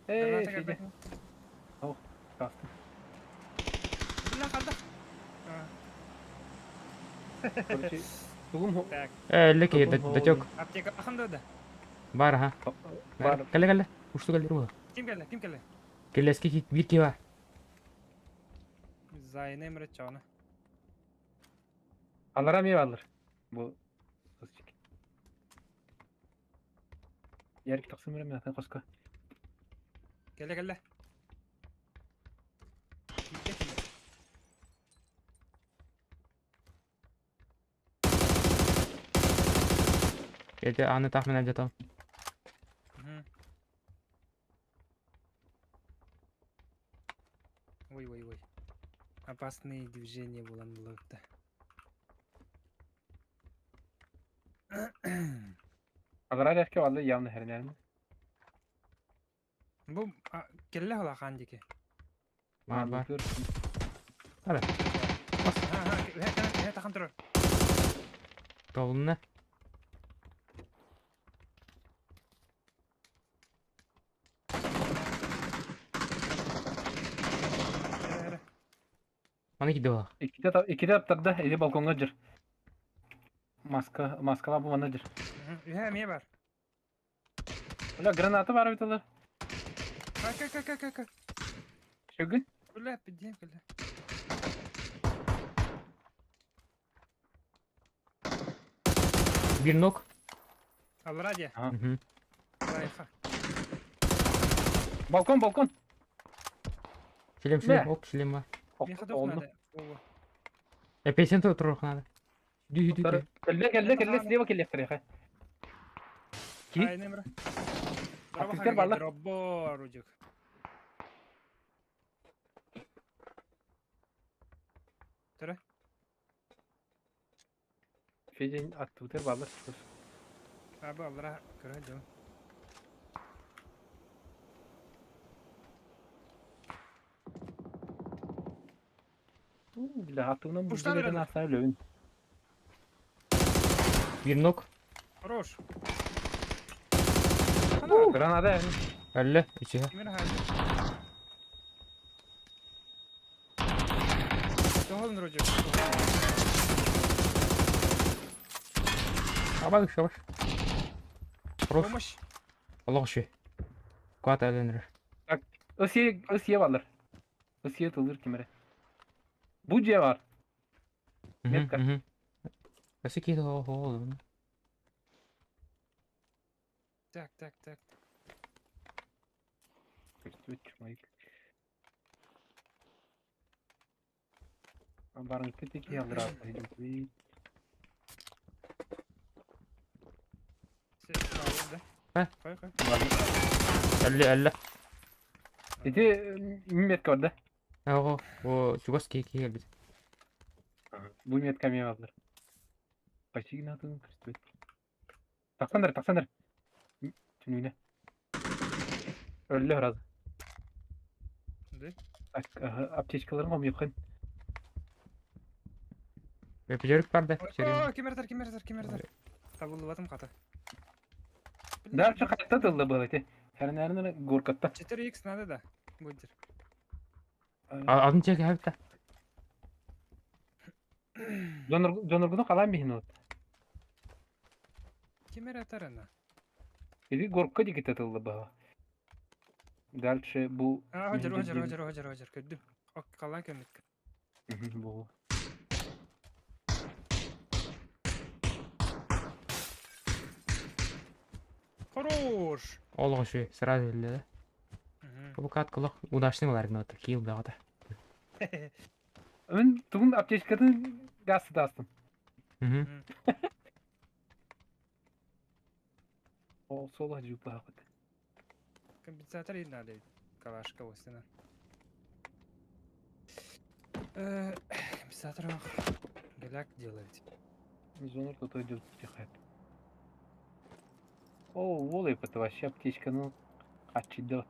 Эй, Граната Федя. кэлбэт. Кастым. Бля, ханда. Короче, тугум Так, Э, леки, датек. аптека аханда да. Бар, ха. бар. Кэлэ, кэлэ. Ушту кэлэ, бу. Ким келе, ким келе? Келески бир ки бар. Зайны эмре чана. Алара ми алыр. Бу кызчык. Ярик таксым берем атын коска. Келе келе. Китте ким? Петя, аны тахмин әлде там. Мгм. Ой, ой, ой. Опасные движения булан булыпты. Алара ярке алды явно хернерми. Бу келле хола хан дике. Бар, бар. Ха ха, үһэ үһэ тахан турар. Толуна. Эрэ, эрэ. Аны киде бар. Икките икките таптарда эли балконга жыр. Маска маскала бу мана жыр. Мгм, Үһэ эмиэ бар. Бля граната бар бит алар. Ка ка ка ка ка. Шөгүн. Бля, пидем келе. Бир нок. Алра дия. Мгм. Райха. Балкон балкон. Шлем, шлем, оп, шлем бар. Меха Олду. надо. Ого. Я песен турурк надо. Дü дü дü. Келле келле келле слева келле тарыха. Ки? Ай, немре. Аптектер барлар. Робор удюк. Төре. Федя аттыбытыр баллар. Абы алра көрө жол. Бля аттыбынан бу Пуштан жерден береді. астана лөбүн. Бир нок. Хорош. Граната. Әлле, иче. Кимер хай. Оһолун вроде. Абаг шабаш. Хорош. Помощь. Олох ши. Куата өлөнөр. Өсие, өсие балар. Өсие тылыр кимере. Бу дьиэ бар. Метка. Өсө киһи оһол. Так, так, так. Көстүбүт чумайык. Барыҥкы тики алыраат. Ха? Хой, хой. Әлле, әлле. Ити метка бар да? Ого, о, чугас киһи киһи кэлбит. Бу метка эмиэ бааллар. Почти гынатын көстүбэт. Тахсандар, тахсандар. Түнүүнэ. Өллө раз. Да? Так, аптечкаларын хомуйуххун. Өпүлөрүк бар да. О, кимер кимер кимер Табыллыбатым хата. Дальше хатта тылла был эти. Хәрнәрнер горкатта. 4х надо да. Будет. Атын чеки хэпта. Доноргуну калан биһин от. Кимер атарына. Иди горка дигите тылла баха. Дальше бу А, хожар, хожар, хожар, хожар, хожар. Көрдүм. Ок, калан көмөткө. Бу. Хорош. Олох ши сразу элле да. Бу каткалах удачный болар гына киил багата. Өн тугун аптечкатын газ дастым. Мгм. Ол сол ажып бахат. Компенсатор и надо. Калашка осына. Компенсатор Голяк делает. Зонор тут идет тихо. О, волей это вообще аптечка, ну, ачидот.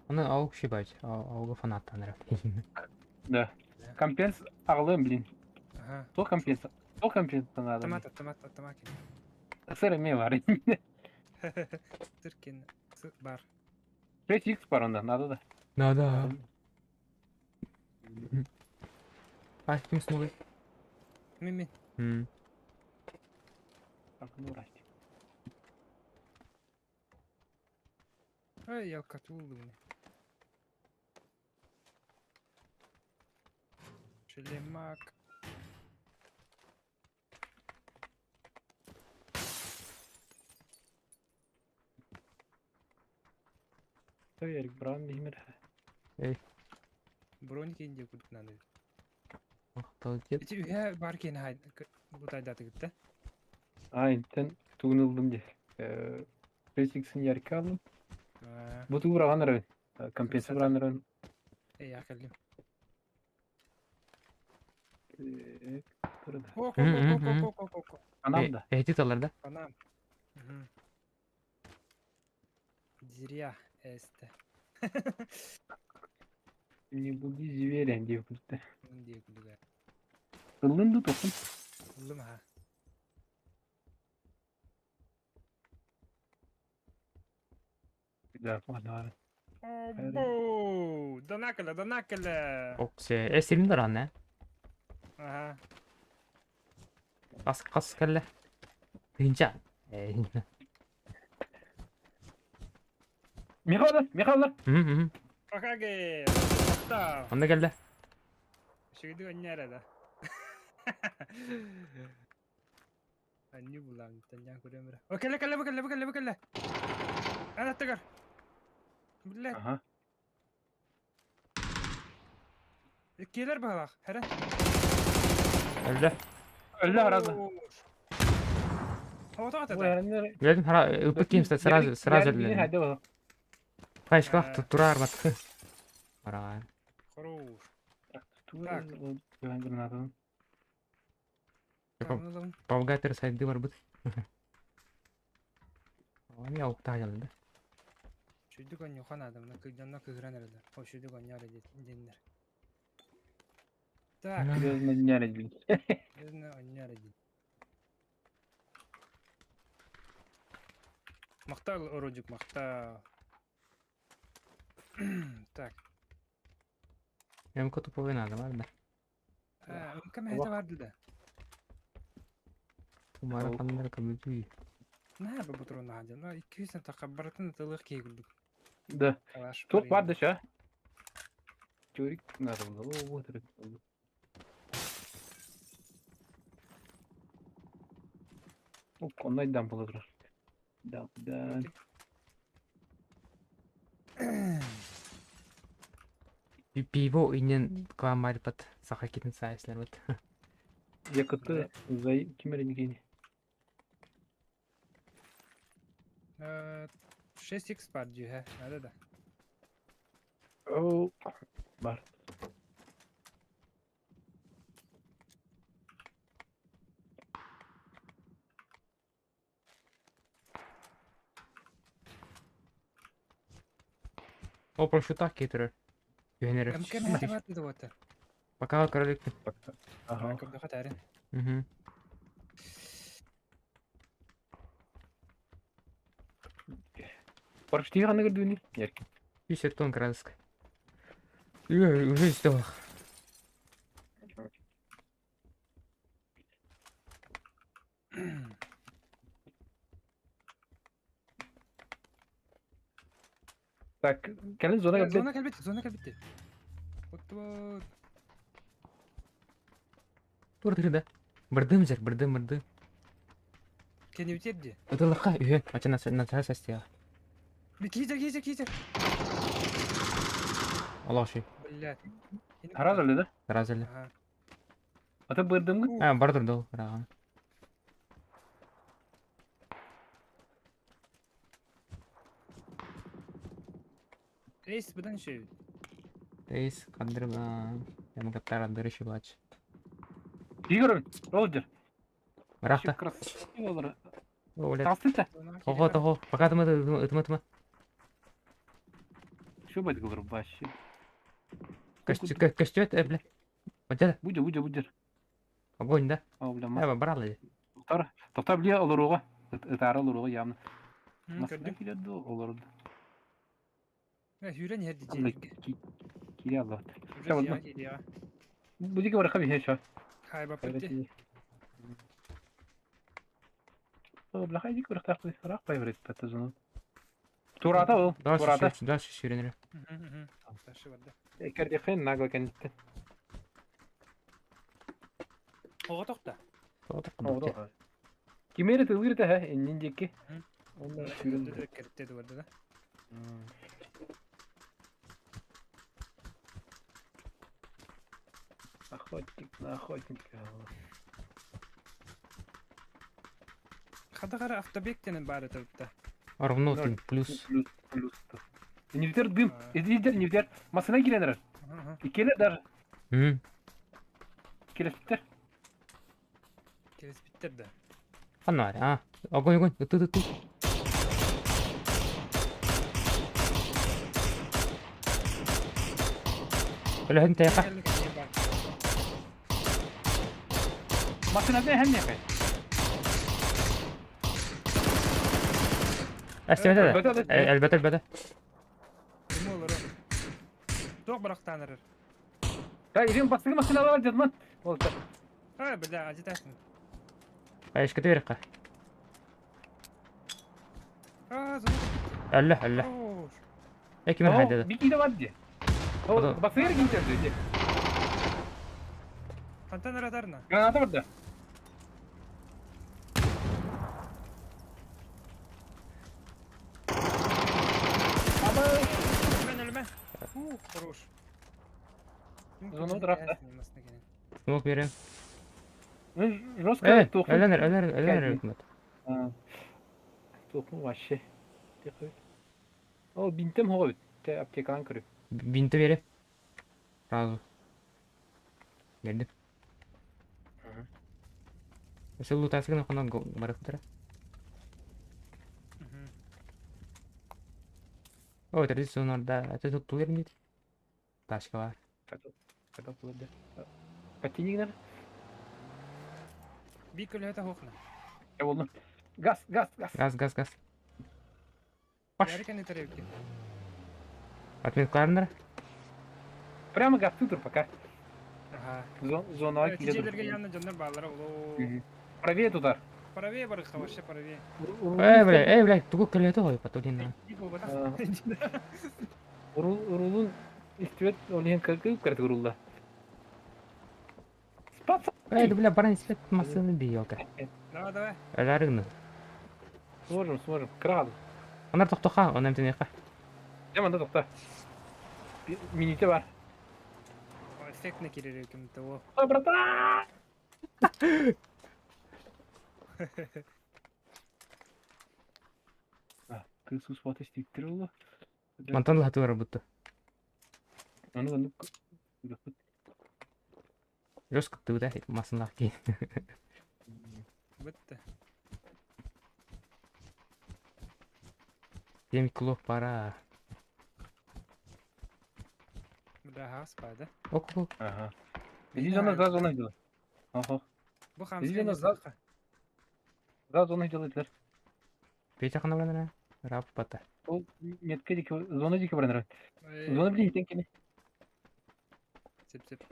Оны ауг ши бач, ауга фанаттан ра. Да. Компенс ағылым, блин. Ага. То компенс, то компенс надо. Автомат, автомат, автомат. Сыр эме бар. Тыркин бар. 5х бар онда, надо да. Надо. А, ким смогли? Мин мин. М. Так, ну, расти. Ай, я катулду. Шлемак. То Эрик Браун бихимер. Броники инде курдук надо. Охтал дед. Ити үһэ бар киэн хай бутайдаты гытта. А, интен тугун ылдым де. 5х-ин ярка алдым. Бу тугу быраган ырабын. Компенса быраган ырабын. Эй, акалым. Турда. Ко ко ко ко ко ко ко. Анам да. Эти талар да? Анам. Зря эсте. Не буди зверя, деп күлді. Деп күлді. Ыллын да тоқын. Ыллым ха. Да, ладно. Обо! Донакала, донакала. Оксе, эсирин даран, э? Ага. Кас кас кэллэ. Тыынча. Михайлар, Михайлар. Мм. Покаге. Та. Онда кэллэ. Шигди онняра да. Анни булан, танян көрөмөр. О, кэллэ, кэллэ, кэллэ, кэллэ, кэллэ. Ана тагар. Биле. Ага. Келер баһалах. Хәрә. Өллө. Өллө разы. Ото ата. Билетим хара ыпыт кимсе сразу сразу өллө. Файшкалах турар бат. Бараган. Хорош. Так. Павгатер сайды бар бут. Ами ауқта жалды. Шүйдүк онньухан адамна кыйданна кыгыран эрелер. О шүйдүк онньар деннер. Так. Серьезно, не блин. Серьезно, онньар дин. Мактал ородюк, мактал. Так. МК туповой надо бар да. МК мэһэтэ бар да. Тумара ханнар көмүтүй. Наһаа бу патрон наһаа дьон. 200 тахха барытын ытылыах киһи курдук. Да. Туох бар да ща? Тюрик надо было. Вот это. Онно дам була турар. Да, да. Пиво инен кламарипат саха китин сайслербит. Якыты зай кимерин 6x бар дьүһэ, надо да. О, бар. О, парашютах кетірер. Түһэнэр. МК мэһэтэ бар да вот. Пока королик. Ага. Көрдөхө тәрин. Угу. Парашютига ханна көрдүүнүй? Яркий. 50 тонн градуска. Уже сделал. Так, кэлин зона кэлбит. Зона кэлбит, зона кэлбит. Вот. Тур да. Бырдым жер, бырдым, бырдым. Кенебитер ди. Ытылыққа үйен, ачана начала састия. Киитер, киитер, киитер. Аллах ши. Блядь. Сразу ли, да? Сразу ли. А ты бырдымгын? А, бардыр дол, раган. Рейс бұдан шөй. Рейс кандыр ямгаттар андырышы бач. Игорь, Роджер. Рахта. Красиво олар. О, блядь. Тастыта. Того, того. Пока тыма, тыма, тыма, тыма. Что будет говорю, вообще? Костюет, бля. Вот это. Будер, будер, будер. Огонь, да? О, бля, Я брал или? Тоқтар, тоқтар бля, олоруға. Ытары олоруға явно. Масына келеді олорду. Хүрен ерді жерге. Кире алла. Будиге бараха бихе ша. Хай бапытты. Бля, хайди курахта рақ байбрет паттазын. Турата ол. Турата. Дальше сүйренер. Дальше барды. Экерде хен нагло кенетти. Ого тохта. Ого. Кимери тылгырта ха, эннин жекке. Онда сүйрен. Керте дубарды да. Охотник на охотника. Хадагара автобектенен бары тұрыпта. Ровно плюс. Плюс, плюс. Невдер дым. Издер, невдер. Масына киленер. Икелер даже. Келеспиттер. Келеспиттер да. Ханар, а. Огонь, огонь. Ты, ты, ты. Өлөһүн тайха. Масына не хәм не Әстемете да. Әлбәтә, әлбәтә. Ким олар? Тоқ барақтанырыр. Да, ирен бастығы машина бар дедман. Ол та. А, бля, ажитасың. Айшка берекка. А, зона. Әллә, әллә. Эки мен хайдады. Бики да бар ди. Ол бастығы ким деді. Фонтан радарна. Граната бар да. Өлмә, өлмә. У, хорош. Зона драфта. Смок берем. Жестко туху. Ölenер, ölenер, ölenер үкмөт. Туху вообще. О, бинтем хоо бит. Те аптекадан көрүп. Бинти берем. Сразу. Бердим. Если лутасы гына хонан барып тора. О, традиционно, это тут тулер нет. Ташка бар. Когда плыды. Потяни, Бик өлөтө хохна. Я волну. Газ, газ, газ. Газ, газ, газ. Паш. Ярик не таревки. Отметкаларындар. Прямо гасты тур пока. Ага. Зонаға кире тур. Тижелерге янна дьоннор бааллара олоо. Правее тутар. Правее барыхха вообще правее. Эй, бля, эй, бля, тугу кэллэтэ хой потулина. Урулун истибет ол иһин кыргып кырды урулла. Спасай! Эй, бля, баран свет массыны биёка. Давай, давай. Эларыгны. Сможем, сможем. Крал. Онар тохтоха, он эмтенеха. Жаманда тохта. Мините бар. Эффектно кирер кем-то. О. А, братан! Ты сус ваты стиктер олла. Мантан латуара бутта. Аны аны. Жестко ты да, массынлах ки. Бітті. 7 кило пора. Бля, спады. Ок, ок. Ага. Иди зона, за зона делай. Ага. Бу Иди зона, за. За зона делай. Петя хана брана. Рап пата. Ол метке дики зона дики браныр. Зона билин тенкени. Сеп сеп.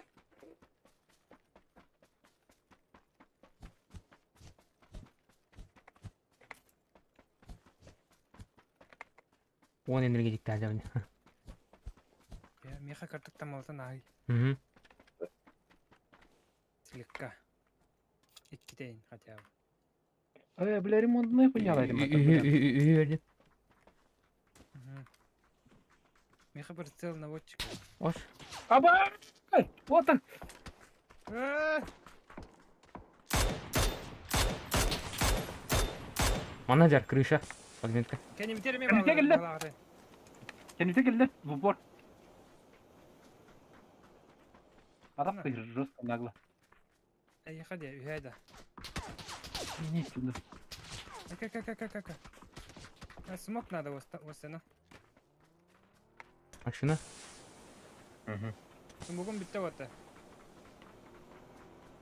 Он энергетик тажабын. Я меха картык тамалтан ай. Угу. Слегка. Иккитейин хотя бы. Э, бля, ремонтный хуйня лайдым. Меха прицел наводчик. Ош. Аба! Вот он! Манадер, крыша. Подметка. Кенимтер Кенимтер келді, в упор. А так ты жестко нагло. Эй, ходи, үйәді. Не сюда. Как, как. Смок надо осына. Машина. Угу. Смогум бітті оты.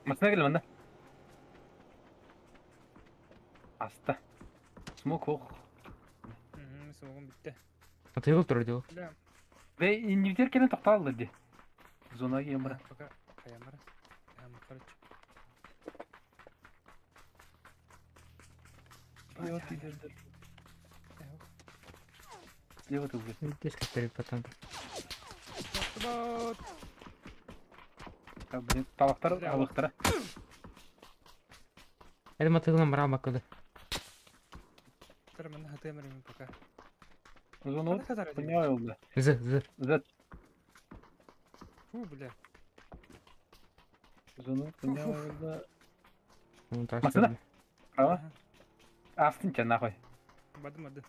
Машина келді мында. Аста. Смок ох. Угу, смогум бітті. А ты его турдил. Бля. Ve инвитер келен тоқталды ди. Зона келген бара. Пока. Хаямара. Короче. Слева ты уже. Здесь как потом. Талақтар алықтара. Это мотоциклом брал куда. Пока. Зону хуйня oldu. З, з. З. Фу, бля. Зону хуйня oldu. Ну так. Машина? Право? Астын тебя нахуй. Бады мады.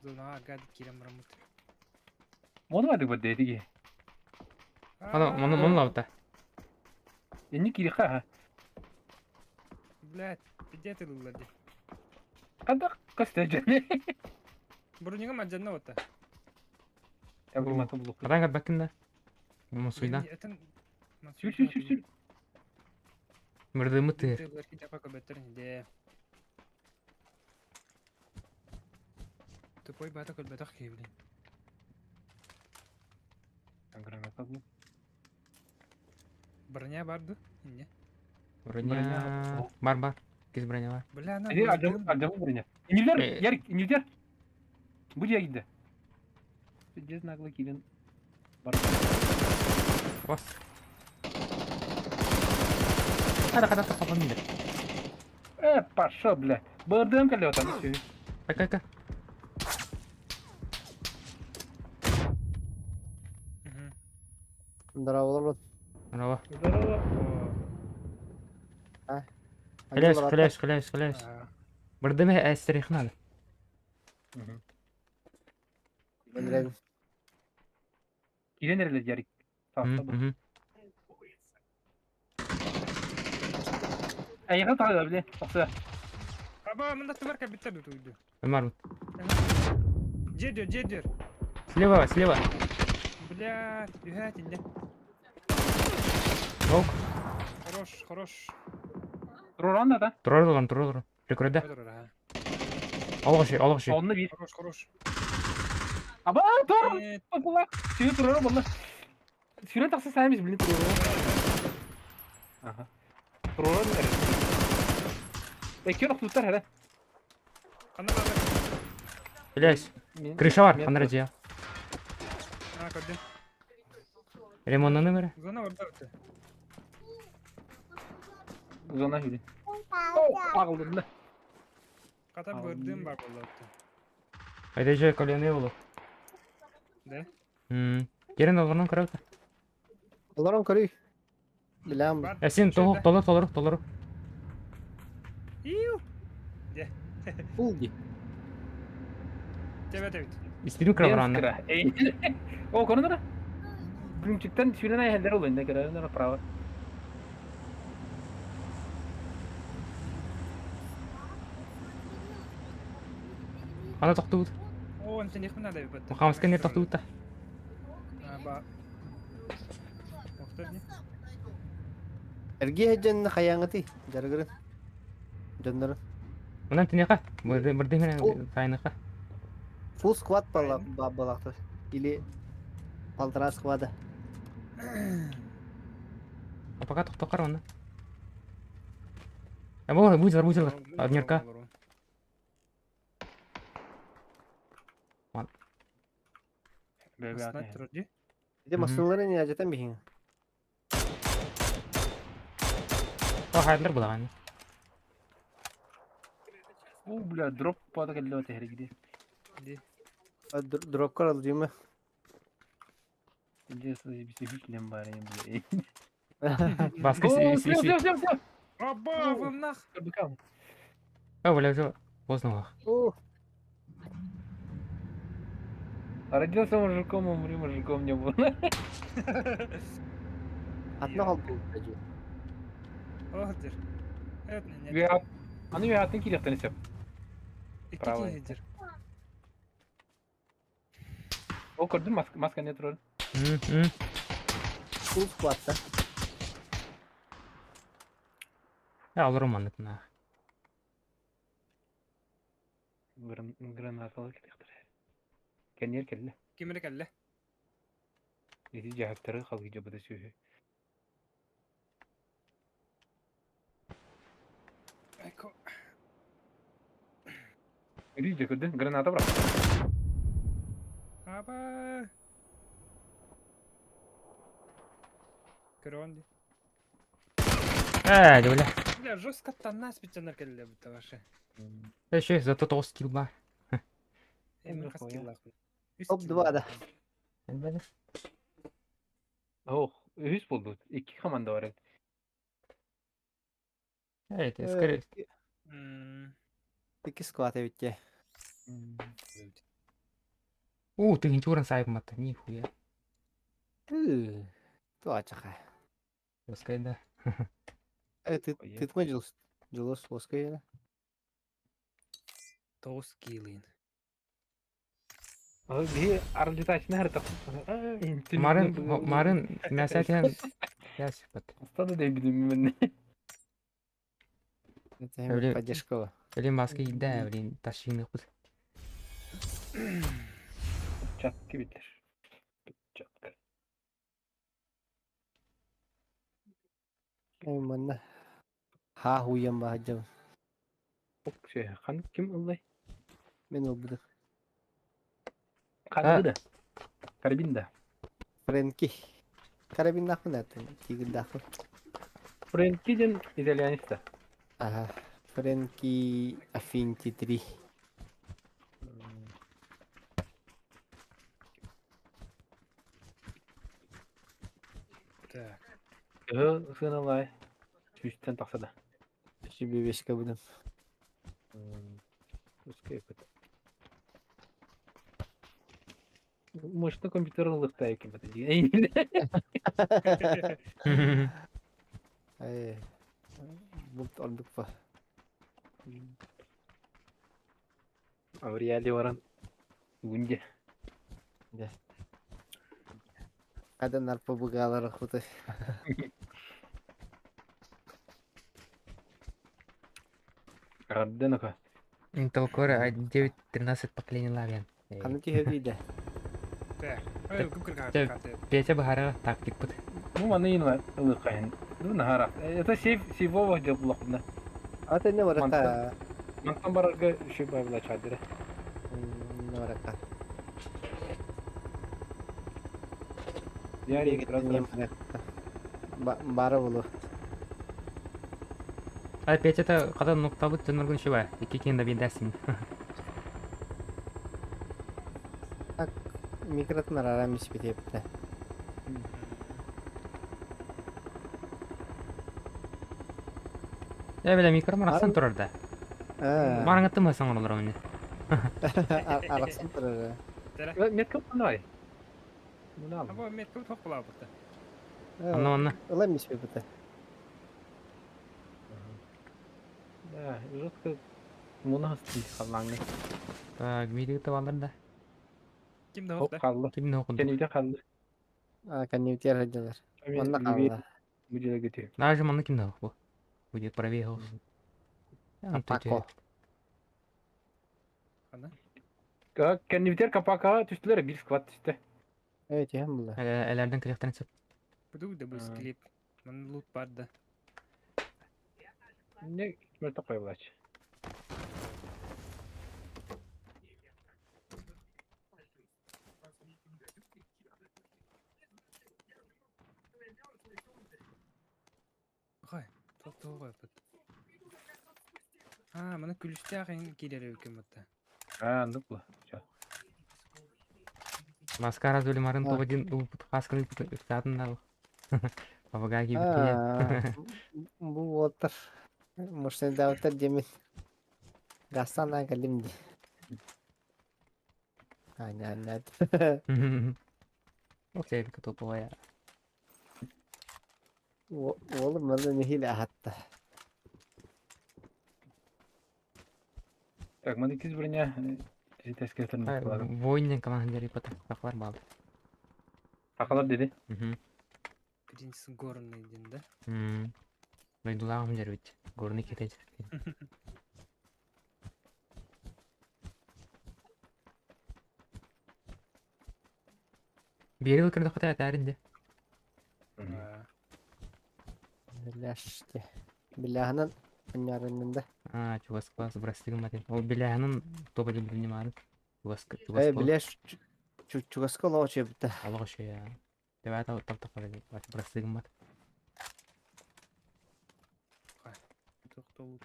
Зона гад кирем рамут. Оны бады бады деги. Ана, маны маны лавта. Энни кириха. Блядь, где ты лади? Када костя жане. Брунига маджанна ота. Я буду матом блок. Аданга бакында. Мусуйда. Сүр сүр сүр сүр. Мырдымы ты. Тупой бата көлбөтөх киевлин. Граната был. Броня барды? Не. Броня. Бар бар. Киз броня бар. Бля, на. Иди, альдем броня. Инилер, Ярик, инилер. Будь я гиде. Здесь нагло килин. Бар. Бас. Хада хада тапа миндер. Пошел, бля. БРДМ калё там. Пока пока. Здорово. Здорово. Здорово. Хляш, хляш, хляш, хляш. БРДМ әстерих надо. Килен эрелер Ярик. Аяғы тағыда біле, тоқсы. Аба, мында тыбарка бітті бітті үйді. Марун. Жер жер. Слева, слева. Бля, үйәтінде. Ок. Хорош, хорош. Туроран да? Туроран, туроран. Прикрой да. Алға шей, алға шей. Онны bir. Хорош, хорош. Аба, тур! Була. Сүйі туроран була. Сүүрэн тахса саамис блин туруору. Аха. Туруоран эрэ. Эккен охтуттар эрэ. Ханна баалар? Блять, крыша бар, ханна дьиэ. А, көрдүм. Ремонтаны эрэ. Зона барда өттө. Зона хүлүн. Ағылдым да. Хата бырдым бар болла өттө. Айда же колены болу. Да? Керен олорон көрөк. Олорон көрүй. Билэм. Бар. Эсин Жерде. толору толору толору. Иу. Фулги. Тебе тебит. Истирим кровранна. О, көрүнөр. Күнчүктен сүүрэн айхалдар ол инде көрөнөр право. Ана тоқтуут. О, онтон их надо бит. Махамска не тоқтуут. А, ба. Охтор не? Эргиэ дьэннэ хайаҥытый дьарыгырын дьоннорун. Мынан тинеха. Бырды мен тайныха. Фулл сквад баллахтар или полтора сквада. А пока тоқтоқар оны. А бол, будь будь Аднерка. Снайпер ди. Ити массыылары не ажатан биһиҥ. О, хайдлар булаган. О, бля, дроп пада келле өте Ди. Дропкар алжыма. Баска О, си все, си. все, все, все. Аба, вы нах. О, бля, уже поздно. О, Родился мужиком, умри мужиком не был. атна халбы. Ох, дир. Это не. Я... Аны я атын килехтен есеп. Право. Икки дир. О, көрдүм, маска, маска не турар. Фулл сквадта. Я алырым аны тына. Гранаталы килехтер. Кенер келле. Кимре келле. Ити жахаттары халгы жобада сүйі. Эко. Риде көрдүм, граната бра. Аба. Көрөн ди. Э, бля. Бля, жестко танас битенер келле бит ваши. Еще зато тоғыз килл бар. Эми хас киллах. Топ-2 да. Ох, үс болду. Эки команда бар. Эй, ты скорее. Икки сквад эбитте. У, ты ничего сайп мата, нихуя. Туачаха. Пускай да. Э, ты ты тмэ джилос лоскай. Тоғыз киллин. Би аралдытачны хар Марын, марын, мясатен. Яс, бат. Стады да билим мен. Это поддержка. Блин, маски, да, блин, тащины худ. Чатки битлер. Чатка. Манна. Ха хуям бахаджам. Ше, хан ким ыллай? Мен олбудuk. Ханды да. Карабин да. Фрэнки. Карабин нахуй на это. Тигр нахуй. Фрэнки ден итальяниста. Ага. Фрэнки Афинти 3. Так. Сыналай. Сүүстен тахсада. Себе вешка будем. Пускай это. Может, на компьютер лыхта екен бата деген. Эй. Бұл ордук па. Авриали баран. Гүнде. Да. Кадан арпа бугалар хуты. Арден ака. Intel Core i9 13 поколение Лавиан. Қаны түйе дейді. Так. Ой, ким кыргаат Чэ, карты. Петя быһаарара тактикпыт. Ну, маны ин ылыаххайын. Ну, наһара. Это сейф сейфовых дел булахпына. Ата не барата. Мантан барарга үшө байбыла чаадыра. Не барата. Ярик раз раз. Бара болу. Ай, Петя-то когда ноктабыт дьонноргун үчүгэй. Икки киһин да биирдээсин. Так, микротын арара миспитепте. Э, бля, микро арахсан турар да. Мараңыттым саҥар олорор мне. Арахсан турар. Метка мынай. Мына. Або метка тоқ була бутта. Онно онно. Ыла миспитепте. Да, жестко муна халлаңы. Так, видео табалар да. Ким да Хоп хопта. қалды. Ким не окунду. Кенеде қалды. А, коннектер хадилар. Онна қалды. Бу жерге кетем. Даже манны ким да бу. Будет правее голос. Пако. Ана. Кенневтер капака түстүлөр, бир склад түстү. Evet, hem була. Эләрден кирехтен сөп. Буду да бу склип. Ман лут бар да. Не мөртө коюлач. Хай, тоқ тоқ қойыппыт. А, мына күлүстээх ин киирэр эбиккин бутта. А, андык бу. Маска развели марын А. топ один упут хасканы үктатын да. Папагай кибит. Бу отыр. Мушны даутар демин. Гастан калим ди. Аня, аня. Окей, топовая. Oğlum маны нехиле ахатта. Так, маны киз броня жетескертен кылады. Войнен командир ипота. Баклар бал. Акалар деди. Принц горный ден да. Дойдулагым жер бит. Горный кетет. Берил кирде ката тәринде. Биляште. Биляханан анярынында. А, чугас класс брастыгым матын. Ол биләһенен топ один билне марын. Чугас чугас. Э, биляш чугаска лооче битте. Алга шуя. Деп ата тап тап брастыгым мат. Тоқ тоқ.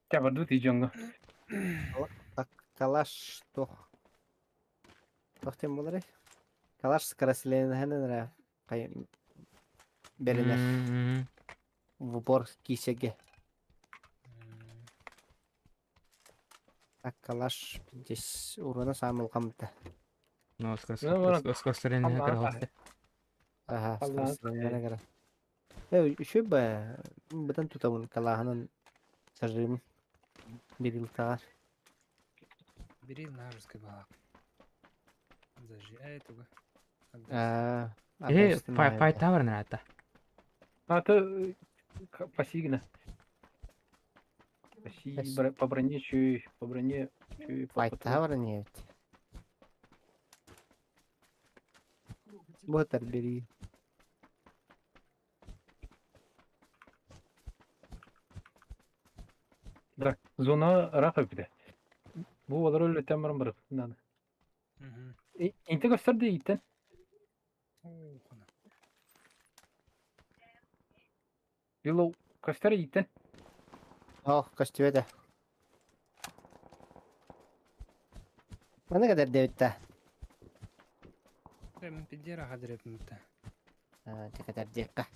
Табарду ти жоңго. Калаш тох. Тохтем болар. Калаш скрасленхенен ра. Кай берилер. В упор кисеге. Так, калаш здесь урона самыл камта. Ну, Ну, скорстрен Алла, кыргызды. Ага, Алла. скрасленхенен ра. Э, еще бы бытан тутабын калаханан сажым берил тагар. Берил на русской балак. Зажи, а этого. А, Э, пай пай тавр ната. Аты пасигна. Паси по броне чуй, по броне чуй. Пай тавр нет. Вот бери. Да, зона рахы биде. Бу алар өлө темирин барып. Надо. Инте gösterdi itten. Yıllo göster itten. Oh, көстүбөтө. Маны кадar дебитте. Мен пидера хадырып мутта. А, те кадar декка.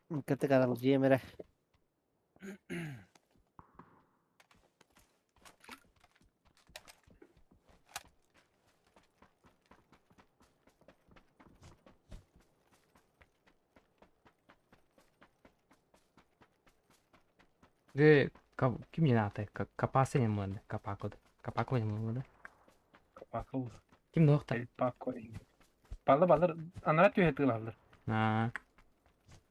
Кырты карал жемере. Де ким не ната? Капасы не мынды. Капакод. Капако не мынды. Капакыл. Ким нохта? El Paco. Балды балдар анара түйе тылалар. А.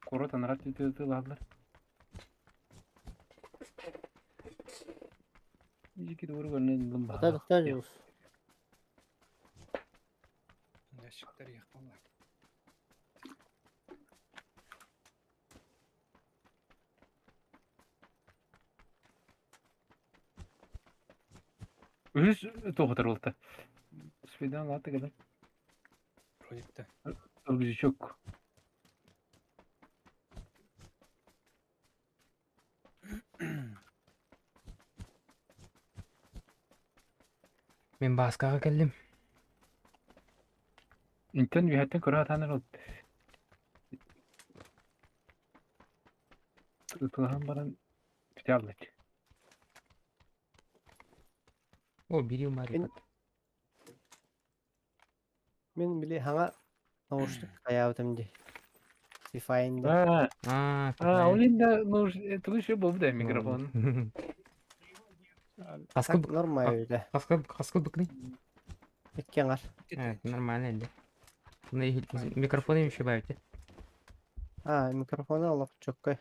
Корот анара түйе тылалар. Тоқтар, Ящиктар яқпалар. Үһүс туохутар буолта. Свидан лаата кэлэн. Проекта. Рюкзачок. Мин Бааскаҕа кэллим. Интэн үөһэттэн көрө сатаан эрэ ытылаһан баран бүтэ О, бери Мин, мин били хаҥа наушник хайаабытым дии. Фифайнда. А, А, а, ол инде ну тугу еще был да микрофон. Хаскыл Так нормально да. хаскыл хаскыл быкны. Икки аҥар. Нормально инде. Микрофон еще бавите. А, микрофону олох чоккой.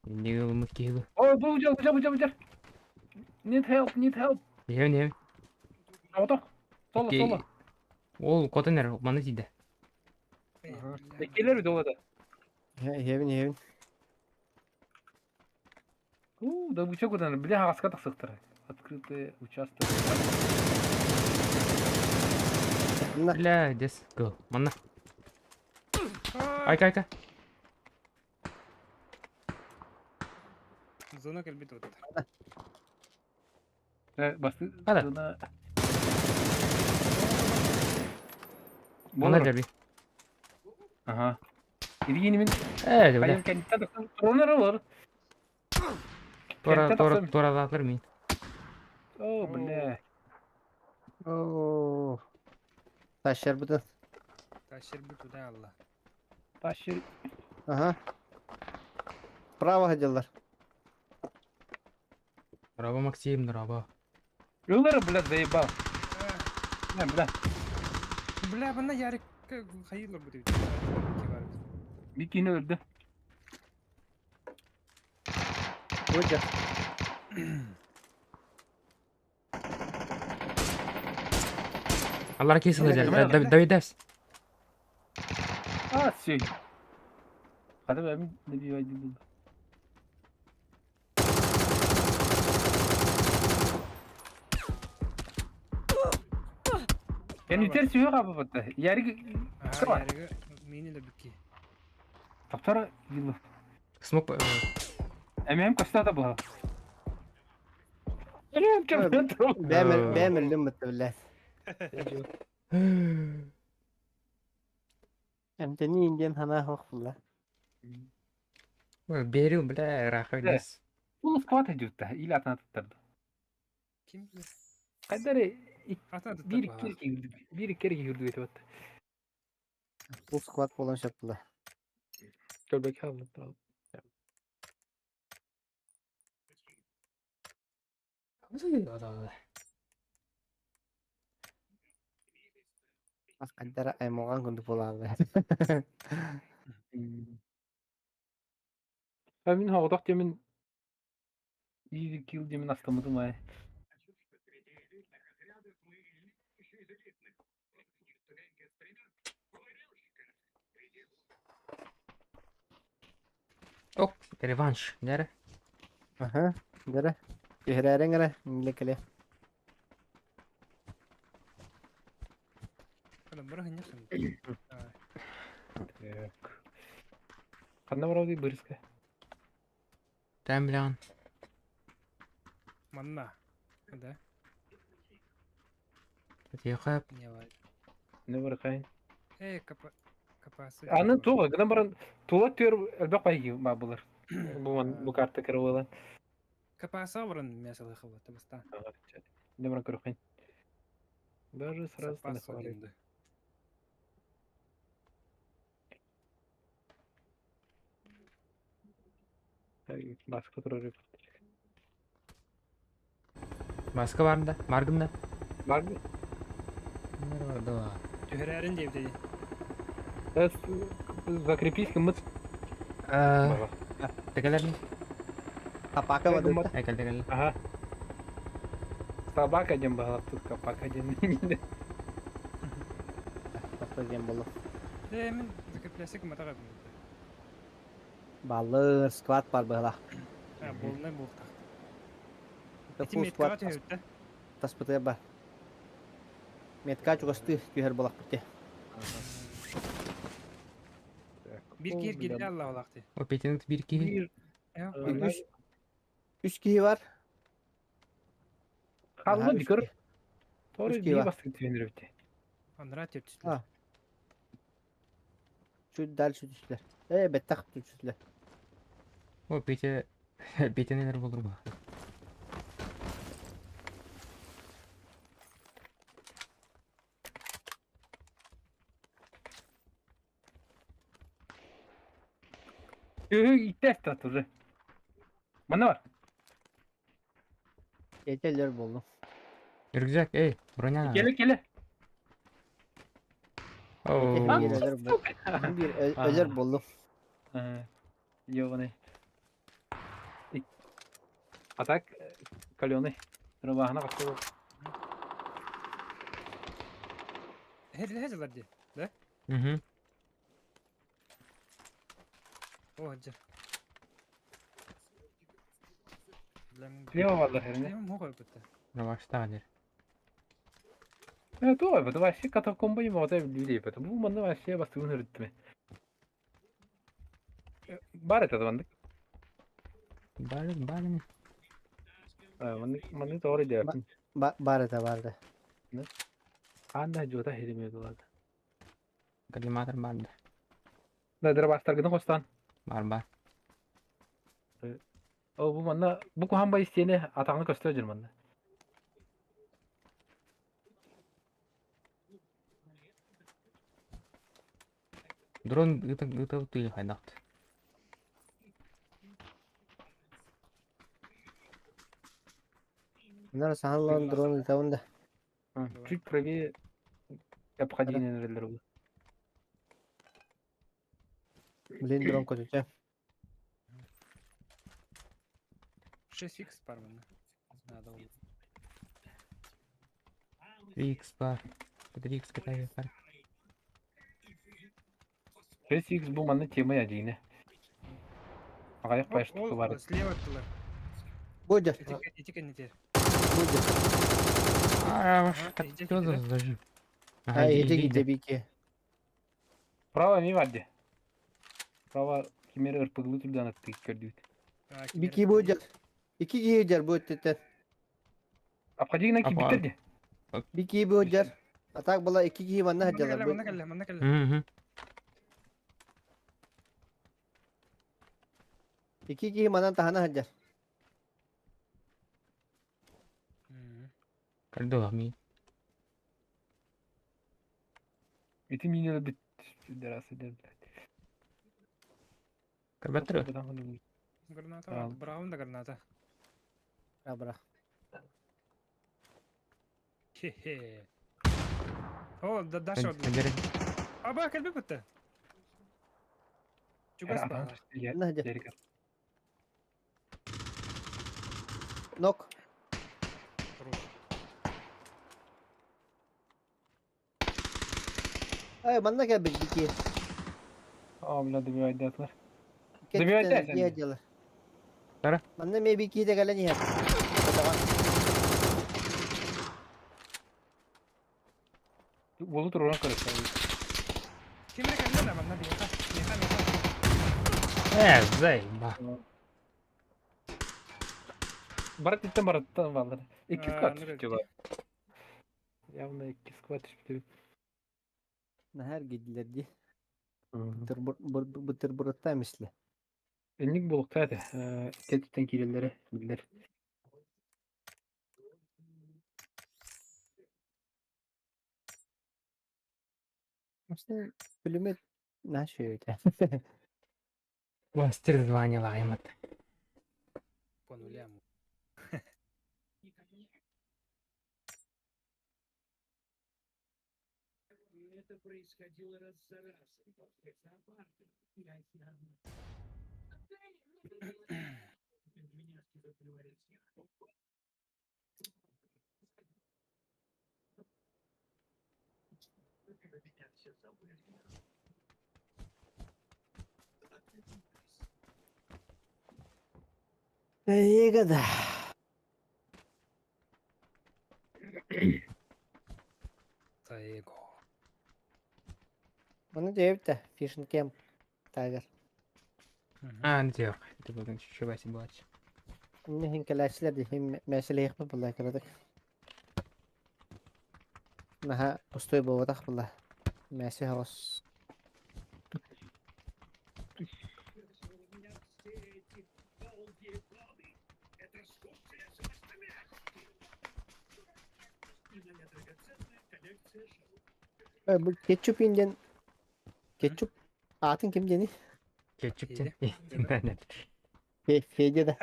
Не ылмык киһи. Ой, бу бу бу бу бу. Need help, need help. Не не. Отох. Соло, соло. Ол котон эр маны тиийдэ. Келер долада. Иһэбин, иһэбин. У, да бу куда бля хаска тахсыктар. Открытый участок. На. Бля, дес go. Манна. Айка, айка. Зона кэлбит вот. Басты. Хада. Зона. Манна дерби. Ага. Илгини мин. Э, бля. Хайын кэнтэ тахсан. Тронер олор. Тора, тора, тора датлар мин. О, бля. Оо. Тащер бутын. Тащер бу туда алла. Тащер. Ага. Право ходилар. Раба Максим, раба. Ылар, бля, заебал. Не, бля. Бля, бана ярик хайырлар бу дип. Бикини өлдү. Выйдет. Аллар кейсін да Давид Давс. А, сей. Хада бәм набивай диде. Yani tersi yok abi burada. Yeri Ага, ярик мини ле бики. Токтор yılı. Смок. Эмем коста да була. Эмем кем Бәмер, бәмер лүм бит билля. Эмтени индиан хана хох булла. Берил, бля, рахай дес. Бул склад идет да. Или атына туттарды. Ким? Кайдары Атына bir iki кere bir iki kere yürüdü etip атты. Бул склад болан шөп була. Көлбек алды. Каддара аймоган күндү болалы. Мин хоғдақ демен Easy kill демен астамыдым ай. Ок, реванш. Нере? Аха, дара. Түһәрәрең эрэ, миле келе. Так. Қанда барау бырыска? Там, блян. Манна. Да? Тихо. Не бар. Не бар кайын? Э, капа капасы. Аны туға, гына баран тула төр әлбәк бай ма булыр. Бу ман бу карта кире була. Капаса баран мясо хава, табаста. Не баран көрөккөн. Даже сразу Запас один. Баска турар. Баска барында, баргында. Бар. Нер бар да. Түһәрәрин дип диде. Закрепись кымыт. Тегелер. Капака бадыта. Э, кэллэ кэллэ. Ага. Собака диэн баһылап тут капака диэн. Капака диэн буолла. Э, мин закреплясик матаҕа эбит. Баллыр, склад бар быһылаах. А, буолунай буолтах. Ити Фул меткаҕа склад түһэбит да? таспытыгар бар. Метка чугастыы түһэр буолахпыт дии. Биир киһи киирдэ Аллаах дии. О, Петяны биир киһи. Биир Үс, үс киһи бар. Хаалла Аха, үс дикер. киһи. Торы Үс киһи бии бар. бастык түһэн эбит. Анараа түптүлэр. А. Чуть дальше түстүлэр. Э, бэттэх түстүлэр. О, Петя... Петяны нер болур бу. Үһү иттэ уже. Манна бар. Этелер болду. Рюкзак, эй, броня надо. Келе келе. Оу. Бир өлөр болду. Бир өлөр болду. Ёбаный. А так, каленый. Рубахна капты. Херле дии. Да? Угу. О, дьэ. Слева валлар херне. Слева мог бутта. Рубашта дер. Э, то это вообще катакомба не могут людей, потому что мы вообще бастыгын үрүттүмэ. Бар это ванды. Бар, бар. Манны манны тоҕор идея. Бар это бар да. Анда жута хериме дулады. Коллиматор бар да. Да дырбастаргын костан. Бар бар. О бу манна бу кухамба истиэне атаңны көстө жүр манна. Дрон ыты ыты ты хайдакт. Bunlar саһаллан дрон ытабын да. Чуть правее обходение бу. Блин, дрон көтүтэ. 6 икс бар манна. Надо ол. 3х бар. 3х катайы бар. 6x бу манна тема ядине. Агаяк баш Ол бар. слева тылар. Будя. Ити кеннетер. Будя. А, ваш Ага, иди, что за иди. зажим? Ага, Ай, иди, иди иди. иди бики. Право ми варди. Право кимер ырпыглы түрдөн атты көрдүт. Бики будя. Ики киһи бу өттүттэн. Обходигна Апа. кибиттерди. Бики будя. А так была ики киһи манна Манна хаджалар. кэллэ, манна кэллэ, манна кэллэ. Угу. Ики киһи манан тахана хаджар. Кальдо ми. Ити мине бит дерасы деп. Карбаттыр. Граната бар, браун да граната. Бра бра. Хе-хе. О, да даша одну. Аба, кэлби бутта. Чугас бар. Манна хаджар. Нок. Ай, манна кэлбит бики. А, бля, добивать датлар. Ики Добивать өттүттэн дай, ики хаджалар. Тара. Манна ме бики де кэлэн иһэр. Болу туруран көрөт. Кимре кэллэ да манна биэхэ. Биэхэ, биэхэ. Э, зайба. Барат иттен бараттан балдар. Икки А, скват ну түштү бар. Явно икки скват түштү. Нахар гидилер ди. Бутербродта мисле. Энник болуктаа эте. Тетиттен киреллери билер. Мисле пулемет наши өтө. Мастер звание лаймат. По нулям. Эйиэгэ да. Тайго. Маны диэбит да, фишн кемп тагар. А, не Это бүгін шөбәсі болады. Мин кэлээччилэр диһим мээсэлэһиэхпит буолла кыратык. Наһаа пустой буолбатах буолла. Мээсэ оҕус. Э, бу кетчуп диэн кетчуп аатын ким диэний? Кетчуп диэн. Федя да.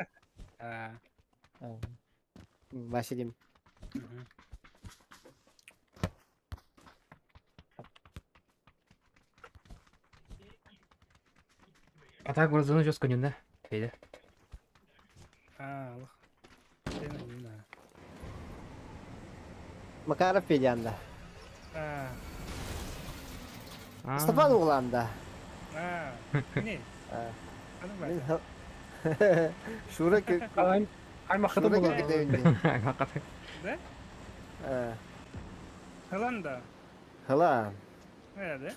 А. Вася диэн. А так Warzone жестко не да? Федя. А, алых. Макаров Федянда. А. Степан угланда. А. Не. Шура Аймаққыты була. Да? Хылан да. Хылан. Да?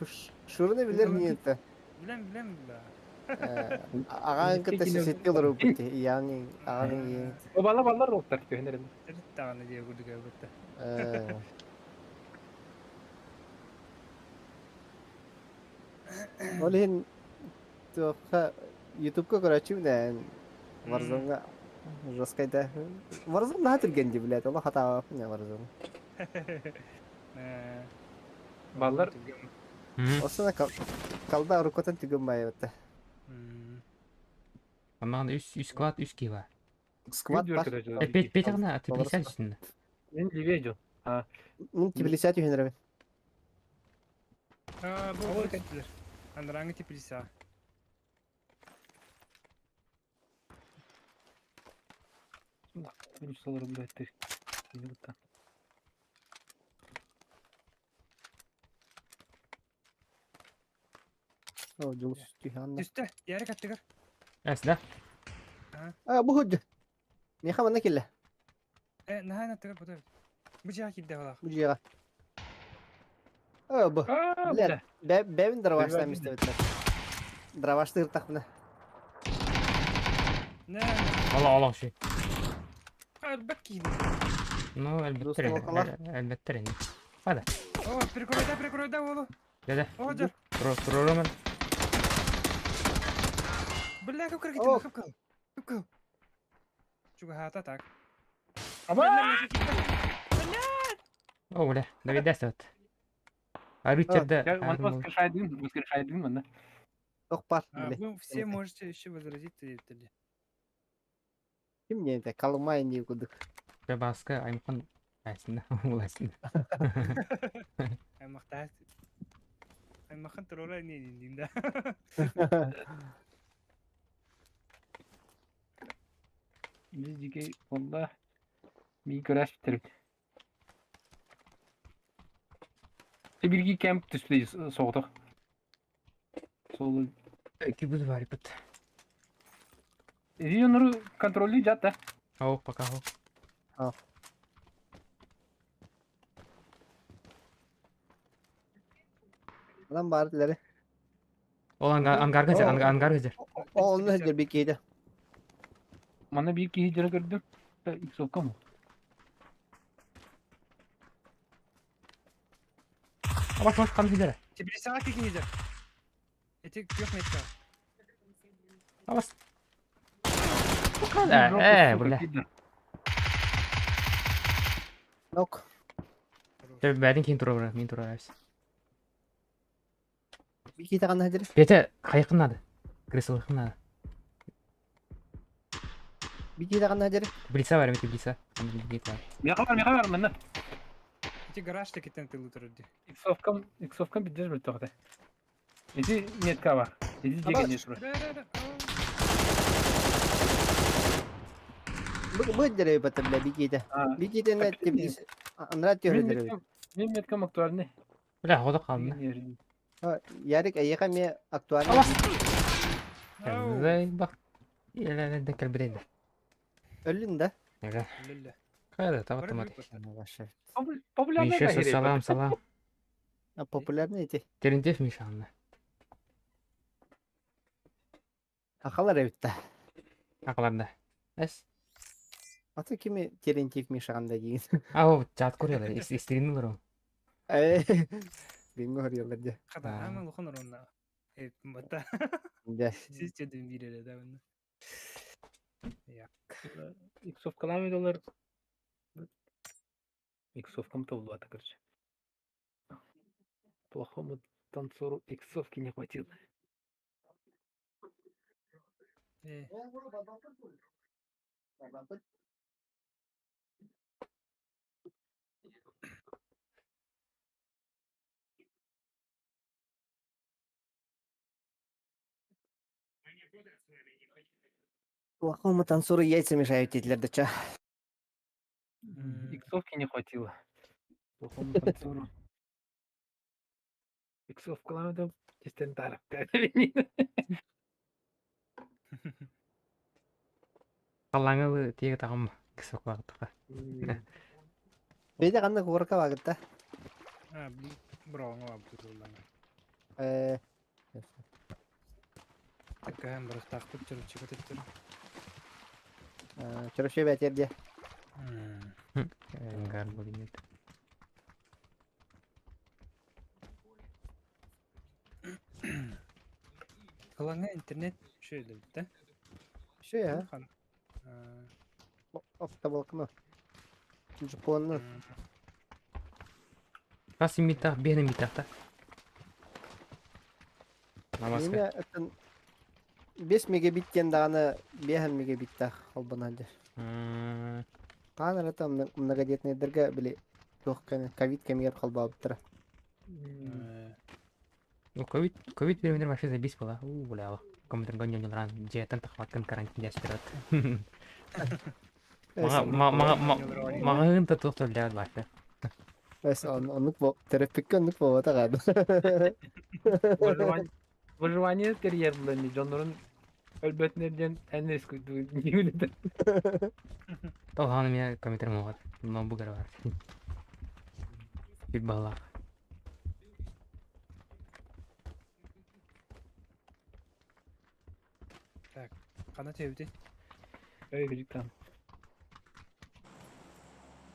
Шураны билер ниетте. Билем, билем да. Аҕаҥ кытта сэтти олорбут яғни аҕаҥ Обала баллар роттар түһэнэрин. Даҕаны диэ курдук эбитте. Ол иһин туохха Ютубка көрөөччүбүн Warzone-га жесткайда. Warzone наһаа түргэн дии блядь, олох хатаабаппын я Warzone. Баллар Осына колда рукотан түгэн байыбыта. Аман үс үс склад үс кива. Склад бар. Петь петь ана, ты 50 үстүнэ. Мен левее жол. А. Мин 50 үһүнэрэбин. А, бу кеттилер. Андраңы теплица. Русалар, блядь, ты. О, дьулус түһэн. Түстэ, яры каттыгар. Эс, да? А, бу худ. Меха манна кэллэ. Э, наһаа наттыгар бу. Бу жаа кидде балах. Бу жиэҕэ. О, бу. Блядь, бэбин дроваштан мистебиттер. Дроваштыыр тахпына. Не. Ала, ала ши. Элбэт киһини. Ну, элбэттэр элбэттэр ини. Хада. О, прикройда, прикройда уолу. Да-да. О, дьэр. Туруоруман. Бля, как кыргытым, хапкал. Хапкал. Чугаһаата так. О, бля, доведясь вот. А Ричарда... Воскрешай дым, воскрешай дым, манна. Ох, пар. Вы все можете еще возразить или. Ким не это? Колымай не кудык. Баска, аймхан... Айсында, улайсында. Аймақта... Аймахан турура не дейін да. Biz дикей онда ми көрәш бітіріп. Бирги кемп түспей соғдық. Сол Кибуз бар бит. Эдионору контролли жат да. О, пока хо. А. Адам бар дилери. Ол ангар газер, ангар газер. О, онну хеджер бир киһи Мана бир киһи жара көрдүм. Иксовка му? Баш баш кан хидер. Теплицаға кикиңиздер. Эти күөх метка. Абас. Э, бля. Нок. Бәдин кин тура мин тура әпс. Бир киһи таган хеджер. Бете кайкын надо. Кресло надо. Бир киһи таган хеджер. Теплица бар, теплица. Теплица. Меха бар, меха бар, мына. Эти гараж текеттен тылы турды. Иксовкам, иксовкам биддер бир тоқта. Эти метка бар. Эти деген не тура. Да, да, да. Бу деревья бля биките. Биките на тебе анра Мин тёрдер. меткам, мин меткам актуальный. Бля, хода қалды. Ярик эйиэхэ эмиэ актуальный. Алас. Бак. Еле кэлбирейді. Өллүн да? Эгэ. Лүллэ. Кайда табаттым ати. Популярный Миша салам салам. А популярный эти. Терентьев Миша анна. Ахалар эбит да. Акаларда. Эс. Аты кими Терентьев Мишаҕанда диин. А, чат көрелер, истигин олор. Бинго хорьялар дьэ. Хата, ама улахан оронна. Э, бата. Дьэ. Сис дедим биир да онно. Иксовкалами доллар. Иксовкам то короче. Плохому танцору иксовки не хватило. Э, Плохому танцору яйца мешают диэтилэр да ча. Иксовки не хватило. Плохому танцору. Иксовкалами да тестен тарап. Қалаңы тиге тағым кісі қуағытыға. Бейде қанны куорка багытта. А, блин, броңа бар туруллана. Э. Такая барахтаахпыт чуруччука төттөр. Чөрөшө бәтер дьэ. Нгар болинет. Кылаңа интернет шөйлөбүт да. Шө я. Хан. Оптоволокно. Жапонны. Бас митах, бені митахта. Намазка. Неме атын 5 мегабит диэн даҕаны 5 мегабиттаах холбонон дьэ. Хаан эрэ там многодетныйдарга били туох ковид кэмигэр холбообуттара. Ну, ковид, ковид временер вообще забись была. У, бля, компьютер гоню ран, жетен тахваткын карантин яспират. Мага та тухтар для башта. Эс оннук бо терапикка оннук буолбата хаада. Выживание терьер булан дьоннорун өлбөтүнерден эн риск диулет. Толхан меня компьютер могат. Ноутбук бар. Бит бала. Так, кана тебди. Эй, там.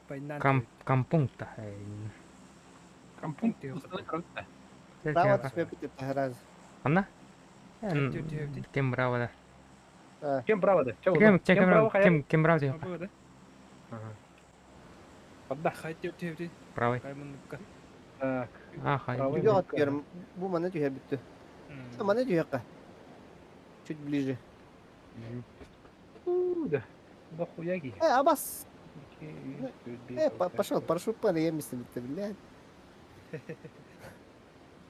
Пайнан. Кам кампункта. Кампункт. Браво түспэппит раз. Анна? Кем браво да. Кем браво да? Кем кем кем кем браво да? Подда. Хай тебди. Правый. Хай муннукка. Так. А, хай. Жоқ көрім. Бу маны түһэ бүттү. Маны түһэккэ. Чуть ближе. Да. Да хуяги. Э, абас. Э, пошел, парашют пары я место битте, блядь.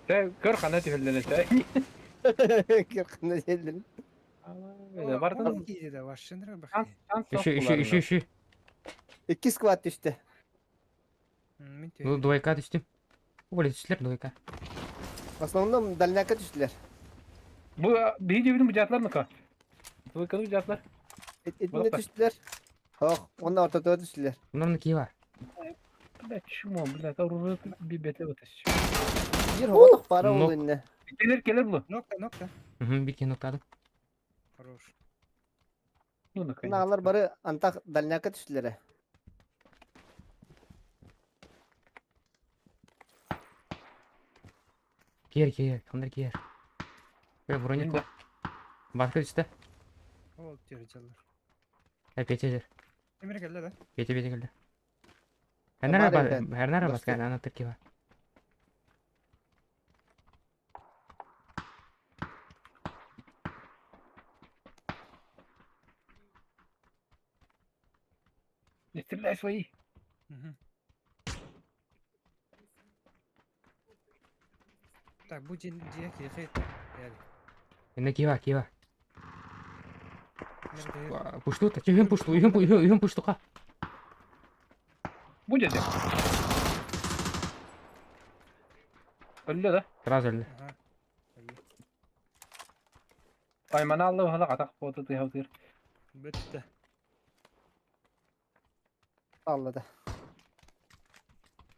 Тэ көр хана түһэллэн тэ. Көр хана түһэллэн. Бартан киде вашыныр бах. Еще, еще, еще, еще. Икки сквад түстэ. Ну, двойка түстүм. Оля түстүлэр двойка. В основном дальняка түстүлэр. Бу биһиги дебитин бужаатылар ныка. Двойканы бужаатылар. Этинне түстүлэр. Ох, онна ортотуга түстүлэр. Оннорну кии бар. Бля, чмо, бля, та уру бибете вот Бир хоҕотох баара ол инне. Келер, келер бу. Нокта, нокта. Угу, бир киһи ноктадым. Хорош. Ну, наконец. Нагалар бары антах дальняка түстүлэр. Киэр, киэр, кымдар киэр. Бля, броник Да. Баска түстэ. Ол тер жаллар. Э, петелер. Эмер келді да. Пете, пете келді. Бар Хәрнәр бар, эбит. хәрнәр Баска. баска, ана тырки бар. Не стреляй свои. Так, бу жин жия кихет. Яли. Энне кии бар, кии бар. Пушту, үһүн пушту, үһүн үһүн пуштука. Будет. Өллө да? Сразу өллө. Айманаалла баһала атах буота тыһаутыр. Бүттэ. Алла да.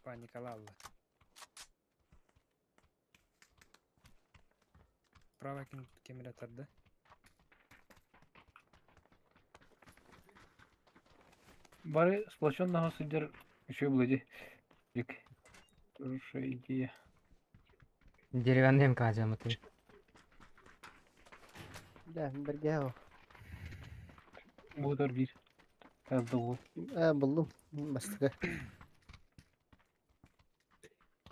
Паникалалла. Право кемере тарды. Бары сплоченного сылдьар үчүгэй буолуо дии. Хорошая идея. Деревянный МК-дьаммыт. Да, бэргэһэ ол. Буутар биир. Тарда Э, буллум. Бастакы.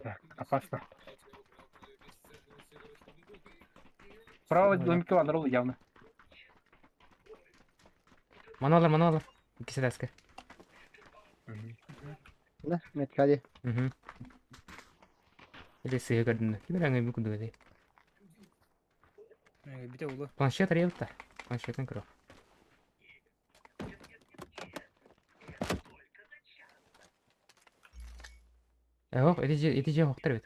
Так, опасно. Право домикке баалар ол явно. Маналар, маналар. Иккис этээскэ. На, меткади. Угу. Или сыһы көрдүннэ. Ким эрэ аңайбы курдук этий. Бите улу. Планшет арыйабыт да. Планшеттан көрө. Эһох, ити дьиэ ити дьиэ оһохтор эбит.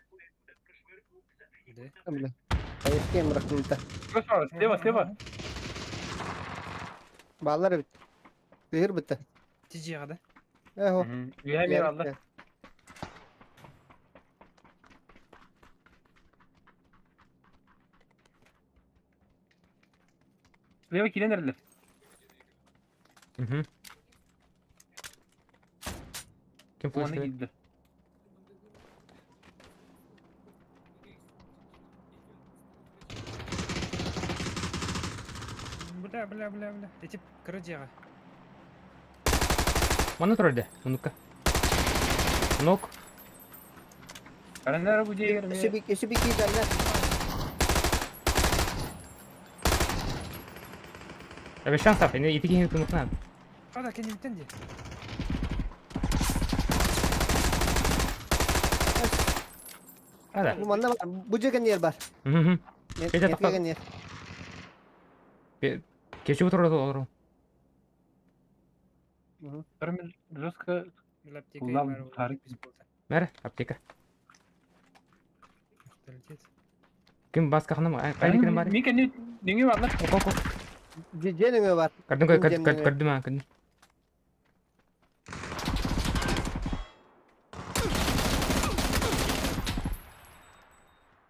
Да. Бля. Кем рахмыта. Слева, слева. Баалар эбит. Тыыр бытта. Ити дьиэҕэ да? Эһо. Үөһэ мир алла. Слева киирэн эрэллэр. Угу. Ким Уонна флешка? киирдэ. Бля, бля, бля, бля. Ити кыра дьиэҕэ. Манна турар дэ, муннукка. Нок. Ареннара бу дьиэгэр эмиэ Өссө өссө бик киирдэ. Эбешан сап, ини ити киһини тумукнаан. Хада кэнниттэн дии. Ада. Бу манна бар. Бу дьиэ кэннигэр бар. Мгм. Петя Метка тахта. кэннигэр. Кечи утур олору. Бармен жестко Аптека Улам бар, харик. Мэр, аптека. Менталитет. Ким баскахным, кайда ким бар? Мин кэнни нөҥүө бааллар. Оп, оп, оп. Дьиэ нөҥүө бар. Көрдүм, Мин көрдүм, дьиэм нөҥүө. көрдүм, а, көрдүм.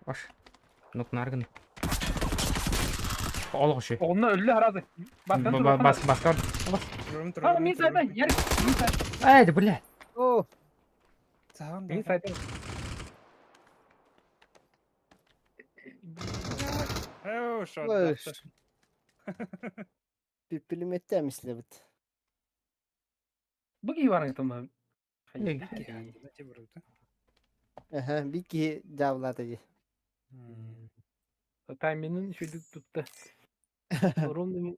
Баш. Нок наргын. Олох ши. Онно өллө харазы. Бастан туруохха Бас, баскар. Бас. Турум А, турум. мин сайда, Ярик, мин сайда. Ай, да бля. О, Саҕан Мин да. сайда. Оо, шот. Ой, пилиметтэ мислебит. Бу киһи баран тумма. Аха, бик киһи дьаабылаата дии. Тайминын үчүгдүк тутта. Ровно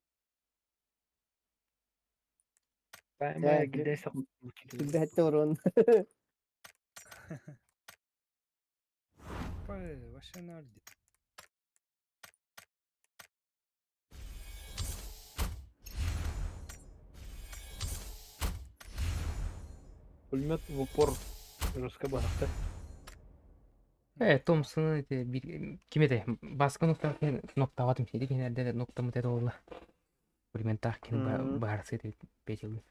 Тайма гидесе. Сүбэһэттэ урун. Вообще ноль. Пулемет в упор жестко барахта. Э, Томпсон эти ким этэй? Баска нокта ноктаватым сиди кинерде ноктамыт это болла. Пулеметтах кин баарсы эти петил.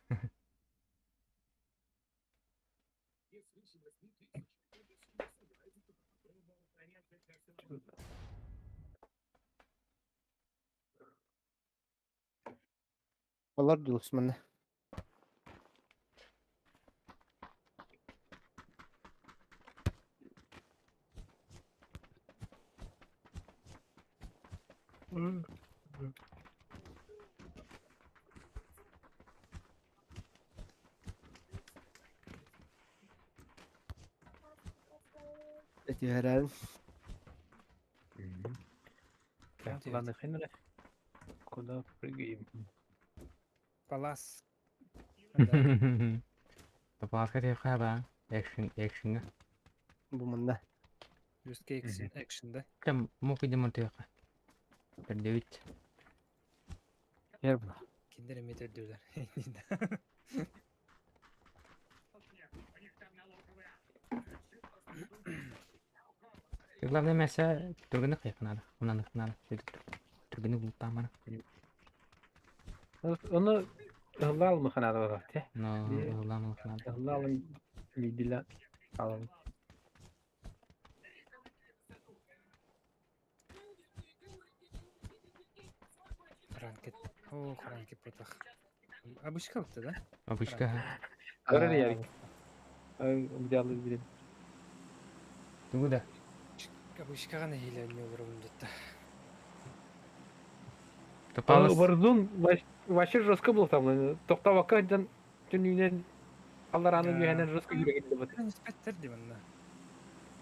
Олар дьулус манна. Түһэрэн. Так, ладно, хрен Куда прыгаем? Палас. Папаска тебе хаба. Экшн, экшн. Бу манна. Жесткий экшн, экшн, да? Там мог идем от Пердевить. Верно. Кинилэр эмиэ төрдүлэр. Главное мясо түргэнник хайыахха наада. Умнаныахха наада. Түргэнник бултаан баран. Ону ыһыллаа алмыха наада буолар те. Но ыһыллаа алмыха наада. Ыһыллаа алын видела алын. Ранкет. О, ранкет протах. Обычка вот да? Обычка. Көрөр ярик. Идеалы билем. Тугу да? Обычкаҕа нэһиилэ не олоробун дэтта. Топалыс. Warzone вообще жестко был там. Тохтообокко сылдьан түннүгүнэн алларааны үөһэнэн жестко үүрэ кэллибит. Испэттэр дии манна.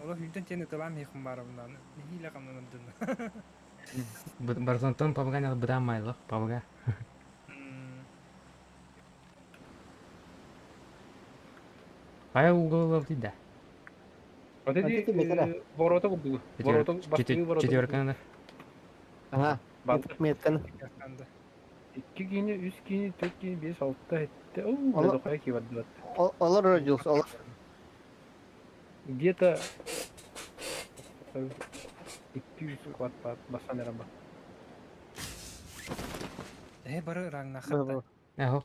Олох үүтэн тиэн ытылаан иһихум баарабынан нэһиилэ хамнанам дынна. Warzone пабга быдаан майлах пабга. Хайа угол да. Вот эти ворота курдук. Ворота бастыгы ворота. Четверка Ага. Метканы. Икки киини, үс киини, төрт киини, бес, алта, этте. Оо, дохуя ки бардыбат. Олор родился, олор. Где-то 200 квад басан эраба. Э, бары раңнахатта. Эхо.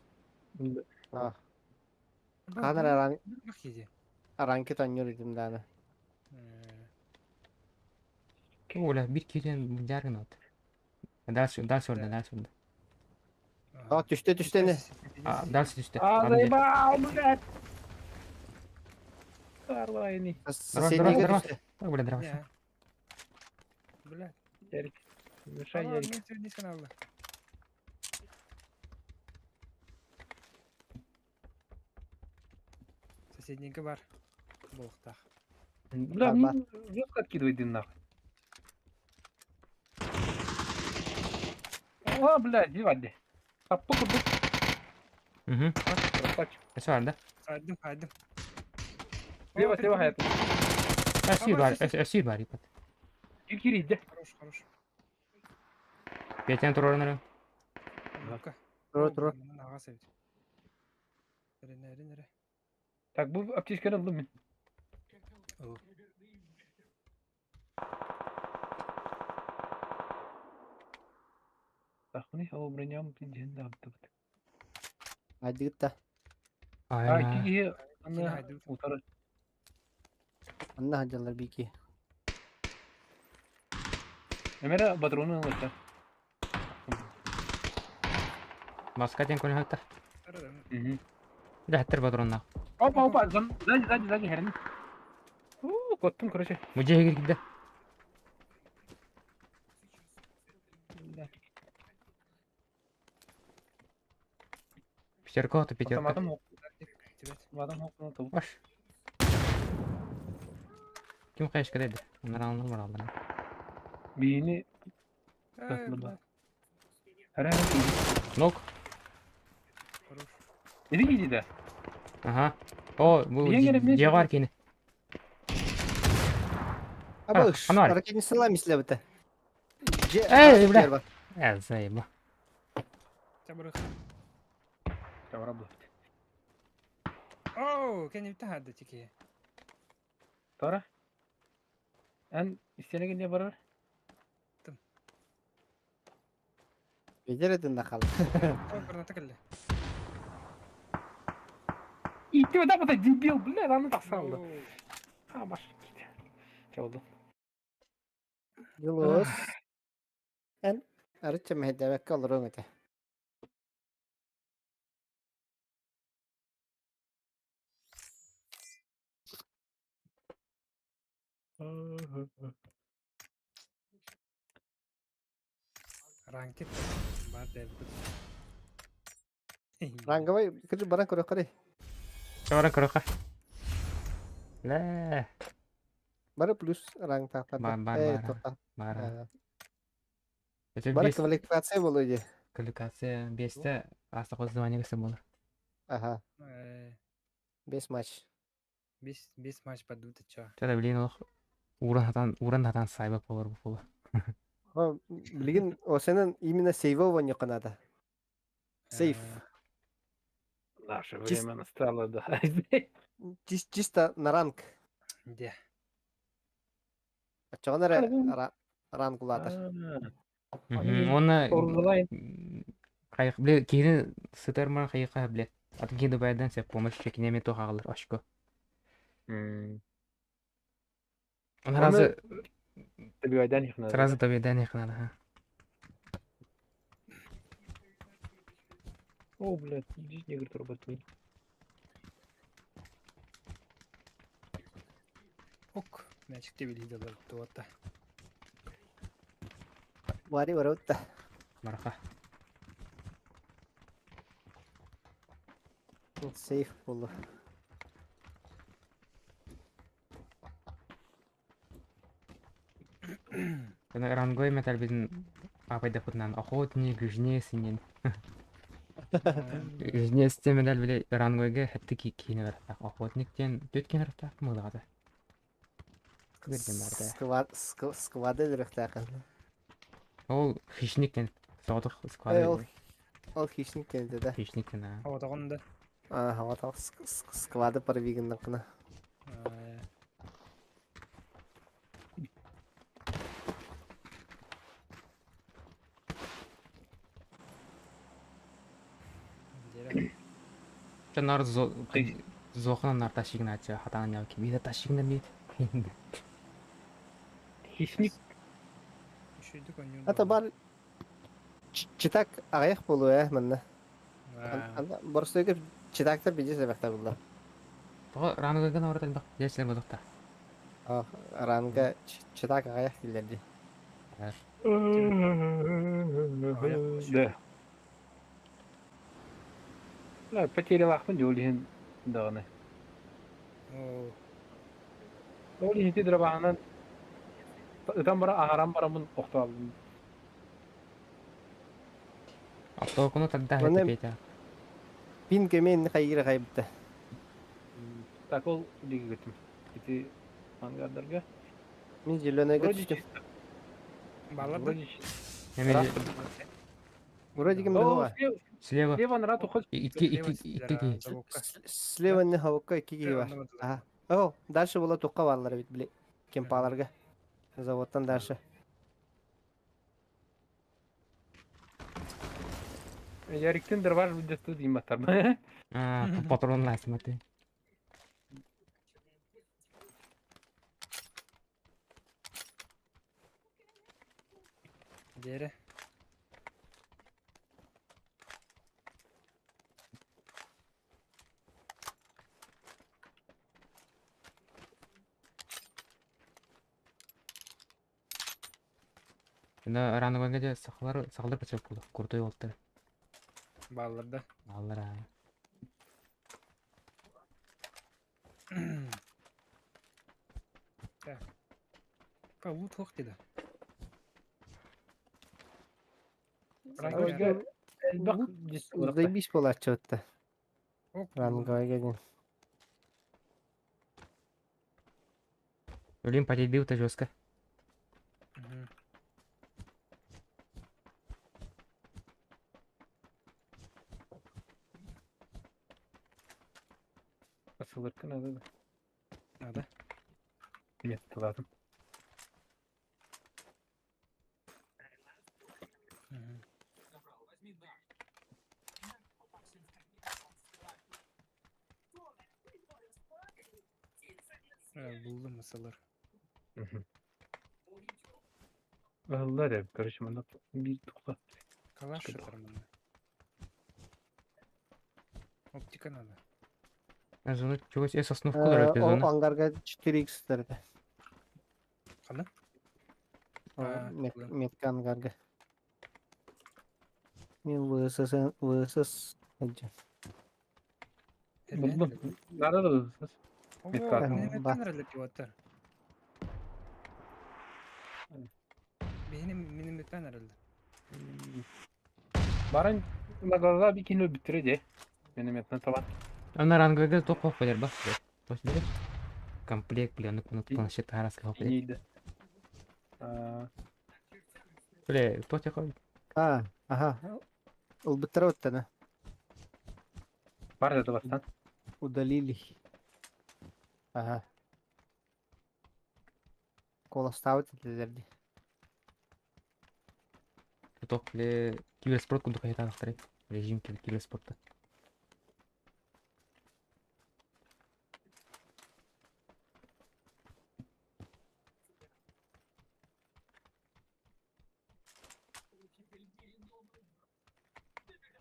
Ханар аран аранки тоннюр идим даны. Оля, бир кирен жаргын от. Дальше, дальше орда, дальше орда. А, түштө, түштө не? А, дальше түштө. А, заебал, блядь. Карлайный. Соседнийге түштө. Так, бля, дрова. Блядь. Ярик. Мешай, Ярик. Соседнийге бар. Болуктах. Бля, ну, жестко откидывай дым нахуй. О, блядь, ебать. Таппы курдук. Угу. Красавчик. Все, да? Хайдым, хайдым. Слева, слева, хаят. Әсир бар, әсир бар, ипат. Кири, да. Хорош, хорош. Петян турорнары. Тура, тура. Так, бу аптечканы алдым мин. Тахны, ол броням ден да аптыбыт. Айдыгытта. А, икки аны утары. Анна хаджалар бики. Эмере патроны алыта. Маска тен көнө хатта. Угу. Да, хаттар патронна. Опа, опа, сзади, сзади, сзади, херни. У, коттум, короче. Мужей кирде. Пятерка, то пятерка. Баш. Ким кайышка деди? Онлар алыныр бар алдына. Бийини Нок. Иди иди да. Ага. О, бу дьиэ кини. Абыш, ракетни сыла мислебите. Эй, бля. Э, заеба. Оу, кени битте тики. Тора. Эн истенеге не барар? Бедер нахал. И ты вот так дебил, бля, аны тахсалды. А, баш. Чалды. Дилос. Эн арыча мехдебекке олоруң этэ. Ранкет бар деп. Ранговой, кыжы баран көрө карай. Баран көрө Лэ. Бары плюс ранг тахтар. Бар, бар, бар. Бар. Бары квалификация болу ди. Квалификация бесте аста звание болор. Ага. Бес матч. Бес бес матч падут чё. Чада билин олох уран хатан уран хатан сайбак болор бу. Билигин о сенен именно сейвование канада. Сейф. Наше время настало, да. Чисто на ранг. Де. Оччоҕуна эрэ ранг улаатар. Уонна бile киһини сытар мара хайыха бile. Атын киһи дубайдан сеп помощь чекине туох аҕалар очко. Он сразу Добивайдан их надо. Сразу добивайдан их надо, ага. О, блядь, здесь негр работает. Ок, мячик билиде туотта. Вари барабытта. Бараха. Сейф буолла. Ранговый металл бидин апайдапытынан охотник, жнец инен. Жнец темедел биле ранговыйга хэтти киини бараттах. Охотник диэн түт киин бараттах мылаҕата. Кырдым барда. Сквад сквады өлөрөхтээхин. Ол хищник диэн соҕотох сквады. Ол ол хищник диэн да. Хищник диэн аа. Оҕотоҕун да. Аа, оҕотох сквады парвигыннакына. Чанар зохна нар ташигна ча хатан яв ки бида ташигна бит. Хищник. Ата бар читак аҕыйах буолуо ээ манна. Боростуойга читактар биир сэбэхтэр булла. Тоҕо ранга гына барат элбэх дьэслэр бодохта. Ранга читак аҕыйах дииллэр дии. Да. Да, потерялахпын дьол иһин даҕаны. Ол иһин ити дырабаанан ытан бара аһаран бараммын охтообун. Оптоокуну тарда Петя. Пин кэмиэн хайгыра хайбыта. Так ол дигигитим. Ити ангардарга. Мин зеленыйга түстүм. Баллар Вроде ким было. Слева. Слева народ уходит. Икки, икки, икки киһи. Слева не хавыкка икки киһи бар. Ага. О, дальше было туққа барлар бит, били. Кемпаларга. Заводтан дальше. Яриктен дырваш будет тут им атар. А, патрон смотри. Дере. Мына ранга же сахалар сахалар бачап булду. Крутой болду. Баллар да. Баллар. Так. Лут хох деди. Ранговыйга элбэх Заебись буолааччы Ранговыйга диэн. Блин, потербил-то жестко. Посылырка надо да. Надо. Нет, ладно. Булдum мısылыр. Алла деп, короче, мында бир тухта. Калаш шытыр мында. Оптика надо. Зону чогось эс основку дөрөп Ол зону. ангарга 4x дөрөп. Кана? Метка ангарга. Мен ВСС ВСС аджа. Булдум. Надо да ВСС. Метка. Минометтен эрэлэр диуаттар. Бейни минометтен эрэлэр. Баран на глаза бикини бүтүрө де. Минометтен табан. Ана ранговыйга тоқ хоп болер бас. Тос бере. Комплект, блин, ну куну планшет тараска хоп. Инейди. Бле, то те хой. А, ага. Ылбыттара оттана. Бар да бастан. Удалили. Ага. Куоластаабыт этилэр дии. Туток бile киберспорт курдук хайытаахтары. Режим киберспорта.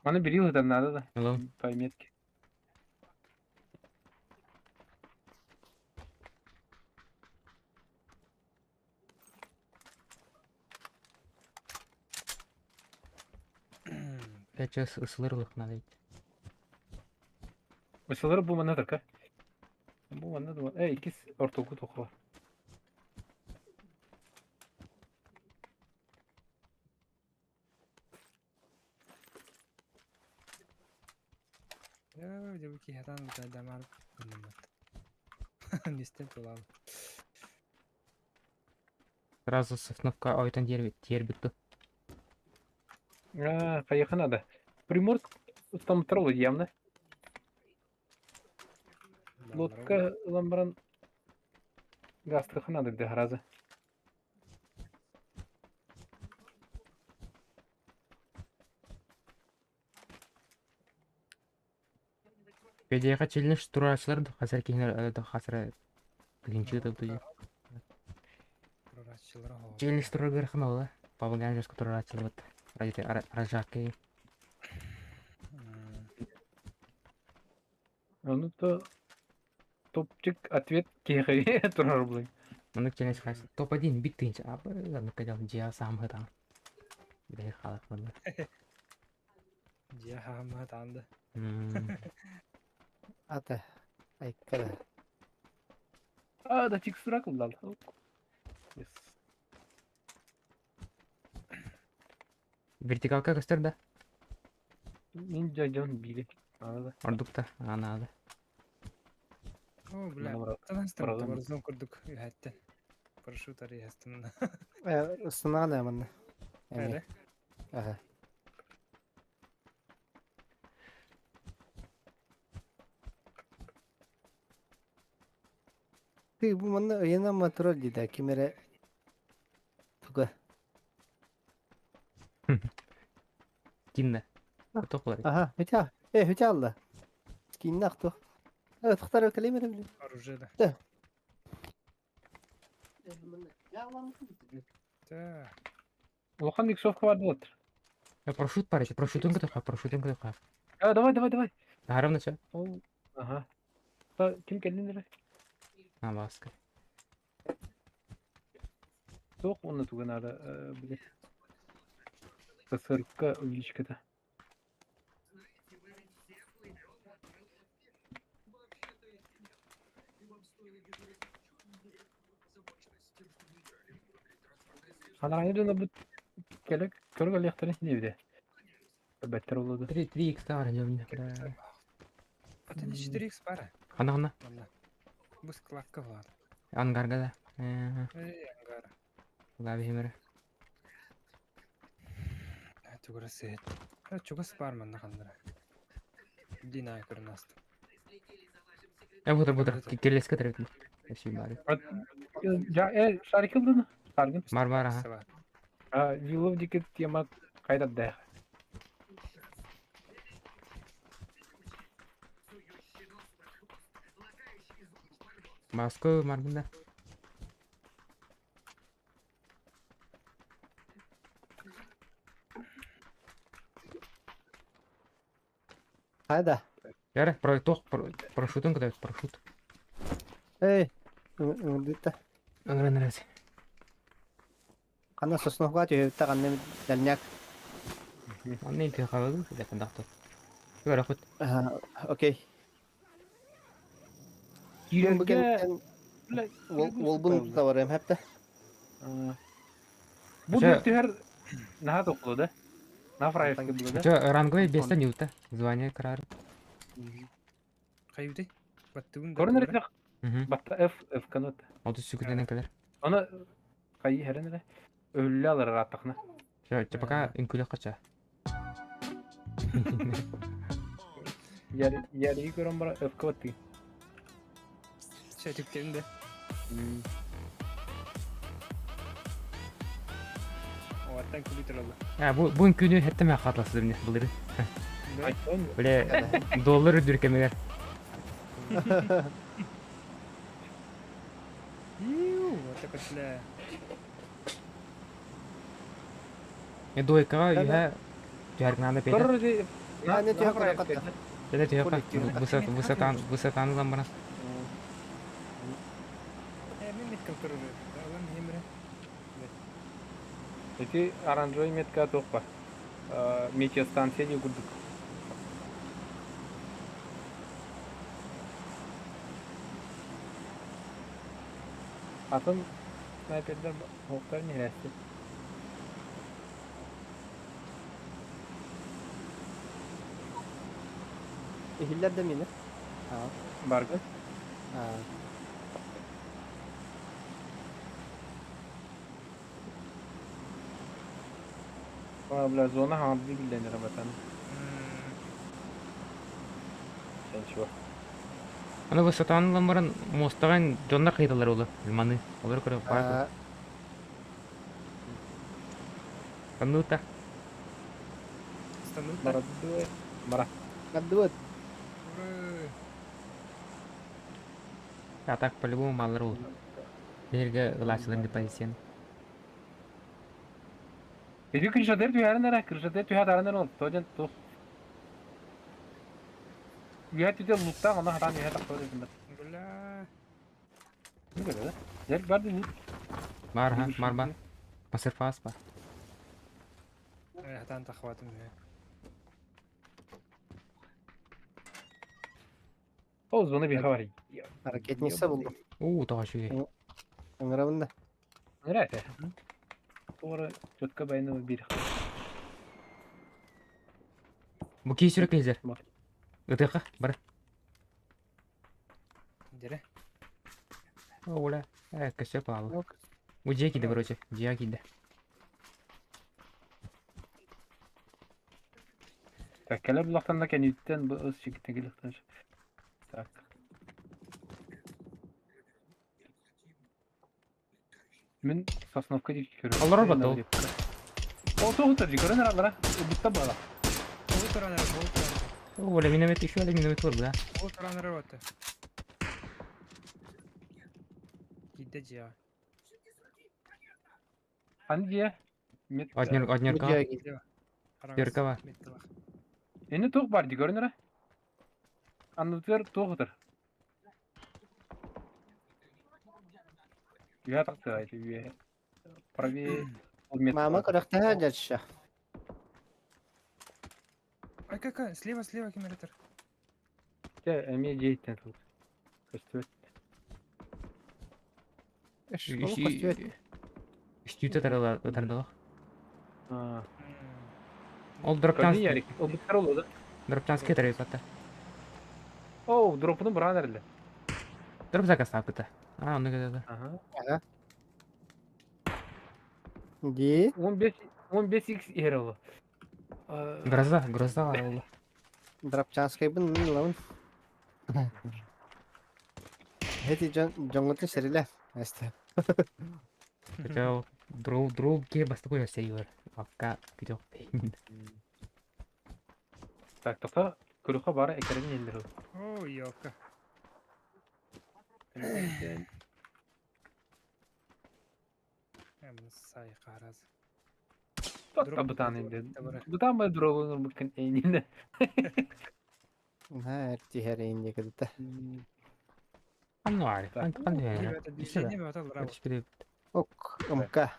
Маны бирил ытан надо да. Hello. По метке. Пять час ысылыр ылых надо идти. Ысылыр бу манна тарка. Бу манна да. Эй, иккис ортоку тохо. Дьэ бу киһи хатаан дамаар гынныммат. Нистен тулаан. Сразу сосновка ойтон тербит. А, поехали надо. Приморск там троллы явно. Лодка ламбран гастыха надо где граза. Педияға челлендж турачылар да хазар киһинер да хазар тыгынчы да туй. Челлендж турар хама була. Павел Ганжевский турачылар вот. Ради ражаки. Ну то топчик ответ киһи турар булай. Маны челлендж хас топ-1 бит тыгынчы. А ну кадал жия сам хатан. Бе халак маны. Дьэ хаама таанды. Ата. Айккада. А, да текстура кылдал. Yes. Вертикалка көстөр да? Мин жайжон бири. Аны да. Ордукта. А надо. О, бля. Мына Танастыр Бұралым. барзон курдук үһәттен. Парашют арыйастын. Ысынаған манна. Әле. Ага. Ты бу манна ыйына матурал дида кимере туга. Кимде? Тоқлар. Аха, хүтә. Э, хүтә алла. Скинне акту. Э, тохтар калемер биле. Оружие да. Да. Так. Улахан иксовка бар болот. Парашют бар еще, парашютын көтөр, парашютын көтөр. А, давай, давай, давай. Наравно че? Ол, ага. Та, ким келдин А, баска. Тоқ оны туган ары, блин. ССРК увеличката. Анарайы дына бут келек көргө лехтер не биде. Беттер болду. 3 3 х бар жомне. Это не 4х пара. Хана хана. Манна. Бу складка бар. Ангарга да. Э, Эй, ангар. Лави хемер. Тугура сет. Чугас бар манна хандара. Дина көрүнөстү. Э, бутыр бутыр. Келеске тербит. Эши бар. Ja, э, шарик кылдын. Шаргын. Бар бар аха. А, Вилов дикет тема кайда да. Баска маргында. Хайда. Яра, про тох парашютын көтөр, парашют. Эй, ыңдыта. Аңран раз. Кана сосновка төһөттә канны дальняк. Анны инте халады, ләкин дахты. Күрә хут. Ага, окей. Кирәгә Волбун да бар хәтта. Бу бир түһәр наһа тоқлу да. На фраевский было да. Чо ранговый беста нюта. Звание крар. Кайбыты? Баттыгын да. Көрүнөр элек батта F F канат. Алты сүкүтенен келер. Аны кайы хәрен эле. Өллө алар аттакна. Чо, чо пока үнкүлө кача. Ярыгы көрөн бара öfke баттыы. Сөтүктэрин да. Оттан күлүтэр олла. А, бу бу күнү хеттеме хатыласыдым не былыры. Биле доллар үрдүр кемегер. Иу, вот көтле. Э дуойкаҕа үһэ түһэргнаана петэ. Аны түһэ көрө Петэ түһэххэ высотан высотан ылан баран. Э, мен меткам турар. Алан хемре. Ити оранжевый метка туох ба? Метеостанция дии курдук. Атын снайпердер Оттор ньирэсти. Иһиллэр да мини. Баргын. А, бля, зона хаҥардыы биллэнэр батан. Sen чего? Аны высотаны ылан баран муостаҕа дьоннор хайдаллар олор маны олор көрө баар Станута. Станута. Бара. Бардыбыт. А так по-любому маллар ол. Биһирге ылаачылар ди позицияны. Эти крышатер түһәрин эрэ, крышатер түһэ таран эрэ ол, тоҗан тух. Үһэ түтэ луттаах, онно хатаан үһэ тахсар этим. Бля. Ну да. Дьэ бар ди лут. Бар ха, бар бар. Масырфас бар. Э, хатаан тахватым. Ол зона биһа бар. Ракетница булдум. Уу, тоҕо үчүгэй. Ыҥырабын да. Нравится. Туора четко байны бир. Бу киһи сүрэ киһизер. Ытыаха, бар. Дере. Оля, э, көсө паалы. Бу дьиэ киирдэ, короче, дьиэ киирдэ. Так, кэлэр булахтан да кэнниттэн бу ыс чикитэ кэлиэхтэн Так. Мин Сосновка диэки көрөбүн. Олорор батыл. Ол тоҕутар дии көрөн аралара. Ылбытта буола. Ол туран эрэ, ол туран эрэ. Оля, миномет еще, оля, миномет бар, да. Ол туран эрэ вот. Киирдэ дьиэҕэ. Аны дьиэ. Мет. Однер, однерка. Дьиэҕэ. Перкова. Эни туох бар дии көрөн эрэ. Аннытыгар туох ытар. Үөһэ тахсыа ити үөһэ. Правее. Мама көрөхтөһө дьарша. Ай, как, слева, слева генератор. Дьэ, эмиэ дьиэттэн тут. Көстүбэт. Үстүүтэ тарыла ытардылах. Ол Көрдүн дроптан Ярик, ол быттар ол да. дроптанский тарыйпата. Оу, дропunu быраан эрэллэр. Дроп заказ таапыта. А, ону кэдэ. Ага. Ага. Ди. 15 15x иһэр ол. Гроза, гроза бар ол. Дропчанскайбын мин ылабын. Эти дьон дьоҥҥутун сэрилэ. Эсте. Хотя ол дрол дрол ке бастакы сәйвер. Акка күтөх. Так, тоқта көрүхэ бары экэрин еллер ол. О, ёлка. Эм, сай қараз. Тоқта бытаан инде. Бытаан бай дробун буккан эйнинде. Ха, тиһэр инде кыдыта. Анну ари. Ан ан Ребята, движение вот Түспүдэ Ок, ымка.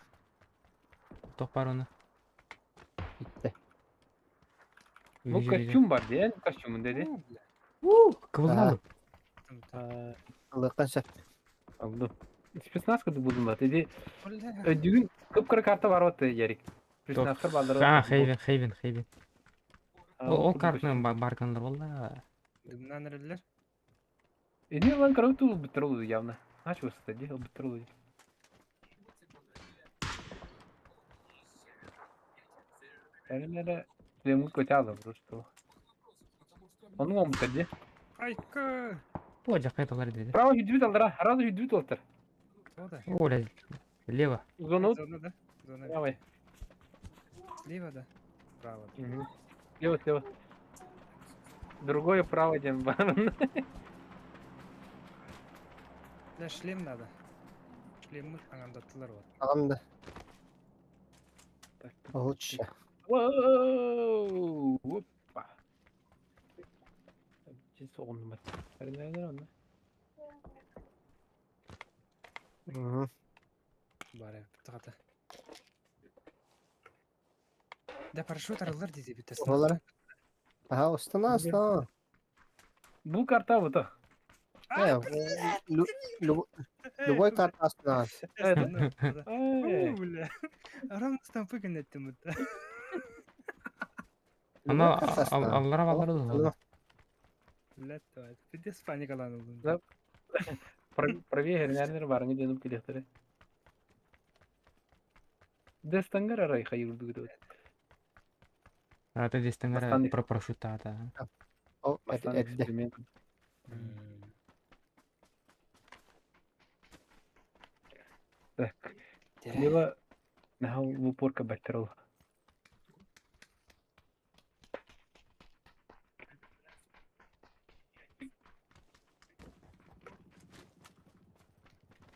тох бар оны. Итте. Бу костюм бар диэн, костюмун деди. Кыбылналы. Ылыктан сөп. Алды. Спецназ кыды булдум бат. Эди өдүгүн кыпкыра карта бар вот Ярик. Спецназтар балдары. А, Хейвен, Хейвен, Хейвен. Ол картаны баркандар болла. Дымнан эрэллэр. Эди лан карауту быттар ол явно. Ач высота, ди, быттар ол. Эрнере Лемут көтө алым просто. Ону оҥмуттар дии. Айка! О, жакай толар dedi. Право хүдүбүт аллара, сразу хүдүбүт уолтар. Кто да? Оля, лево. Зону Зона, да? Зона. правый. Слева, да? Право. Мгм. Слева, слева. Другое право, дем баран. Бля, шлем надо. Шлеммут аңандаттылар вот. Ағам да. Так, Лучше. Воу! Опа. Соғындым. Мгм. Бары, тағата. Да парашют арылар дейді бітті. Олар. Ага, устана, устана. Бұл карта вот. Э, любой карта астана. Э, Бля. Арам стампы кенеттім бұтта. Ана карта астана. аллара баллары да. Бля, давай. Пиздец паникаланылдым. Да. Правее гернернер барыңы деніп келектері. Дестангар арай хайырды күтіп. Рата дестеңгара Бастан- про парашютата. О, Бастан это эксперимент. Так, слева нахал в упорка бактерол.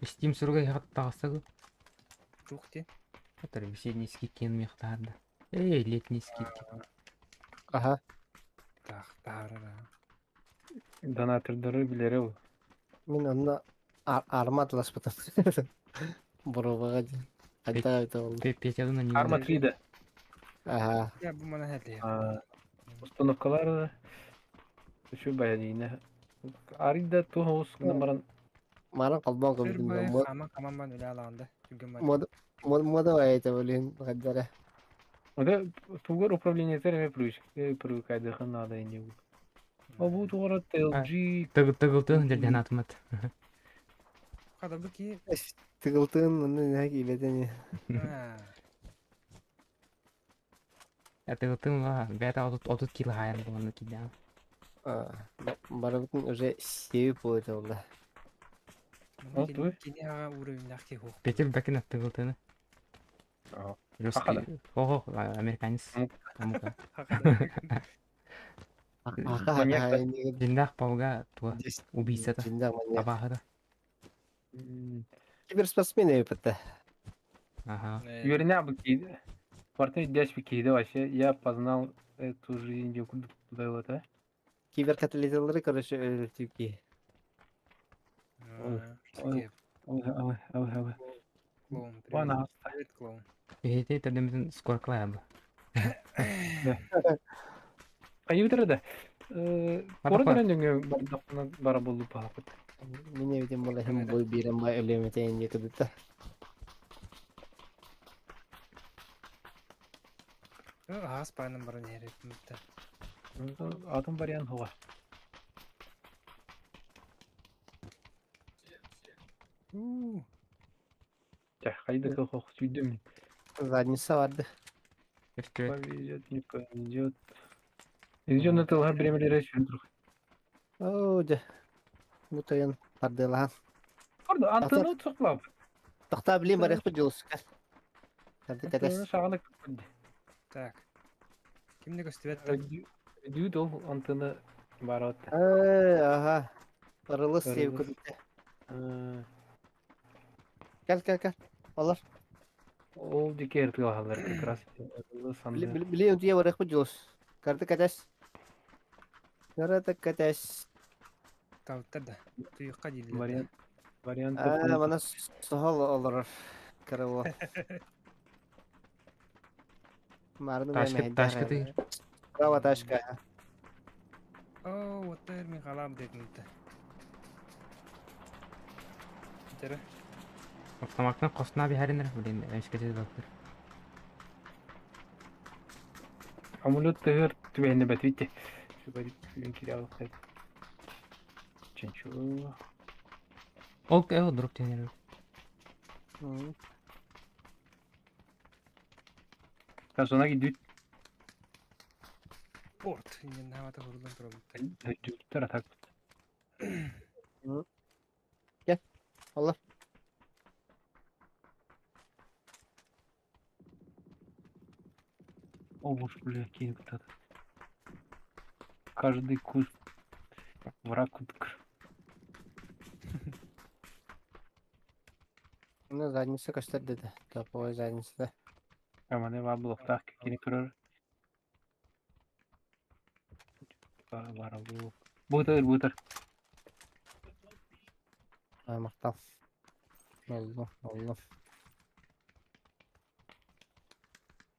Steam суруга хаттагысыгы. Жух те. Который весенний скидки мехтарда. Эй, летний скидки. Ага. Так, тағырара. Донатордары билери ол. Мен онна армат ласпытым. Бұрылғаға дейін. Қайта это ол. Петяды на не. Арма 3 да. Ага. Я бұл мана хәлі. Установкалар Şu баянина. Арида туһус гынамаран Маран қалбан Бір көбүдүн. бай қаман қаман бан өлі алағында. Түрген бар. Мода мода это блин, гадара. Ода тугар управление эме привыкайды надо не. О бу тугар LG Тыгыл тыгыл дерден атмат. Қада бұл ки. Тыгылтын, оны не кибетени. Тыгыл тын бәт отут кило хайын боланы киден. Барыбытын уже себеп болот олда. Ол туй. Кини аға уровень ки хух. Петер бәкин тыгыл тыны. Хахада. Ого, американец. Амука. Аха, Маньяк аха, Жиндах пауга туа убийца та. Жиндах маньяк. Абахада. Киберспортсмен эпетте. Ага. Юрина бы киди. Партнер дяч бы киди вообще. Я познал эту жизнь куда да? Киберкатализаторлары, короче, өлтүки. Ой, ой, ой, ой, ой. Клоун. Вана. Привет, клоун. Петер тедемден скоро клаябы. Кайы да. Поры дүңгө бардакына бара болду палапыт. Мине битен бола хем бой бирен бай өлеметен екидите. Ағас байының барын ерет. Атым вариант хуга. Хайда кохох сүйдүм. Задница барды. Повезет, не повезет. Извините, тылга бремелер сүндүр. О, да. Бутайын бардылахан. Орда антыны цоклап. Тохта билин бар эхпи жолуска. Тарды катас. Шаганы Так. Кимне көстүбөт? Дүйд ол антыны барат. Э, ага. Барылы сев көбүтэ. Кел, кел, кел. Алар. Ол дикер тылгалар как раз. Билин тие бар эхпи жолус. Карды катас. Ярата катас. Тауттар да. Туюкка дейдилер. Вариант. Вариант. А, мана сохол олар. Караво. Марды Ташка, ташка ты. Право ташка. О, вот мен қалам дедім. Тері. Автоматтан косна бихаринер, блин, эшкете бактыр. Амулет тыгыр түбәһине бәт битте. Шүбәдик Ченчу. Ол э дроп тенер. Казона гидүт. Порт. Иннин хаамата хуруллан турабыт. Өйдүүттэр атак. Gel. Allah. О, боже, бля, кинь вот это. Каждый куст враг кутк. Мына задница көстөр dedi. Топовой задница. Аманы бар блоктаах кини көрөр. Бар бу. Бутыр, бутыр. Аймактан. Oldu, oldu.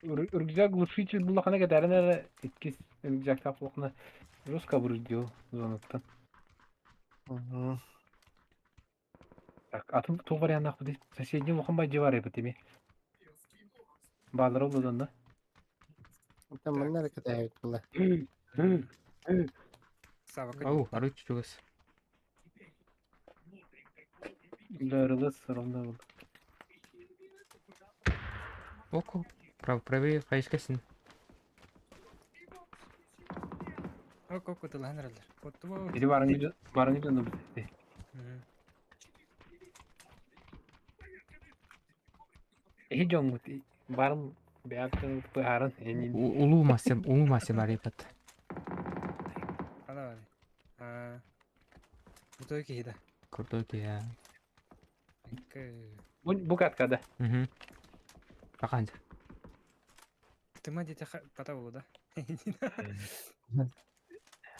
Рюкзак глушитель буллахына кэтэрин эрэ иккис рюкзактаах буллахына жестко бурдио зонаттан. Мгм. Так, атын туох варианнаах бутый? Соседний улахан бадья бар эбит эми. Баалара олодон да? Там манна кэтээбит була. Савака. Ау, арыч чугас. Да, РЛС ровно был. Око. Прав, правее хайскасын. Ок, ок, тылаһан эрэллэр. Оттубу. Или барыңы барыңы дьону бит. Эһи дьоҥҥут барын бэйэҕиттэн быһааран энин Улуу масем, улуу масем арыйбат. Ана бар. Аа. Крутой киһи да. Крутой киһи. Бу бу каткада. Угу. Баканжа. Тыма дете пата болу да.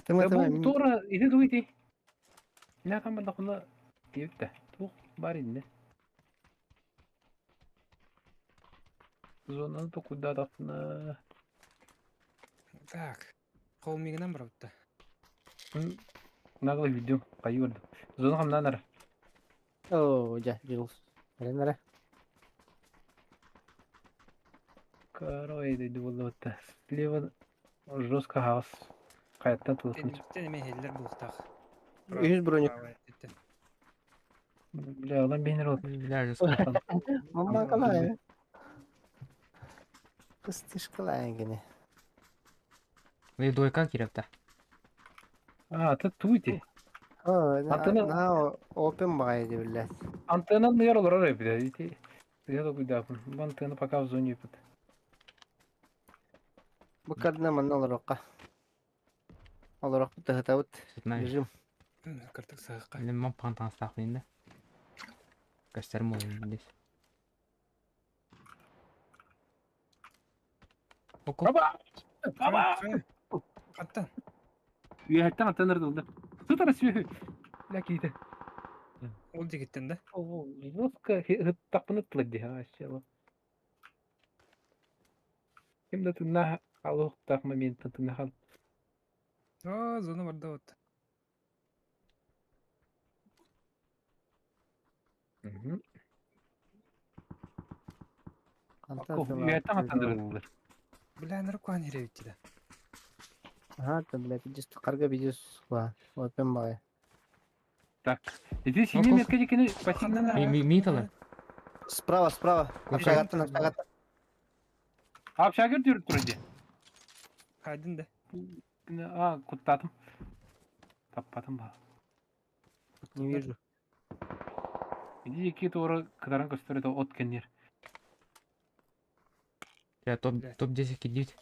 Тыма тыма Бу мин тура ити тугу ити. Мин там бардахына диэбит Туох бар инне. Зонаны токуйдаатахпына Так. Кол мигинен барабытта. наглый видео кайы көрдүм. Зона хамнан ара. Оо, жа, Jules. Эрен эрэ. Короче, дойду боллуотта. Слева жестко хаос. Каяттан тулахын. Тен эме хеллер булуктаах. Үһүс броник. Бля, алан бейнер ол. Бля, жестко. Мамма калай. Кыстыш калай гене. Вы дойка кирепта. А, ты туйти. Оо, Антена- на open баҕайы дебиллэр. Антенна нер олорор эбит. Ити. Я токуйдаапын. Бу антенна пока в зоне эбит. Бу кардына манна олорокка. Олорокпут тыһытабыт. Сытнай. Бежим. Кыртык саҕыкка. Мен мам пантан стахнында. Көстәрм болын здесь. Око. Аба! Аба! Каттан. Үйәттен антенна ырдылды. Сытара сүйе. Бля, кейді. Ол дегеттен да. О, жестко хыттаппыны тылды. Вообще. Ким да тына халуқтақ моментін тына хал. О, зона барда вот. Антан Үйәттен антенна ырдылды. Бля, наркоан херебитти да. Ага, та блядь, видишь, карга видишь, ва, open баҕайы. Так. Ити синий метка декені пассивно. Ми ми талар. Справа, справа. Общагаттан, общагаттан. Общагыр жүріп тұр иде. Хайдын да. А, куттатым. Таппатым ба. Не вижу. Иди екі тура кыдаран көстөрөтө от кеннер. Я топ топ 10 кидить.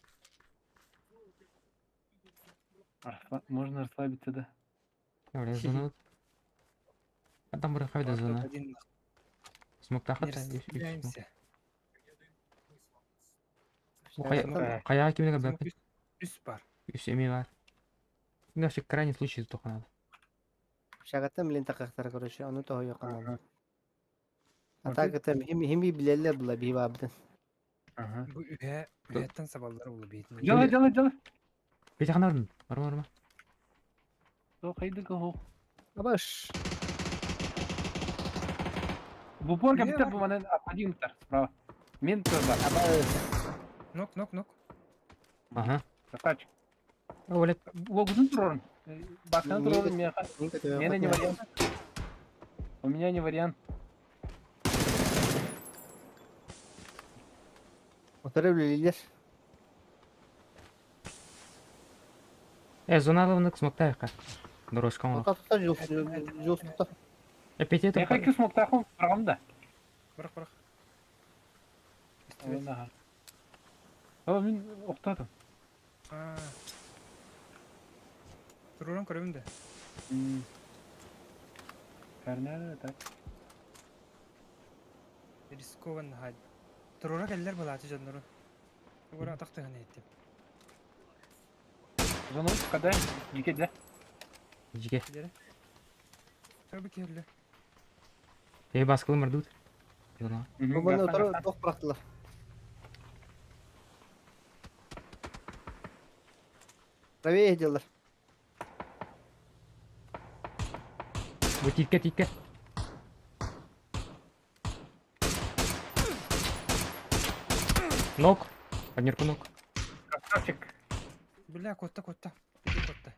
Можно расслабиться, да. Бля, зона. А там бір хайда зона. Смок Не тахата. расслабляемся. Кая кимнеге Смок бәп. Үс бар. Үс эми бар. Ну, вообще крайний случай только надо. Общагаттан билен такактар, короче, ону того йоканан. А так это хим хими билеллер була биһи баабытын. Ага. Бу үһэ үһэттэн сабаллар улу биитин. Жала, жала, жала. Бете ханарын. Барма, барма. Со кайды кого. Абаш. В упор компьютер бу манан один справа. Мен бар. Абаш. Нок, нок, нок. Ага. Красавчик. О, блядь. Логузун турорун. Баксан турорун меха. Мена не вариант. У меня не вариант. Отырып лилер. Зоналовны смоктайка. Дорожка оҥоро. Тута тута жул жул тута. Петя Меха икки смоктаахпын быраҕам да. Бырах бырах. О, мин охтоотум. Туруран көрөбүн да. Карнара так. Рискованно хад. Турура кэллэр былаачы дьоннору. Тугура атах тыһын иһиттим. Зону когда жике да. Жике. Төбі келді. Эй, баскылы мырдут. Зона. Бу утары туох бырахтылар. Правее делар. Бу тикке тикке. Нок. Однерку нок. Красавчик. Бля, котта котта. Котта.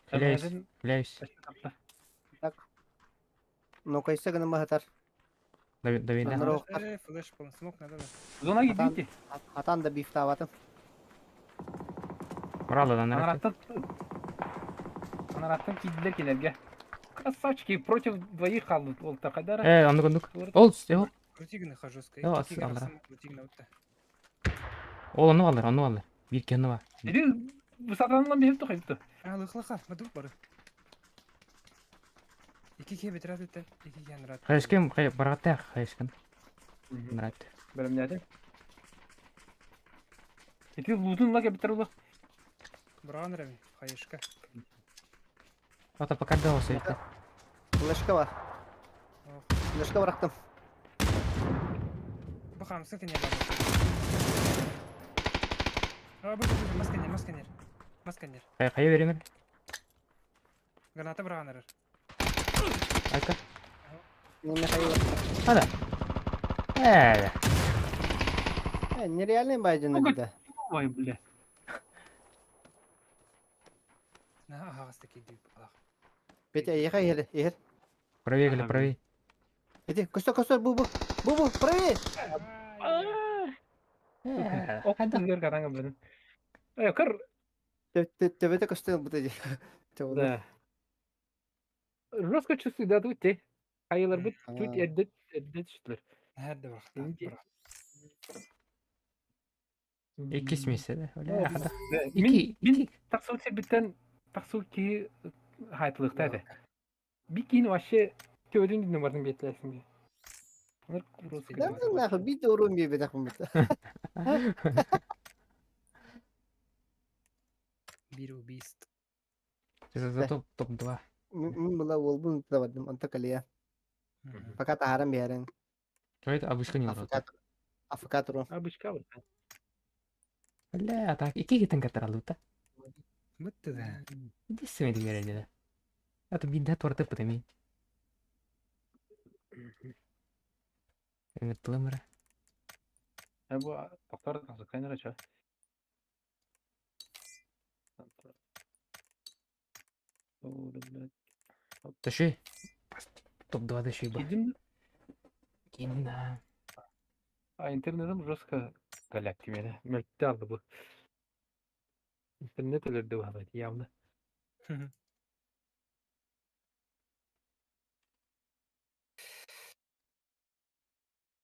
Хиляюсь. Хиляюсь. Так. Ну кайсы гына махатар. Давид, да. Флеш полон смок надо. Зона идите. Атан да бифтаватым. Брала да Анараттан Анараттан кийдилер кинерге. Красавчики против двоих қалды ол тақадара. Оннук оннук. Ол, ол. Крутигны хожу, Ол, аллара. Ол ону алар, ону алар. Бир кенни бар. Иди высотанан берип тухайыпты. А, лыхлыха, мадук бары. Ики ке бетрат этте, ики ке анрат. Хайышкем, баргаттах, хайышкем. Нрат. Беремнәде. Ити лутун ла кебитер ула. Бран рами, хайышка. Ата пока да осы это. Флешка бар. Флешка бырахтым. Бу хамсы кене бар. А, бу бу масканер, масканер. Масканер. Хай хай беремер. Граната браганар. Айка. Не хай. Ада. Э. Э, нереальный байден да. Ой, бля. На, ага, таки дип. Петя, ехай, ехай, ехай. Правее или правее? Иди, костер, костер, бу-бу. Бу-бу, правее. Ох, кызгыр караңа блин. Э, кыр. Төбөтө костер бу деди. Да. Жестко чувствую, да, тут те. Хайылар бит, тут эддет, эддет чувствую. Хәрдә бар. Икки смеси, да? Ики, ики. Тақсыл биттен, тақсыл ки хайтылыкта эде. Бикин вообще төбөдүн динде бардым бетлесин. Да, нахуй, бит урун бит бит. Бир убийств. За топ топ-2. Мин была олбун тавадым, анта калия. Пока тахарам берен. Что это? Обычка не надо. АФК туру. Обычка вот. Бля, так, ики хитен катаралута. Бытты да. Иди с вами да. А то бинда торты потами. Эңгыртылымыра. Бу токтор тақсыккайнара ча. Таши. Топ-2 тащи ба. Кидим? Кидим, А интернетим жестко голяк тимеде. Мөлтте алды бу. Интернет өлөрдү бу явно.